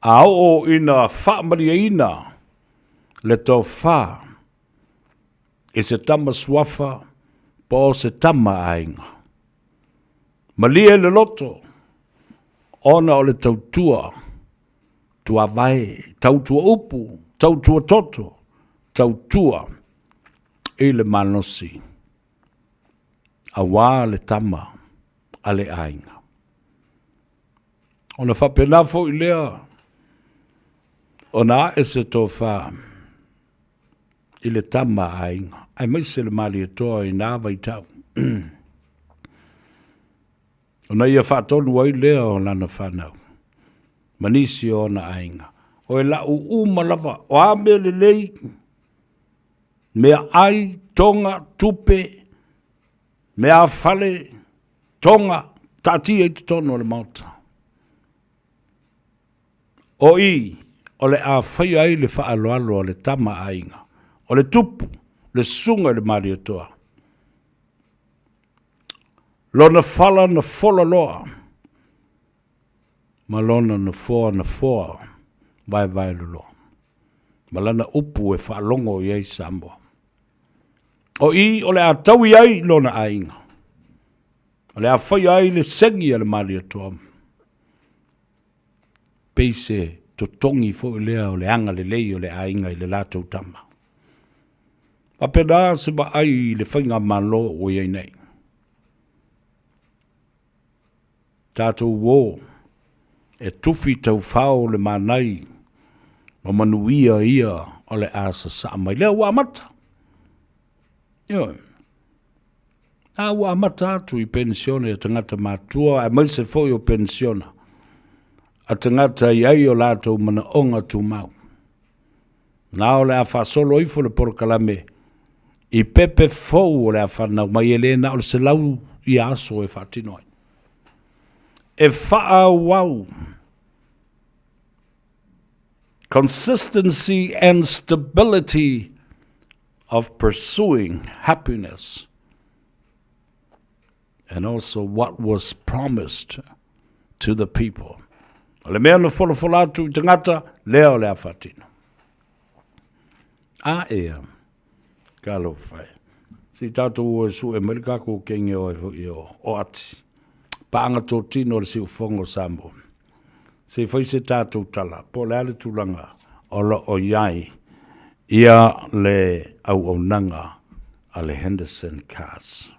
A oo ina faamalieina le tofa i se tama suafa po o se tama aiga, Malie le loto ona o le tautua tuavae, tautua upu, tautua toto, tautua i le malosi aua le tama a le aiga. Ona faapena foi lea ona ae se tofa i le tama a aiga, aemaise le Malietoa i na vaitau. Ona ia faatonu ai lea o lana fanau ma nisi o ona aiga. O e lau uma lava, o a mea lelei, meaai, toga, tupe, meafale, toga, taatia i totonu o le Maota. O i, o le a faia ai le faaaloalo a le tama a aiga, o le tupu, le susuga i le Malietoa. Lona fala na fola loa, ma lona nofoa na foa vaevae loloa, ma lana upu e faalogo i ai Samoa. O i, o le a taui ai lona aiga, o le a faia ai le segi a le Malietoa. Pei se totogi foi lea o le agalelei o le aiga i le latou tama. Faapena se vaai i le faigamalo ua i ai nei. Tatou o e tufi taufao le manai ma manuia ia o le a sasaa mai. Lea ua amata. Ioe. A ua amata atu i penisione a tagata matua aemaise foi o penisiona a tagata e i ai o latou manaoga tumau. Na o le a faasolo ifo le polokalame i pepe fou o le a fanau mai e le na o le 100 ia aso e faatino ai. E faaauau consistency and stability of pursuing happiness and also what was promised to the people. O le mea na folafola atu i tagata, lea o le a faatino. A ea, talofa e. Se i tatou o e sue mai le kākou kenge o e foi o, o ati. Paanga tōtino o le siufogo o Samoa. Se i fai se tatou tala, po o le a le tulaga o lo o i ai ia le auaunaga a le Henderson Cars.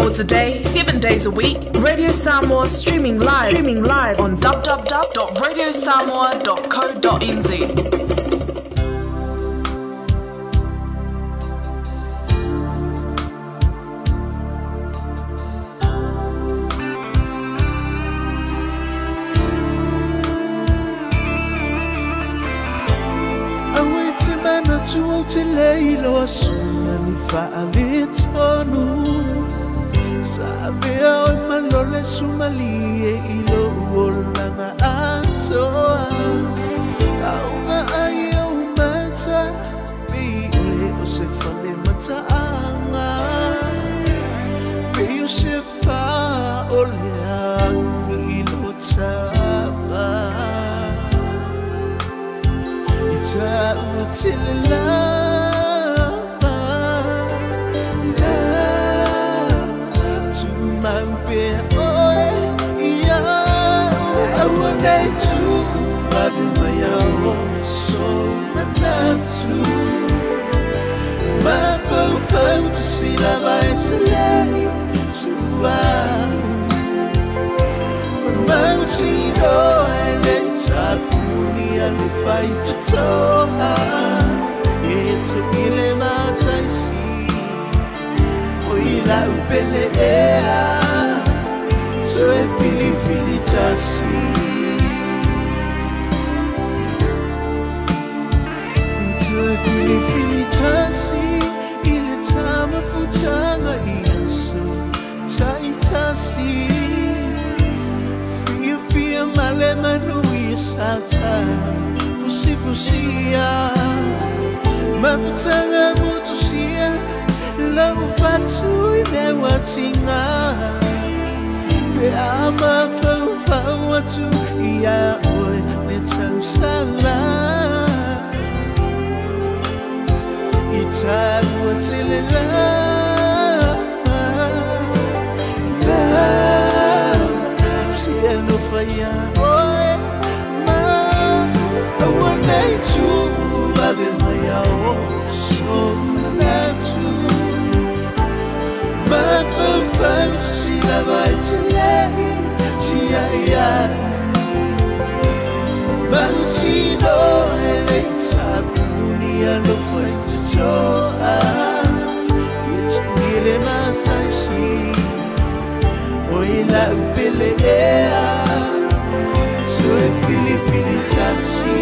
Hours a day, 7 days a week. Radio Samoa streaming live, streaming live on www.radiosamoa.co.nz. Aua e te manatu ou te le iloa suna ni faaletonu Sa avea oe ma lole sumalie i lou olaga atoa Auga ai ou mata Pei oe o se fale mataaga Pei o se faaole agi i lou tapa I taua tele lava. Tumau atu Mafaufau tasi lava e se lei sua Mautinoa e le tapuni a le fai totoa E togi le mataisi O i lau pele ea Toe filifili tasi Toe filifili tasi I le tamafutaga i aso Taitasi Fiafia ma le manuia sa ta Fusifusia Mafutaga motosia Lau fatu i mea watinga Pe a mafaufau atu ia oe le tausala I tāua tele lava Lava Tia alofa ia oe Ma aua nei tuu ave mai ao So manatu Mafaufau tasi lava e te lei Tia ia Mautinoa e le tapuni alofa i totoa Ia togi le mataisi O i lau pele ea Toe filifili tasi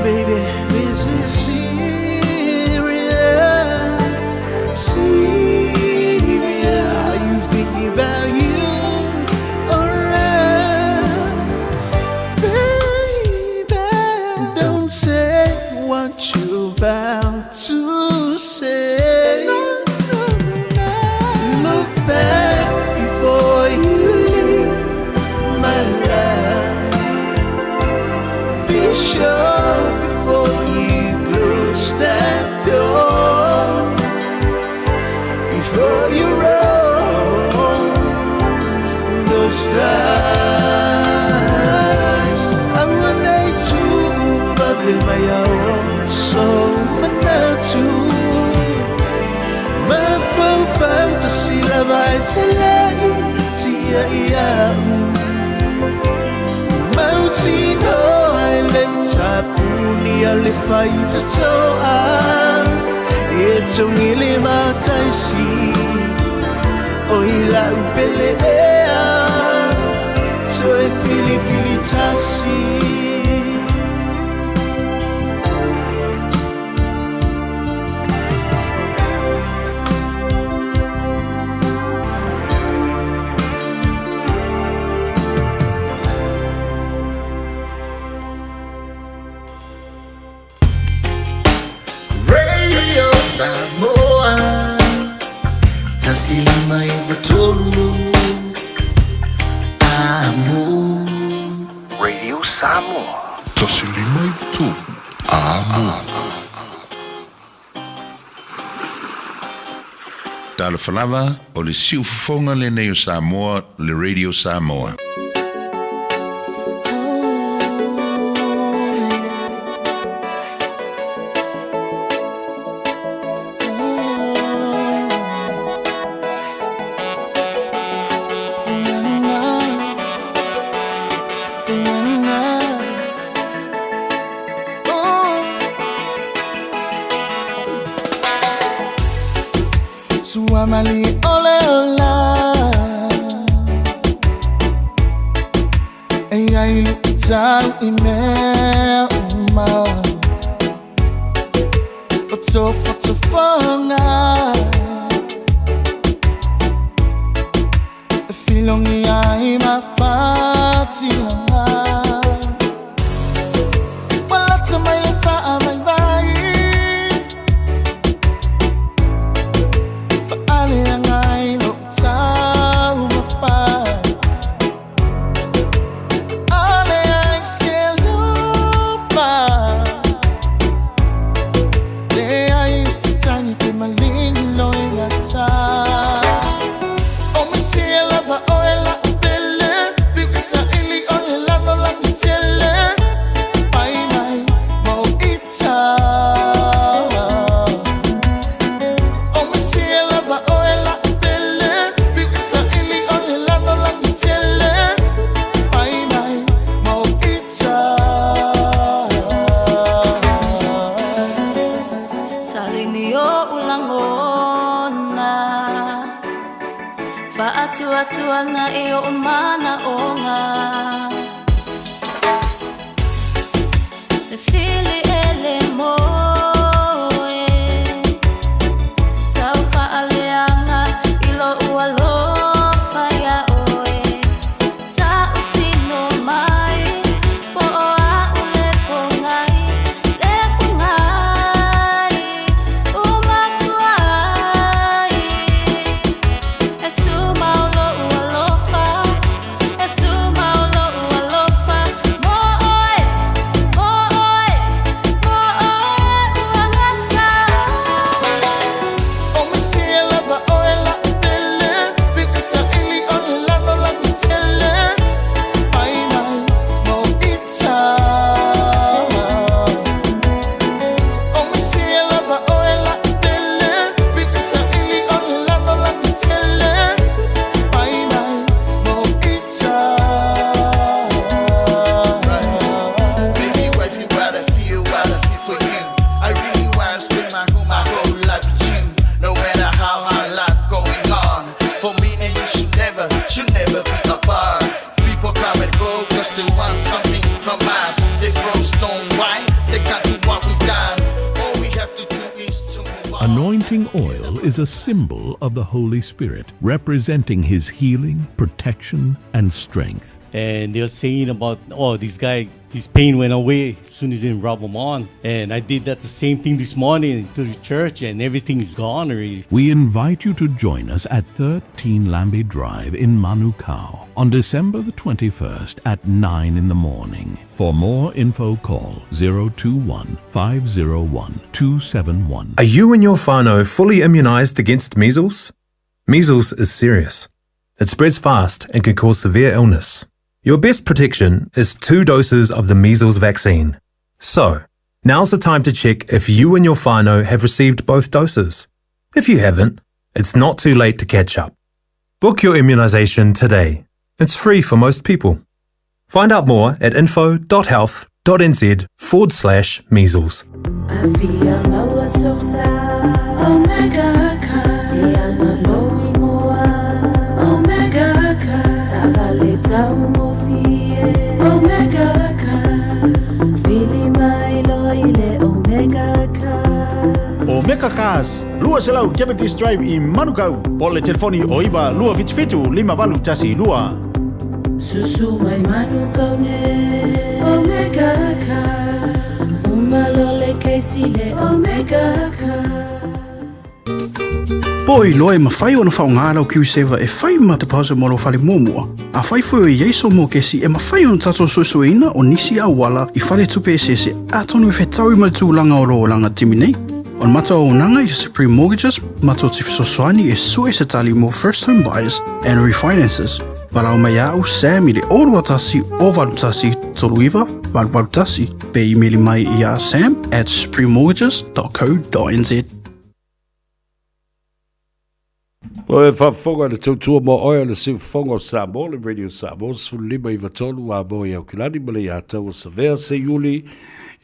Baby, this is serious, serious. Are you thinking about you or us? Baby, don't say what you're about to say. Look back before you leave my life. Be sure before you close that door. Before you roll those dice. Aua nei tuu vave mai ao So manatu Mafaufau tasi lava e te lei Tia ia Mautinoa e le tapuni a le fai totoa E togi le mataisi O i lau pele ea Toe filifili tasi Radio Samoa 159 Amo Radio Samoa 153 Amo Talofa lava, o le siufofoga lenei o Samoa, le Radio Samoa. Suamali ole ola E ai lu i tau i mea uma O tō whakatofanga E whilongi ai ma whātianga Walata mai e whaa mai vai Whaale angai lo tau mawhai Ale ai se lofa Paleni oʻu lagona Faaatuatuana i oʻu manaʻoga Le fili e le moe Tau faaleaga i loʻu alofa iā ʻoe Tautino mai po o aʻu le pōgai Le pōgai ua mafua ai E tumau loʻu alofa E tumau loʻu alofa Mo ʻoe, mo ʻoe, mo ʻoe ua gata. O Mesia lava ʻoe laʻu pele Fika saʻili o le lalolagi tele Fai mai mo ita O Mesia lava ʻoe laʻu pele Fika saʻili o le lalolagi tele Fai mai mo ita Baby wifey, what I feel, what I feel for you I really want to spend my whole, my whole life with you No matter how hard life going on For me and you should never, should never be apart People come and go cause they want something from us They throw stone, why? They can't do what we done All we have to do is to move on Anointing oil is a symbol of the Holy Spirit, representing his healing, protection, and strength. And they were saying about, oh, this guy, his pain went away as soon as he rub them on. And I did that the same thing this morning to the church, and everything is gone already. We invite you to join us at 13 Lambie Drive in Manukau on December the 21st at 9 in the morning. For more info, call 021 501 271. Are you and your whānau fully immunised against measles? Measles is serious. It spreads fast and can cause severe illness. Your best protection is two doses of the measles vaccine. So, now's the time to check if you and your whānau have received both doses. If you haven't, it's not too late to catch up. Book your immunisation today. It's free for most people. Find out more at info.health.nz forward slash measles. Omega Cars, 200 Cavendish Drive i Manukau, po o le telefoni o 9 277 5812. Susu mai Manukau nei, Omega Cars. Uma loa le kesi le Omega Cars. Po o iloa e mafai ona faaaoga lau KiwiSaver e fai ma deposit mo lou fale muamua. Afai foi o i ai sou mokesi e mafai ona tatou suesueina o nisi auala i faletupe eseese atonu e fetaui ma le tulaga o lou olaga taimi nei. O le matou auaunaga i le Supreme Mortgages matou te fesoasoani e sue se tali mo first home buyers and refinances. Valaau mai ia au Sam i le 021 081 39 881 pe imeli mai ia sam at suprememortgages.co.nz. O e faafofoga i le tautua mo oe o le Siufofoga o Samoa, le Radio Samoa, 15 i 3 a mo i Aukilani ma le Iataua Savea Seiuli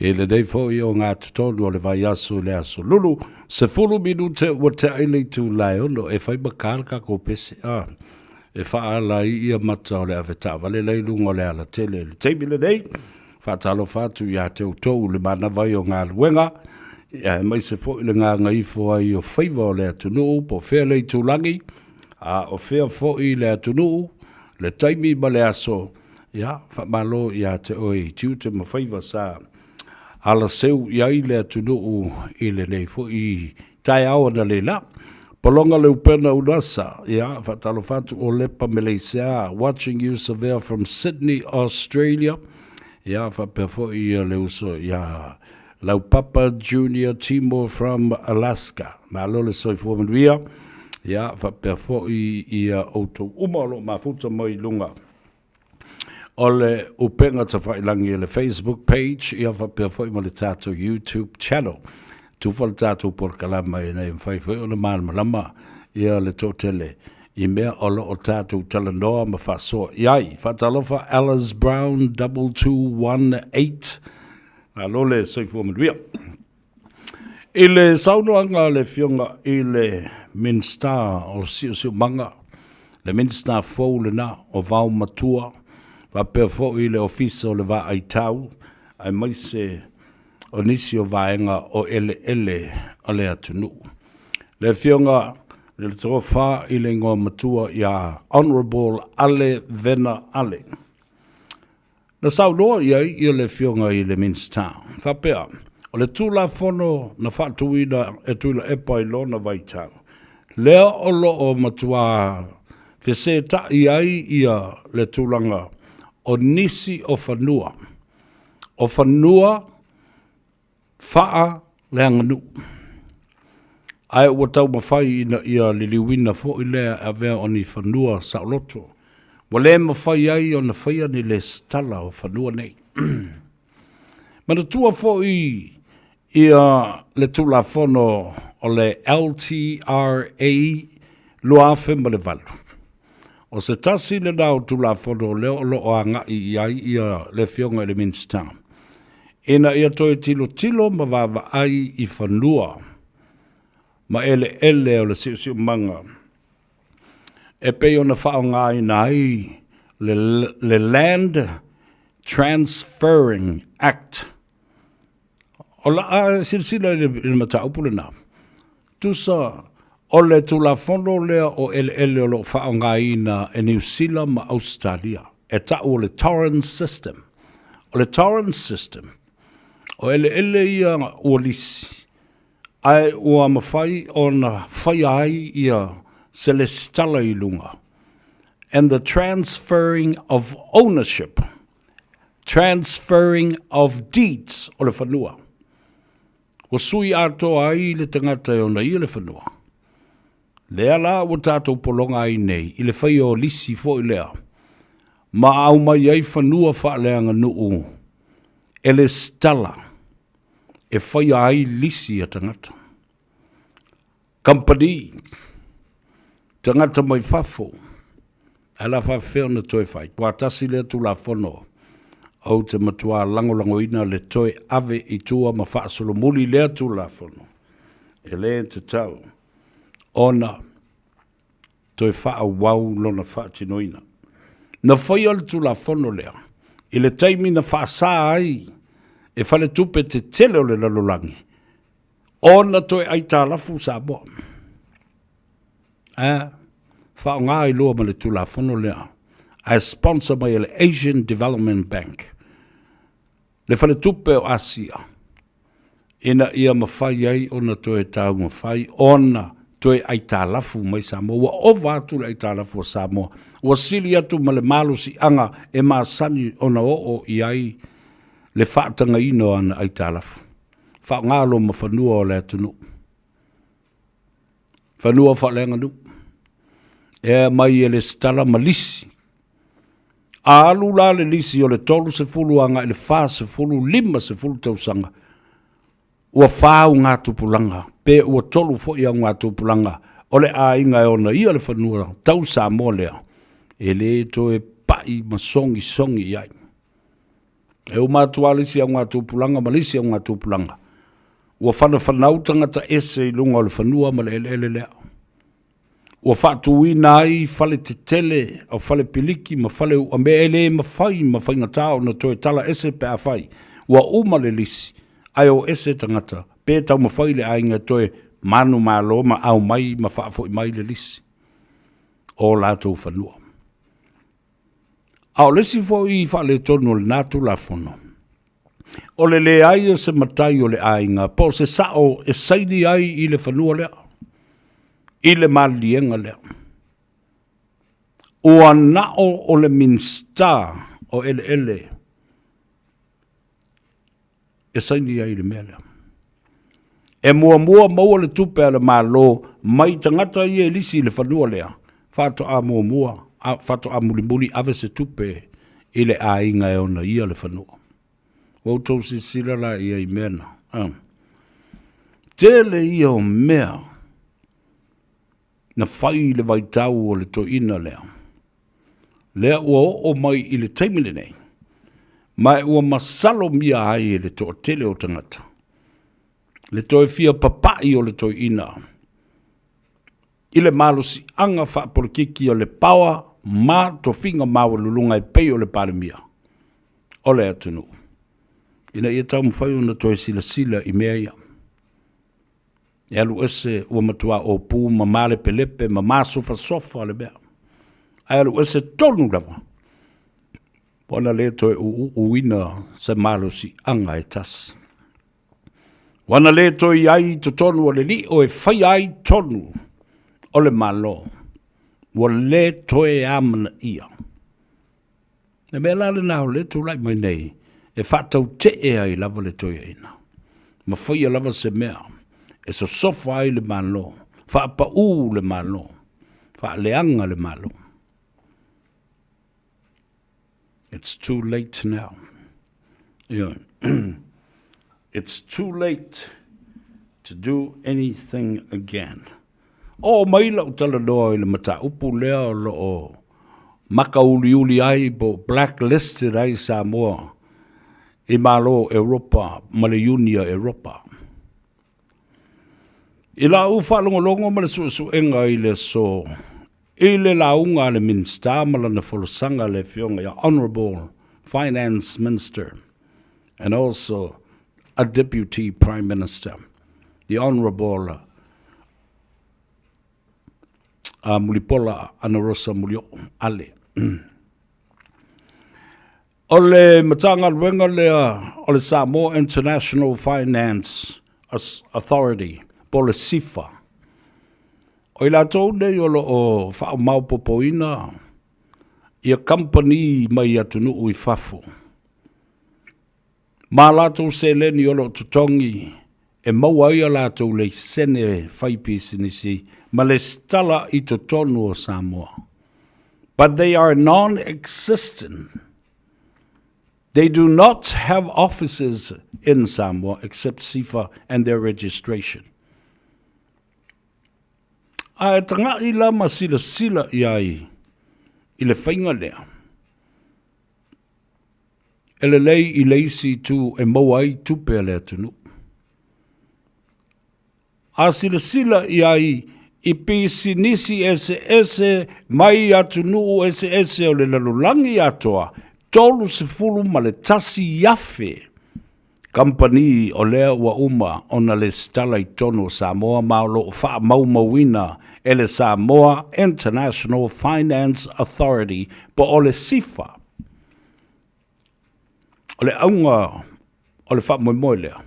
i lenei foi o ngā totonu o le vaiaso i le aso Lulu, 10 minute ua tea i le itula e ono e fai ma kā le kākou pese. Ah, e faaala ai ia mata o le ave taavale la i luga o le alatele i le taimi lenei. Faatalofa atu ia te outou le manava ai o galuega, aemaise foi le gagaifo ai o faiva o le atunuu, po o fea le itulagi, a o fea foi le atunuu, le taimi ma le aso, ia, faamalo ia te oe i tiute ma faiva sa alaseu i ai le atunuu i lenei foi taeao analeila. Pologa le upena unasa, ia, faatalofa atu o Lepa Meleisea, watching you Savea from Sydney, Australia, ia, faapea foi ia le uso ia Laupapa Junior Timo from Alaska. Malo le soifua manuia, ia, faapea foi ia outou uma o lo o mafuta mai i luga o le upega tafailagi e le Facebook page ia faapea foi ma le tatou YouTube channel. Tufa le tatou polokalama ina ia mafai foi ona malamalama ia le toatele i mea o lo o tatou talanoa ma faasoa i ai. Faatalofa Alice Brown 2218. Malo le soifua manuia. I le saunoaga a le Afioga i le Minisita o Siosiomaga, le Minisita fou lena o Vaomatua, faapea foi le Ofisa o le Vaai Tau, aemaise o nisi o vaega o eleele a le atunuu. Le Afioga i le Tofa i le Igoa Matua ia Honourable Ale Vena Ale. Na saunoa i ai ia le Afioga i le Minisita, faapea, o le Tulafono na faatuina e Tuilaepa i lona vaitau, lea o lo o matuā fesetaʻi ai ia le tulaga o nisi o fanua, o fanua faaleaganuu. Ae ua taumafai ina ia liliuina foi lea e avea o ni fanua saoloto, ua le mafai ai ona faia ni lesitala o fanua nei. Manatua foi ia le Tulafono o le LTRA 2008. O se tasi lena o Tulafono lea o lo o agai i ai ia le Afioga i le Minisita, ina ia toe tilotilo ma vaavaai i fanua ma eleele o le siosiomaga e pei ona faaaogaina ai le, le Land Transferring Act. O la a silasila i le, i le mataupu lena. Tusa o le Tulafono lea o eleele o lo o faaaogaina e Niu Sila ma Ausetalia, e ta'u o le Torrens System. O le Torrens System, o eleele ia ua lisi, ae ua mafai ona faia ai ia se lesitala i luga, and the transferring of ownership, transferring of deeds o le fanua. Ua sui atoa ai le tagata e ona ia le fanua. Lea la ua tatou pologa ai nei i le faia o lisi foi lea ma aumai ai fanua faaleaganuu e lesitala e faia ai lisi a tagata. Kamupani, tagata mai fafo, ae la faafefea ona toe fai? Ua tasi lea Tulafono ou te matuā lagolagoina le toe ave i tua ma faasolomuli lea Tulafono. E le tatau ona toe faaauau lona faatinoina. Na faia le Tulafono lea i le taimi na faasa ai e faletupe tetele o le lalolagi ona toe aitalafu Samoa. A faaaoga ai loa ma le Tulafono lea, ae sponsor mai e le Asian Development Bank, le faletupe o Asia, ina ia mafai ai ona toe taumafai ona toe aitalafu mai Samoa. Ua ova atu le aitalafu a Samoa, ua sili atu ma le malosiaga e masani ona oo i ai le faatagaina o ana aitalafu. Faaaoga loma fanua o le atunuu. Fanua faaleaganuu. E aumai e lesitala ma lisi. A alu la le lisi o le 30 agai le 40, 50 tausaga, ua fa augatupulaga, pe ua tolu foi augatupulaga o le aiga e ona ia le fanua tau Samoa lea, e le toe pai ma sogisogi i ai. E uma atu lava le isi augatupulaga ma le isi augatupulaga, ua fanafanau tagata ese i luga o le fanua ma le eleele lea. Ua faatuina ai fale tetele o fale piliki ma fale uamea e le mafai ma faigata ona toe tala ese pe afai ua uma le lisi ae o ese tagata pe taumafai le aiga e toe manumalo ma aumai ma faafoi mai le lisi o latou fanua. A o le isi foi faaletonu o lena Tulafono, o le leai o se matai o le aiga po o se sao e saini ai i le fanua lea, i le maliliega lea. Ua nao o le Minisita o Eleele e saini ai i le mea lea. E muamua maua le tupe a le Malo mai tagata ia e lisi i le fanua lea, faatoa muamua, faatoa mulimuli ave se tupe i le aiga e ona ia le fanua. Ua outou silasila la i ai i mea na. Tele ia o mea na fai i le vaitau o le toeaina lea, lea ua oo mai i le taimi lenei, ma ua masalomia ai e le toatele o tagata. Le toe fia papa'i o le toeaina i le malosi'aga fa'apolokiki o le paoa ma tofiga maualuluga e pei o le Palemia o le atunuu, ina ia taumafai ona toe silasila i mea ia. E alu ese ua matuā ōpū ma malepelepe ma masofasofa le mea, ae alu ese tonu lava, ua na lē toe ūuuina se malosi'aga e tasi. Ua na lē toe i ai i totonu o le lio e faia ai tonu o le Malo, ua lē toe amanaia. Le mea la lena o lea tulai mai nei e faatautee ai lava le toeaina, ma faia lava se mea e sosofa ai le Malo, faapaū le Malo, faaleaga le Malo. It's too late now. Ioe. It's too late to do anything again. Oo mai lau talanoa i le mataupu lea o lo o makauliuli ai po o blacklisted ai Samoa i Malo o Europa ma le Iunia Europa. I lau faalogologo ma le suesuega i le aso i le lauga a le Minisita ma lana folasaga le Afioga ia Honourable Finance Minister and also a Deputy Prime Minister, the Honourable uh, Mulipola Anarosa Mulioo Ale. O le Matagaluega lea o le Samoa International Finance Authority po o le SIFA. O i latou nei o lo o faamaopopoina ia kamupani mai atunuu i fafo ma latou seleni o lo o totogi e maua ai a latou laisene faipisinisi ma lesitala i totonu o Samoa. But they are non-existent. They do not have offices in Samoa except SIFA and their registration. A e taga'i la ma silasila i ai i le faiga lea. E lelei i le isi itu e maua ai tupe a le atunuu. A silasila i ai i pisinisi eseese mai atunuu eseese o le lalolagi atoa, 31,000 kamupani o lea ua uma ona lesitala i totonu o Samoa ma o lo o faamaumauina e le Samoa International Finance Authority po o le SIFA. O le auga o le faamoemoe lea,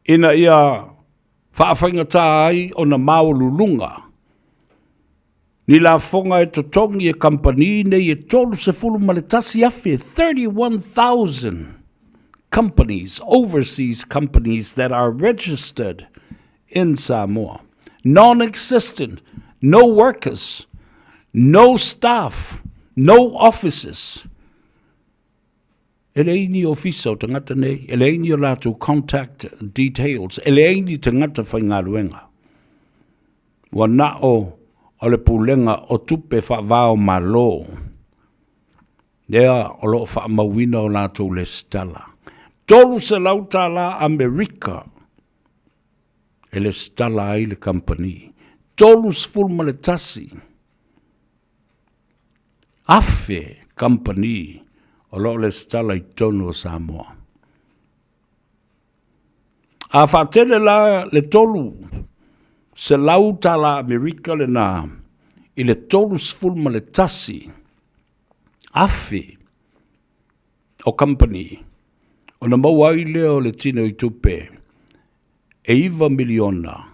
ina ia faafaigata ai ona maualuluga ni lafoga e totogi e kamupani nei e 31,000, 31,000 companies, overseas companies that are registered in Samoa. Non-existent, no workers, no staff, no offices. E leai ni ofisa o tagata nei, e leai ni o latou contact details, e leai ni tagata faigaluega. Ua na o o le Pulega o Tupe Faavao Malo lea o lo o faamauina o latou lesitala. $300 Amerika e lesitala ai le kamupani. 31 afe kamupani o lo o lesitala i totonu o Samoa. A faatele la le $300 Amerika lena i le 31,000 o kamupani, ona maua ai lea o le tino i tupe e 9 miliona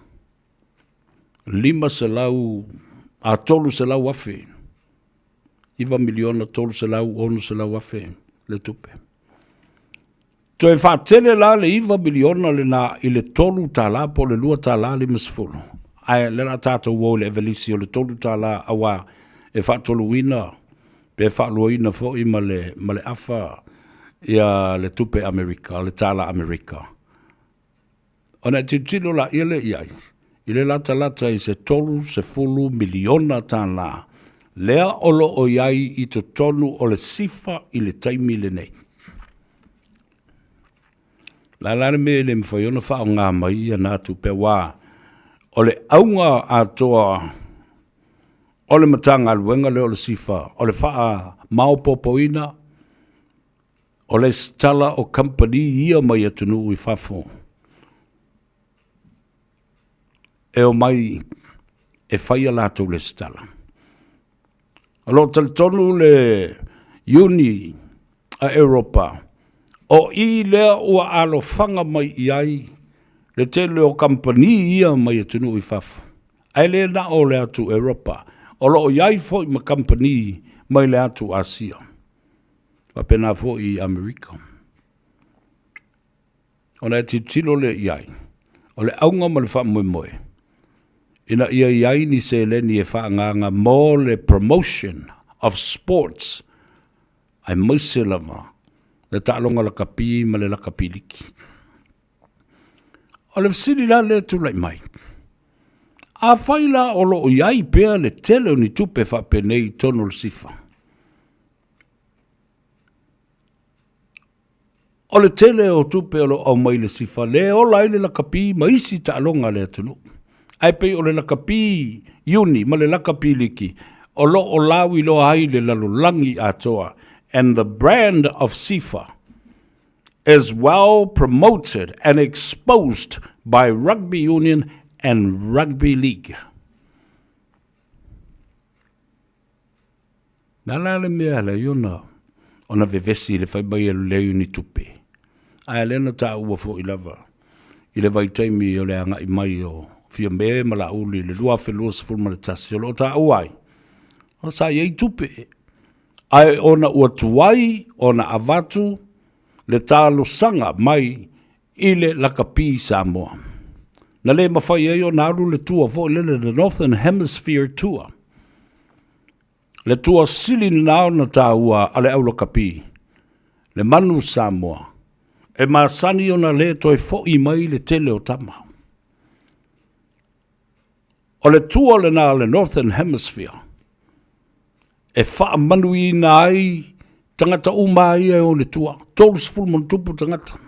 500 a 300 afe, 9 miliona 300 600 afe le tupe. Toe faatele la le $9 miliona lena i le $3 po o le $2.50. Ae o le a tatou o i le Evelisi o le $3 auā e faatoluina pe faaluaina foi ma le, ma le afa ia le tupe Amerika, le tala Amerika. Ona e tilotilo laia lea i ai, i le latalata i se $30 miliona lea o lo o i ai i totonu o le SIFA i le taimi lenei. Le a la le mea e le mafai ona faaaoga mai ia na tupe aua o le auga atoa o le Matagaluega lea o le SIFA o le faamaopoopoina o le lesitala o kamupani ia mai atunuu i fafo e omai e fai a latou lesitala. O lo o talitonu le Iuni a Europa, o i lea ua alofaga mai i ai le tele o kamupani ia mai atunuu i fafo, ae le na o le atu Europa, o lo o i ai foi ma kamupani mai le atu Asia, faapena foi i Amerika. Ona e tilotilo lea i ai, o le auga ma le faamoemoe, ina ia i ai ni seleni e faaagaaga mo le promotion of sports, aemaise lava le taaloga lakapi ma le lakapi liki. O le fesili la lea e tulai mai, afai la o lo o i ai pea le tele o ni tupe faapenei i totonu o le SIFA, O le tele o tupe o lo o aumai i le SIFA lea e ola ai le lakapi ma isi taaloga a le atunuu. Ae pei o le lakapi iuni ma le lakapi liki o lo o lauiloa ai le lalolagi atoa and the brand of SIFA is well promoted and exposed by rugby union and rugby league. Na la le mea ala ai ona ona vevesi i le fai mai e leai o ni tupe. Ae lea na taua foi lava i le vaitaimi o le agai mai o Fiame ma Laauli i le 2021 o lo o taua ai, o sa i ai tupe. Ae ona ua tuai ona avatu le talosaga mai i le lakapi i Samoa. Na le mafai ai ona alu le tour foi lele, the Northern Hemisphere Tour. Le tour sili lena ona taua a le au lakapi, le manu Samoa, e masani ona le toe fo'i mai le tele o tama. O le tour lena a le Northern Hemisphere e faamanuiina ai tagata uma ia e o i le tour, 30 ma tagata,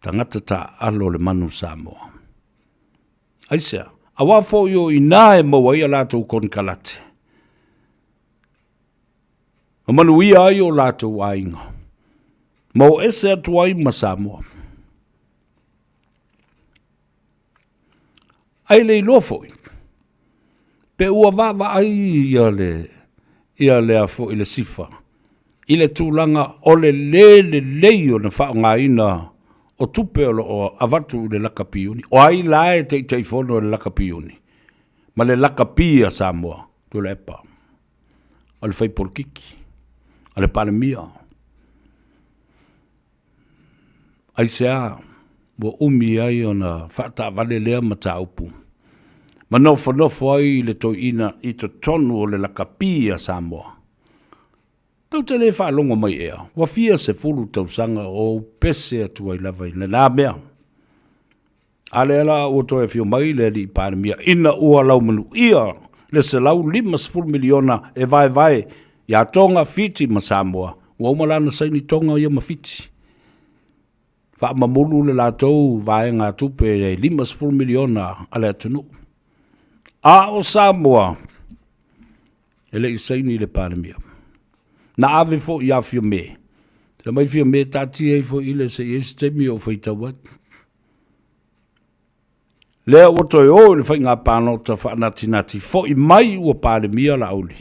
tagata taaalo o le manu Samoa. Aisea? Aua foi o i ina e maua ai a latou konekarate, ma manuia ai o latou aiga, ma o ese atu ai ma Samoa. Ae le iloa foi, pe ua vaavaai ia le, ia lea foi le sifa i le tulaga o le lē lelei ona faaaogaina o tupe o lo o avatu i le lakapi-iuni. O ai la e taitaifono i le lakapi-iuni ma le lakapi a Samoa? Tuilaepa, o le faipolokiki, o le Palemia. Aisea ua umi ai ona faataavale lea mataupu ma nofonofo ai le toeaina i totonu o le lakapi a Samoa? Tou te le faalogo mai ea, ua fia sefulu tausaga o ou pese atu ai lava i lena mea. A lea la ua toe afio mai le alii Palemia ina ua laumanuia le $150 miliona e vaevae ia Tonga, Fiti ma Samoa, ua uma la ona saini Tonga ia ma Fiti. Faamamulu le latou vaegatupe e $50 miliona a le atunuu. A o Samoa, e le i saini le Palemia. Na ave foi ia Fiame. Fai mai Fiame, taatia ifo i le se i ai se taimi ou faitau ai. Lea ua toe o i le faiga palota faanatinati, foi mai ua Palemia Laauli.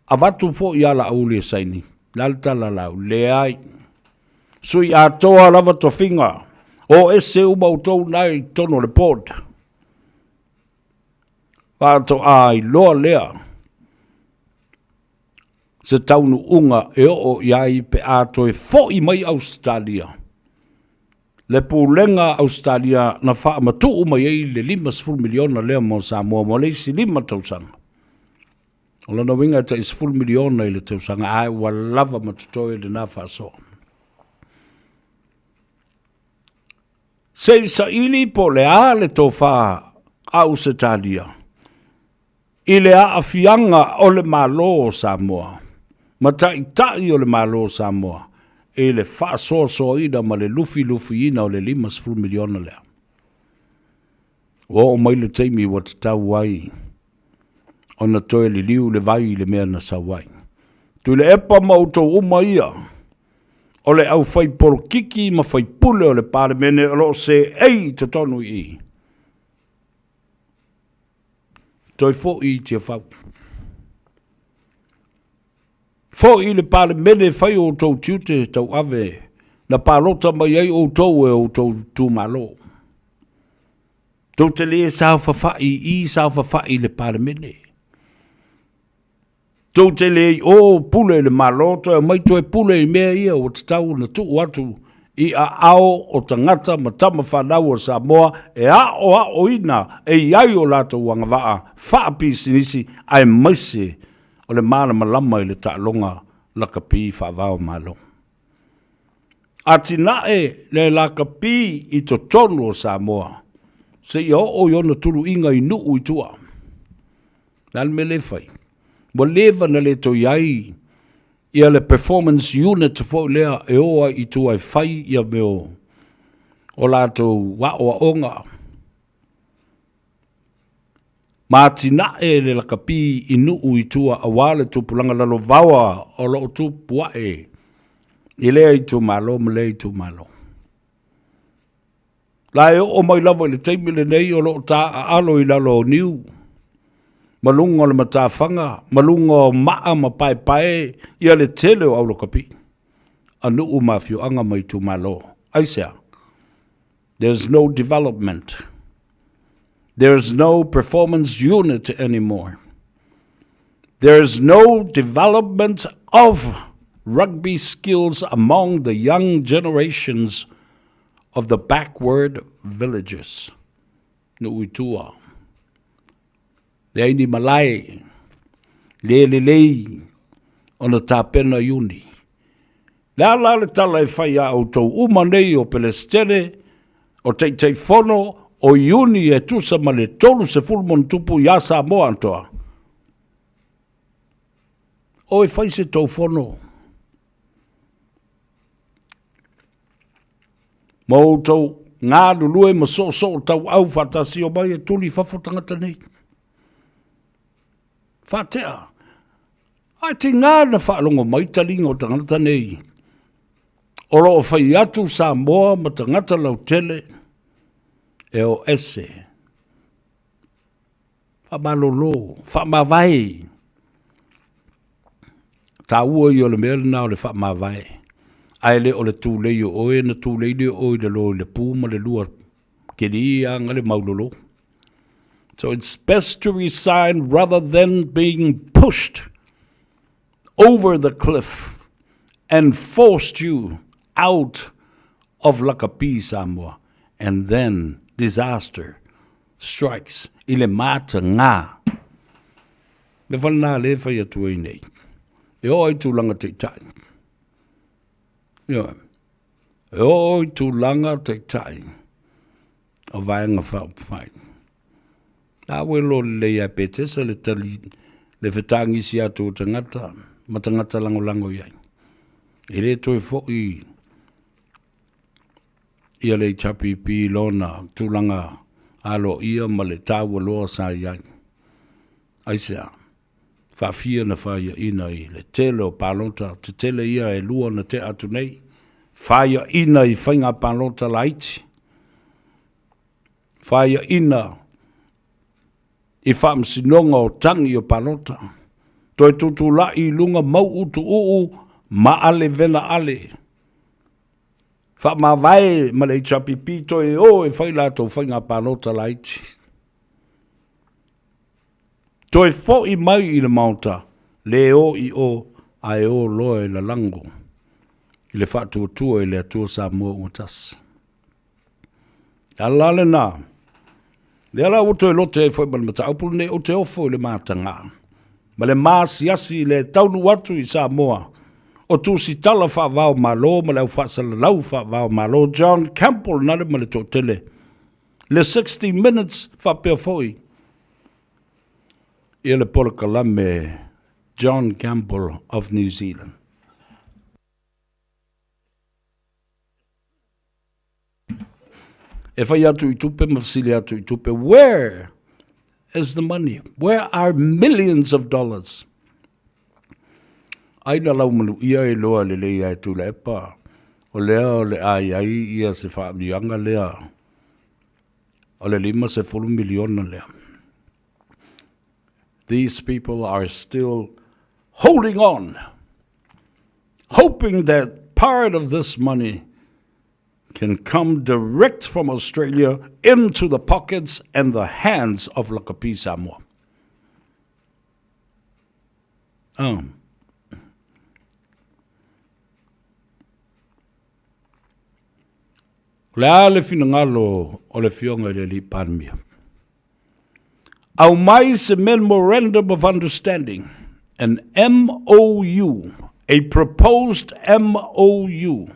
Avatu foi ia Laauli e saini. Le a le tala a Laauli? Leai. Sui atoa lava tofiga. O ese uma outou na i totonu o le board. Faatoa iloa lea se taunuuga e oo i ai pe a toe foi mai Ausetalia. Le pulega a Ausetalia na faamatuu mai ai le $50 miliona lea mo Samoa mo le isi 5 tausaga. O lona uiga e tai $10 miliona i le tausaga, ae ua lava ma totoe lena faasoa. Se i saili po o le a le tofa a Ausetalia i le aafiaga o le Malo o Samoa ma taitai o le Malo o Samoa. i le faasoasoaina ma le lufilufiina o le $50 miliona lea. Ua oo mai le taimi ua tatau ai ona toe liliu le vai i le mea na sau ai. Tuilaepa ma outou uma ia o le aufai polokiki ma faipule o le Palemene o lo o seei i totonu i i. Toe foi i Tiafau. Foi i le Palemene e fai o outou tiute tauave na palota mai ai outou e outou itumalo. Tou te le saofafai i i, saofafai i le Palemene. Tou te le i o pule i le Malo, toe aumai toe pule i mea ia ua tatau ona tuu atu i aao o tagata ma tama fanau o Samoa e aoaoina e i ai o latou agavaa faapisinisi aemaise o le malamalama i le taaloga lakapi faava o Malo. Atinae le lakapi i totonu o Samoa seia oo i ona tuluiga i nuu i tua. O le a le mea lea e fai? Ua leva ona le toe i ai ia le performance unit foi lea e o ai i tua e fai ia mea o latou aoaoga ma atinae le lakapi i nuu i tua aua le tupulaga lalovaoa o lo o tupu ae i lea itumalo ma lea itumalo. La e oo mai lava i le taimi lenei o lo o taaalo i lalo o niu ma luga o le matafaga ma luga o maa ma paepae ia le tele o aulakapi a nuu ma afioaga ma itumalo. Aisea? There's no development. There's no performance unit anymore. There's no development of rugby skills among the young generations of the backward villages. Nuu i tua. Leai ni malae, le lelei ona tapena Iuni. Le a la le tala e fai iā outou uma nei o Pelesitene, o Taitaifono, o Iuni e tusa ma le 30 ma ona tupu iā Samoa atoa? O e fai se tou fono ma outou galulue ma soosoo tauau faatasi, omai e tuli i fafo tagata nei. Faatea. Ae tiga na faalogo mai taliga o tagata nei o lo o fai atu Samoa ma tagata lautele e o ese. Faamalolo, faamavae. Taua ia o le mea lena o le faamavae. Ae le o le tulei o oe na tulei lea o oe i lalo i le pu ma le lua keli aga le maulolo. So it's best to resign rather than being pushed over the cliff and forced you out of Lakapi Samoa and then disaster strikes i le matagā. Le fale nā le fai atu ai nei. E oo i tulaga taitai. Ioe. E oo i tulaga taitai o Vaega Faaupufai. A ua iloa lelei lava pe tesa le tali, le fetagisi atu o tagata ma tagata lagolago i ai. E le toe foi ia le HRPP i lona tulaga aloaia ma le taua loa sa i ai. Aisea? Faafia na faiaina i le tele o palota tetele ia e lua na tea atu nei, faiaina i faiga palota laiti, faiaina i faamasinoga o tagi o palota, toe tutulai i luga mau'u tuuu ma ale vena ale, faamavae ma le HRPP toe o e fai latou faiga palota laiti. Toe foi mai i le Maota, le o i o, ae o loa e lalago i le faatuatua i le Atua Samoa ua tasi. Le ala lena, lea la ua toe lote ai foi ma le mataupu lenei, ou te ofo i le matagā ma le maasiasi i le taunuu atu i Samoa o tusitala faava o Malo ma le au faasalalau faava o Malo John Campbell nale ma le toatele le 60 Minutes faapea foi ia le polokalame John Campbell of New Zealand. E fai atu i tupe ma fesili atu i tupe, where is the money? Where are millions of dollars? Ai na lau manuia e loa lelei ai Tuilaepa, o lea o le a i ai ia se faaamuiaga lea o le $50 miliona lea. These people are still holding on, hoping that part of this money can come direct from Australia into the pockets and the hands of Lakapi Samoa. Oh. O le a le finagalo o le Afioga i le Alii Palemia? Aumai se Memorandum of Understanding, an MOU, a proposed MOU.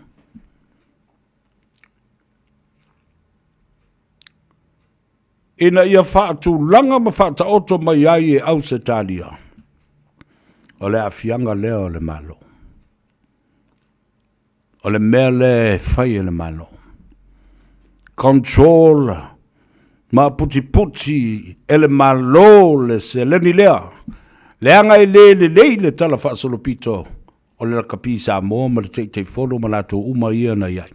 Ina ia faatulaga ma faataoto mai ai e Ausetalia, o le aafiaga lea o le Malo. O le mea lea e fai e le Malo. Control ma putiputi e le Malo le seleni lea, leaga e le lelei le tala faasolopito o le lakapi Samoa ma le Taitaifono ma latou uma ia na i ai.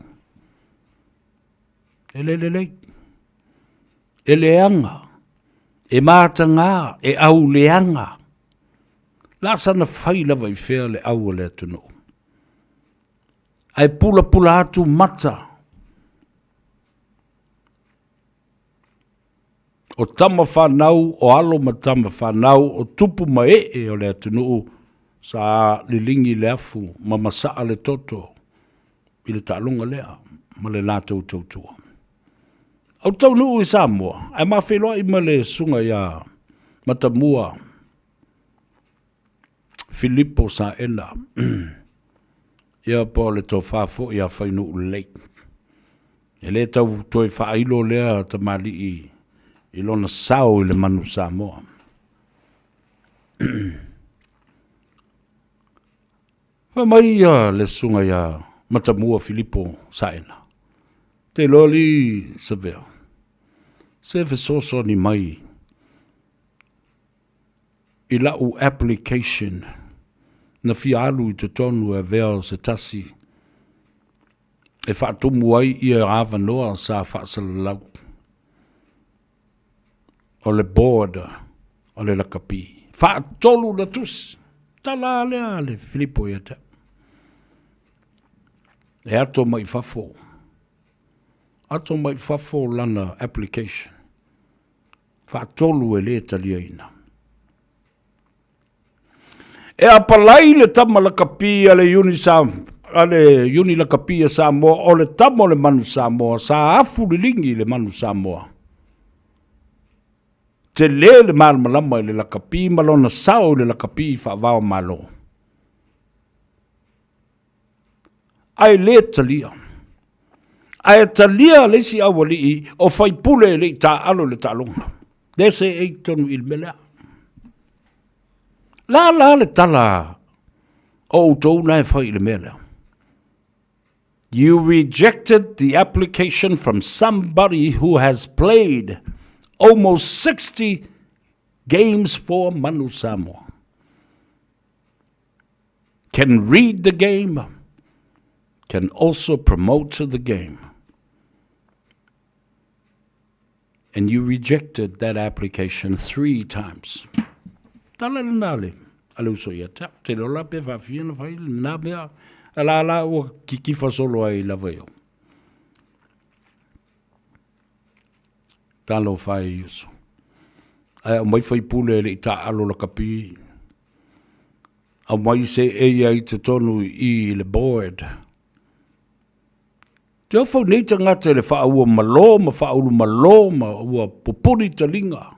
E le lelei. E leaga. E matagā. E auleaga. La sana fai lava i fea le au o le atunuu. Ae pulapula atu mata o tama fanau, o alo ma tama fanau, o tupu ma ee o le atunuu sa liligi le afu ma masaa le toto i le taaloga lea ma le latou tautua. Au taunuu i Samoa, ae ma feiloai ma le susuga ia Matamua Filipo Saena, ia po o le tofa foi ia Fainuu Lelei. E le tau toe faailo lea tamalii i lona sao i le manu Samoa. Fai mai ia le susuga ia Matamua Filipo Saena, Te iloa alii Savea, se fesoasoani mai i la'u application na fia alu i totonu e avea o se tasi e faatumu ai ia avanoa sa faasalalau o le board o le lakapi. Faatolu na tusi, tala a lea a le Filipo ia te au. E ato mai i fafo, ato mai i fafo lana application. Faatolu e le taliaina. E apalai le tama lakapi a le Uni Sa, a le Uni Lakapi a Samoa, o le tama o le manu Samoa, sa afu liligi i le manu Samoa. Tele le malamalama i le lakapi ma lona sao i le lakapi i faavao Malo. Ae le talia. Ae talia le isi aualii o faipule e le i taaalo i le taaloga. Le se e i tonu i le mea lea. La la le tala o outou na e fai i le mea lea. You rejected the application from somebody who has played almost 60 games for Manu Samoa. Can read the game, can also promote the game. And you rejected that application three times. Tala lena le, a le uso ia te au. Te lola pe faafia na fai lena mea, a la la ua kikifa solo ai lava i au. Talofa e uso. Ae aumai faipule e le i taaalo lakapi. Aumai se e ia i totonu i i le board. Te ofau nei tagata i le faaua malo ma faaulu malo ma ua pupuni taliga.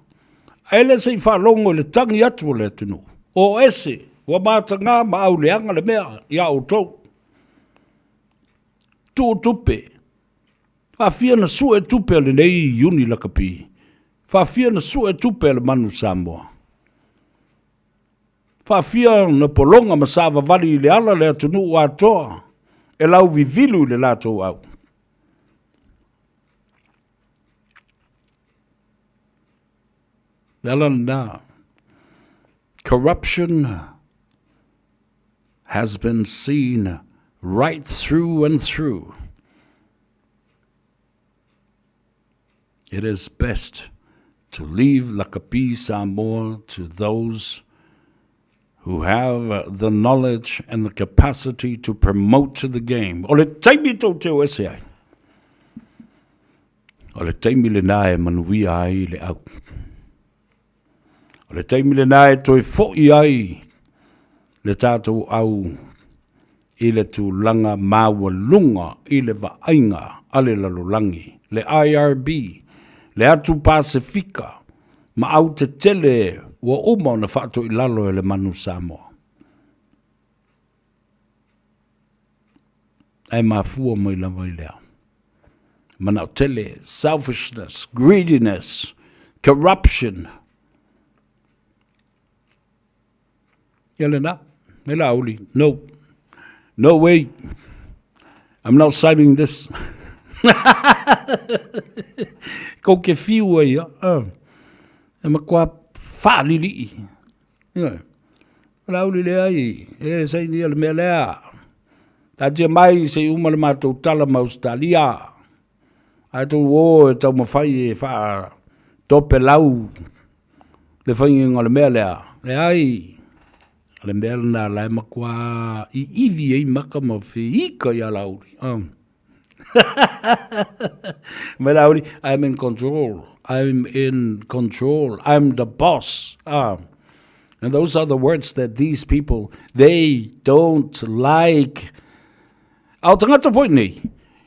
Ae le se i faalogo i le tagi atu o le atunuu. O ese, ua matagā ma auleaga le mea iā outou. Tuu tupe. Faafia na sue tupe a lenei Iuni Lakapi. Faafia na sue tupe a le Manu Samoa. Faafia na pologa ma savavali i le ala le atunuu atoa e lauvivilu i le latou au. Le ala lena. Corruption has been seen right through and through. It is best to leave Lakapi Samoa to those who have the knowledge and the capacity to promote the game. O le taimi tou te o ese ai. O le taimi lenā e manuia ai le au. O le taimi lenā e toe fo'i ai le tātou au i le tulaga maualuga i le vaaiga a le lalolagi, le IRB, le Atu Pasefika ma au tetele ua uma ona faatoilalo e le manu Samoa. Ae mafua mai lava i le a? Manao tele, selfishness, greediness, corruption. Ia lena, me la uli, no, no way, I'm not signing this. Kou ke fiu ai ia, e matua whaalili'i. Ioe. O le auli leai, e le sainia le mea lea. Taatia mai se i uma le matou tala ma Ausetalia. Ae tou o e taumafai e faatopelau le faiga o le mea lea. Leai, o le mea lena la e matua iivi ai maka ma feika ia Laauli. Mai Laauli, I'm in control. I'm in control. I'm the boss. Ah. And those are the words that these people, they don't like. A o tagata foi nei,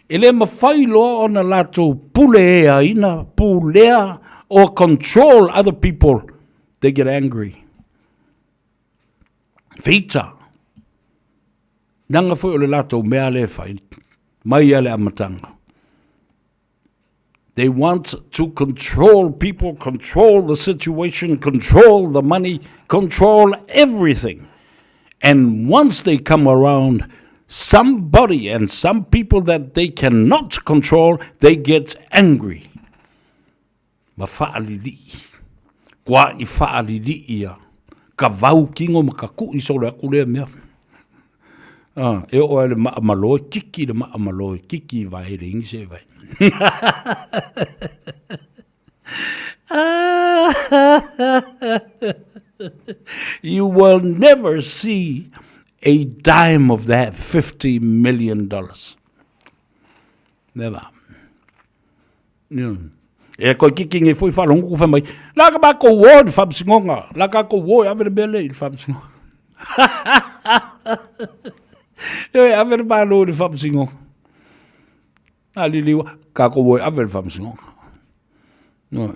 e le mawhai loa ona latou pule e aina, pulea, or control other people, they get angry. Feita. Leaga foi o le latou mea lea e fai mai a le amataga. They want to control people, control the situation, control the money, control everything. And once they come around somebody and some people that they cannot control, they get angry. Ma faalili'i. Kua i faalili'i ia. Ka vau kingo ma ka ku'i solo aku lea mea. Ah, e oo ai le maa malo, kiki le maa malo, kiki i vae le ingi se vai. You will never see a dime of that $50 million. Never. Yeah. E koe kiki ngi fui whalongu ku whamai, la ka mākou o i le whamsingonga, la ka kou o e ave le mea le i le whamsingonga. E ave le mālo i le whamsingonga. A liliwa, ka kou o e ave le whamsingonga. No.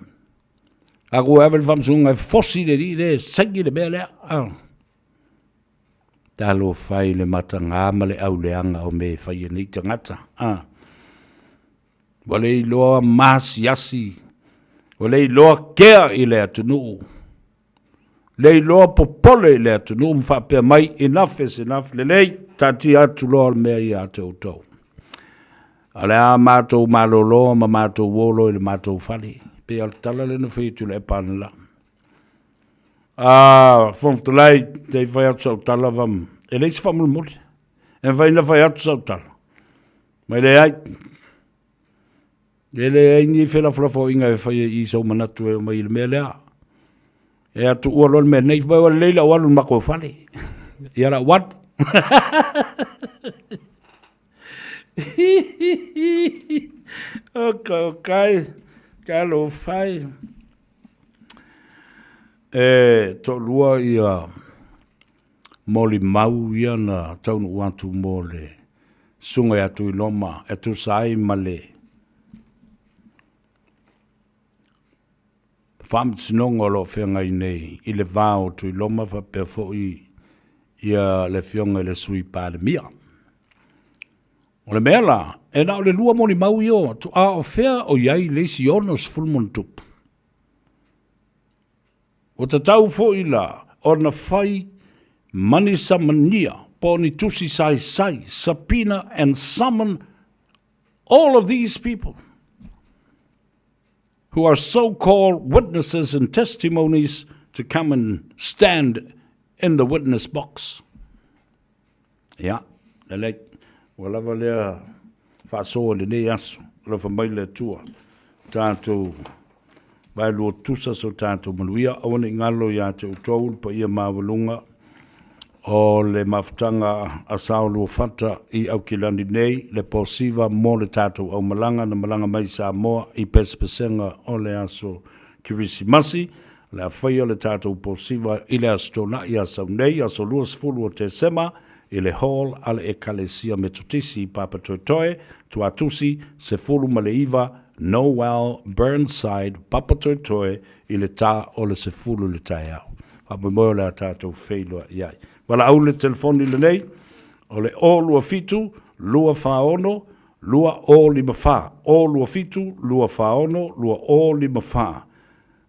Ka kou e ave le whamsingonga e fosi le ri le, saingi le mea lea. Ah. Talofa i le matagā ma le auleaga o mea e fai e nei tagata. Ah. Ua le iloa maasiasi, ua le iloa kea i le atunuu, le iloa popole i le atunuu ma faapea mai, enough is enough, lelei, taatia atu loa le mea ia te outou. A o le a matou malolo ma matou o loa i le matou fale. Pei o le tala lea na fai e Tuilaepa analeila. Ah, Fofoga Fetalai, se i fai atu sau tala va, e leai se faamolemole. E mafai ona fai atu sau tala. Mai leai. E leai ni felafolafoaiga e faia i sou manatu e omai i le mea lea. E atu ua loa le mea nei, fai mai ua lelei lau alu i le matou fale. Ia lau alu. Okay, okay. Talofa e. E toalua ia molimau ia na taunuu atu mo le Susuga ia Tuiloma e tusa ai ma le faamasinoga o lo o feagai nei i le va o Tuiloma faapea foi ia le Afioga i le Sui Palemia. O le mea la, e na o le lua molimau ia o atu, a o fea o i ai le isi 60+? Ua tatau foi la ona fai ma ni samania po o ni tusi saisai, subpoena and summon all of these people. who are so-called witnesses and testimonies to come and stand in the witness box. Ia, lelei, ua lava lea faasoa i lenei aso, alofa mai le Atua, tatou vaelua tusa so tatou manuia, aua ne i galo ia te outou le paia maualuga o le mafutaga a Saoluafata i Aukilani nei, le posiva mo le tatou aumalaga na malaga mai i Samoa i pesepesega o le aso Kerisimasi. O le a faia le tatou posiva i le Aso Toonai a sau nei, aso 20 o Tesema, i le Hall a le Ekalesia Metotisi i Papatoetoe, Tuatusi, 19 Noel Burnside, Papatoetoe, i le ta o le 10 i le taeao. Faamoemoe o le a tatou feiloai ai. Valaau le telefoni lenei, o le 027 246 2054, 027 246 2054.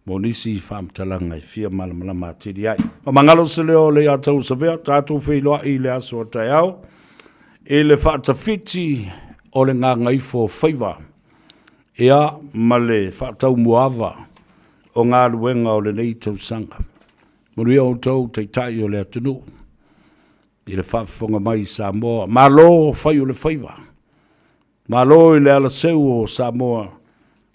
Mo nisi faamatalaga e fia malamalama atili ai. Faamagalo se leo o Leiataua Savea, tatou feiloai i le aso a taeao i le faatafiti o le gagaifo o faiva, ia ma le faataumuaava o galuega o lenei tausaga. Manuia outou Taitai o le atunuu i le faafofoga mai i Samoa. Malo fai o le faiva. Malo i le alaseu o Samoa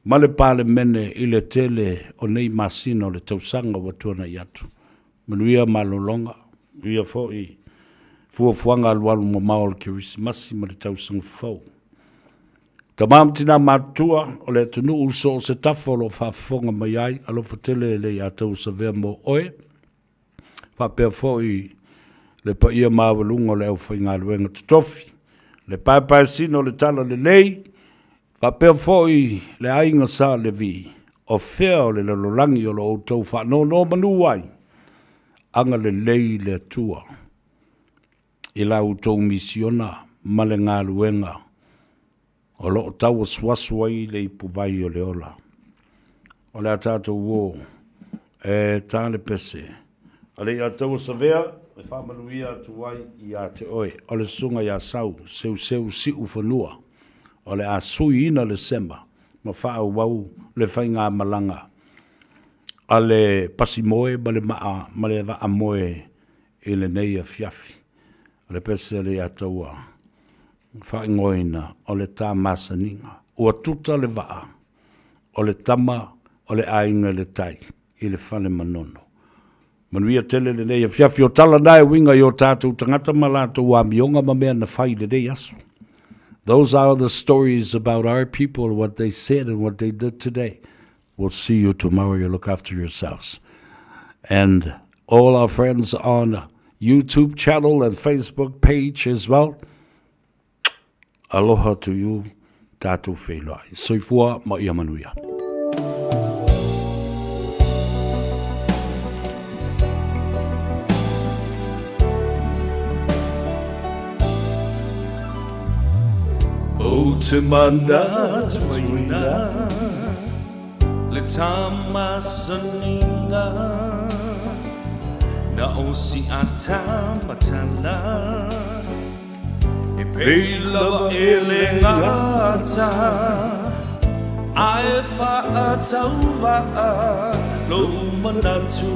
ma le Palemene i le tele o nei masina o le tausaga ua tuanai atu. Manuia malologa, manuia foi fuafuaga alualu mamao o le Kerisimasi ma le tausaga fou. Tama ma tina matutua o le atunuu i so o se tafa o lo o faafofoga mai ai, alofa tele Leiataua Savea mo oe. Faapea foi le paia maualuga o le aufaigaluega totofi, le paepaesina o le talalelei, faapea foi le aiga Sa Levi, o fea o le lalolagi o lo o outou faanonomanu ai, agalelei le Atua i la outou misiona ma le galuega o lo o tauasuasu ai le ipuvai o le ola. O le a tatou o e ta le pese a Leiataua Savea e faamanuia atu ai ia te oe. O le susuga ia Sau Seuseu Siufanua o le a suiina le sema ma faaauau le faigamalaga a le pasimoe ma le maa ma le vaamoe i lenei afiafi. O le pese a Leiataua faaigoaina o le ta masaniga. Ua tuta le vaa o le tama o le aiga i le tai i le fale manono. Manuia tele lenei afiafi o tala na e uiga i o tatou tagata ma latou amioga ma mea na fai i lenei aso. Those are the stories about our people, what they said and what they did today. We'll see you tomorrow. You look after yourselves. And all our friends on YouTube channel and Facebook page as well. Aloha to you, tatou feiloai. Soifua ma ia manuia. Ou te manatuaina le tamasaniga na o si atamatala e pei lava e le gata ae faatauvaa lou manatu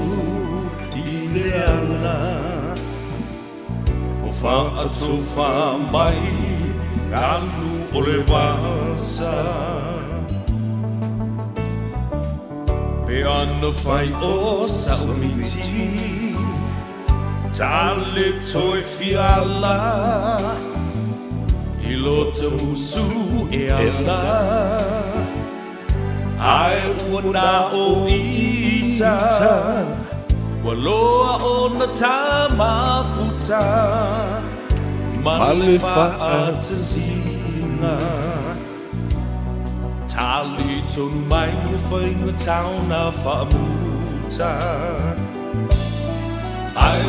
i le ala o faatofa mai alu o le vasa. Pe ana fai o sa'u miti ta le toe fiala i lo tamusu e ala ae ua na o ita ua loa ona tamafuta ma le fa'atasiga tali tonu mai le faiga tauna fa'amuta ai.